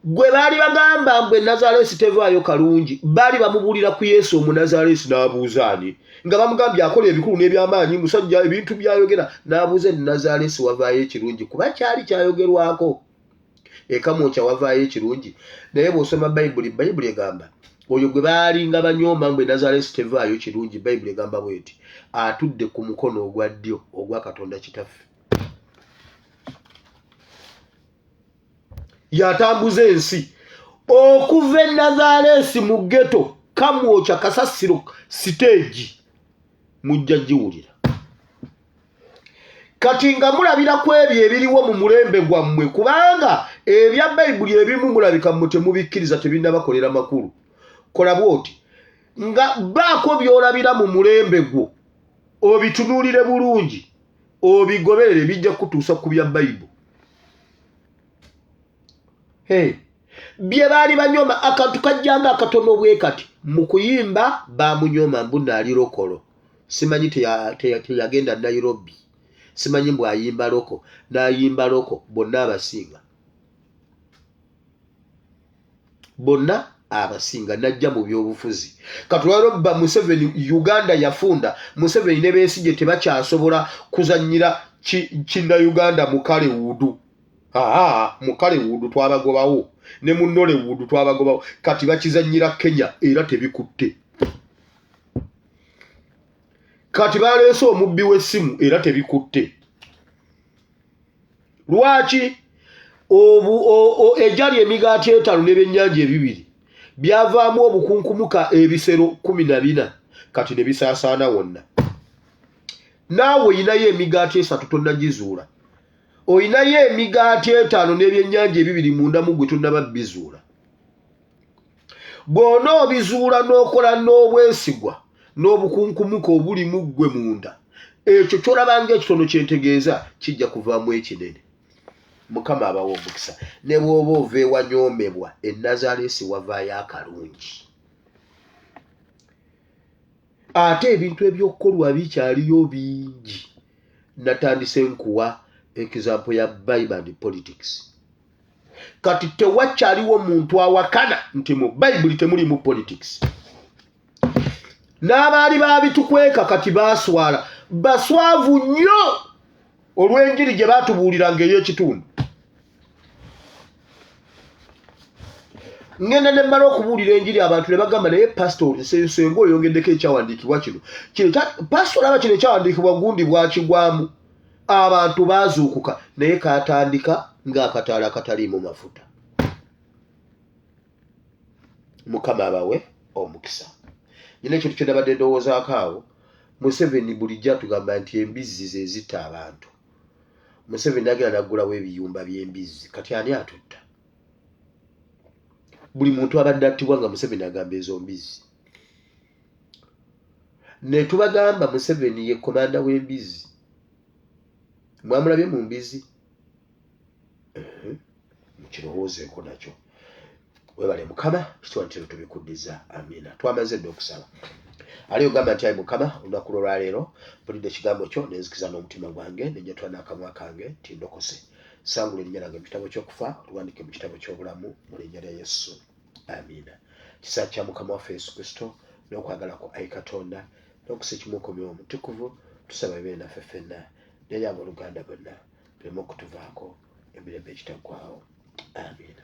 Gwe baali bagamba mbu e Nazaresi tevaayo kalungi, baali bamubuulira ku Yesu Omunazaresi. N'abuuza ani nga bamugambye akola ebikulu n'ebyamaanyi, musajja ebintu byayogera, n'abuuza e Nazaresi wavaayo ekirungi, kuba kyali kyayogerwako. Ekamwokya wavaayo ekirungi? Naye bw'osoma Bayibuli, Bayibuli egamba oyo gwe baalinga banyooma mbu e Nazalesi tevaayo kirungi, Bayibuli egamba bweti, atudde ku mukono ogwa ddyo ogwa Katonda Kitaffe. Yatambuza ensi okuva e Nazalesi mu ghetto, Kamwokya, kasasiro, siteegi, mujja giwulira. Kati nga mulabira ku ebyo ebiriwo mu mulembe gwammwe, kubanga ebya Bayibuli ebimu mulabika mmwe temubikkiriza, tebinnabakolera makulu. Kola bw'oti nga baako by'olabira mu mulembe gwo, obitunuulire bulungi, obigoberere, bijja kukutuusa ku bya Bayibuli. Hey. Bye baali banyooma akantu kajjanga akatono bwe kati mu kuyimba baamunyooma mbu naali lokolo simanyi teyagenda Nairobi simanyi mbu ayimba loko n'ayimba loko bonna abasinga bonna abasinga najja mu byobufuzi katulwaliro ba Museveni Uganda yafunda Museveni ne Besigye tebakyasobola kuzannyira kinnayuganda mu Kalewudu Haa mu Kalewudu twabagobawo ne mu Nolewudu twabagobawo kati bakizannyira Kenya era tebikutte. Kati baleese omubbi w'essimu era tebikutte. Lwaki? Ejali emigaati etaano n'ebyennyanja ebibiri byavaamu obukunkumuka ebisero 14 kati ne bisaasaana wonna. Naawe oyinayo emigaati esatu tonnagizuula. Olinayo emigaati etaano n'ebyennyanja ebibiri munda mu gwe tonnaba bizuula. Bw'onoobizuula n'okola n'obwesigwa n'obukunkumuka obuli mu ggwe munda, ekyo ky'olaba ng'ekitono kye ntegeeza kijja kuvaamu ekinene. Mukama abawe omukisa. Ne bw'oba ova ewanyoomebwa, e Nazaleesi wavaayo akalungi. Ate ebintu eby'okukolwa bikyaliyo bingi. Natandise nkuwa example ya Bible and politics. Kati tewakyaliwo muntu awakana nti mu Bayibuli temulimu politics. N'abaali babitukweka kati baaswala, baswavu nnyo olw'enjiri gye baatubuuliranga ey'ekitundu. Ngenda ne mmala okubuulira enjiri abantu ne bagamba naye pastor nsenga oyongeddeko ekyawandiikibwa kino kino pastor olaba kino ekyawandiikibwa gundi bwakigwamu abantu baazuukuka naye kaatandika ng'akataala akataliimu mafuta. Mukama abawe omukisa. Nyina ekintu kye nabadde ndowoozaako awo, Museveni bulijjo atugamba nti embizzi ze zitta abantu. Museveni nagenda naggulawo ebiyumba by'embizzi kati ani atutta? Buli muntu abadde attibwa nga Museveni agamba ezo mbizzi. Ne tubagamba Museveni ye komanda w'embizzi. Mwamulabye mu mbizzi? Mukirowoozeeko nakyo. Webale Mukama, ekitiibwa ntino tubikuddiza. Amiina. Twamaze dda okusaba. Ali ogamba nti ayi Mukama, olunaku lw'olwaleero mpulidde ekigambo kyo nenzikiza n'omutima gwange nenjatula n'akamwa kange nti ndokose. Sangula erinnya lyange mu kitabo ky'okufa oliwandiike mu kitabo ky'obulamu mu linnya lya Yesu. Amiina. Kisa kya Mukama waffe Yesu Kristo n'okwagala kwa ayi Katonda n'okussa ekimu okw'Omwoyo Omutukuvu tusaba bibeere naffe ffenna n'eri abooluganda bonna bireme okutuvaako emirembe egitaggwaawo. Amiina.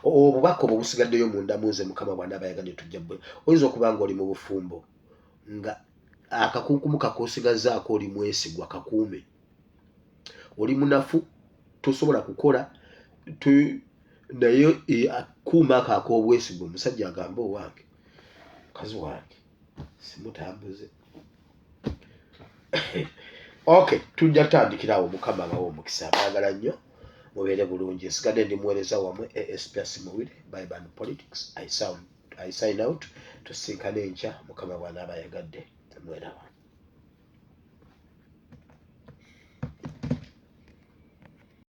Obubaka obwo busigaddeyo munda mu nze Mukama bw'anaaba ayagadde tujja bwe. Oyinza okuba ng'oli mu bufumbo nga akakunkumuka k'osigazzaako oli mwesigwa kakuume. Oli munafu tosobola kukola naye e, kuuma ako ak'obwesigwa omusajja agambe owange mukazi wange simutambuze. Okay, tujja tutandikira awo. Mukama abawe omukisa. Baagala nnyo, mubeere bulungi. Nsigadde ndi muweereza wamwe ASP Asimuwire, Bible and Politics. I sound, I sign out. Tusisinkane enkya Mukama bw'anaaba ayagadde. Mweraba.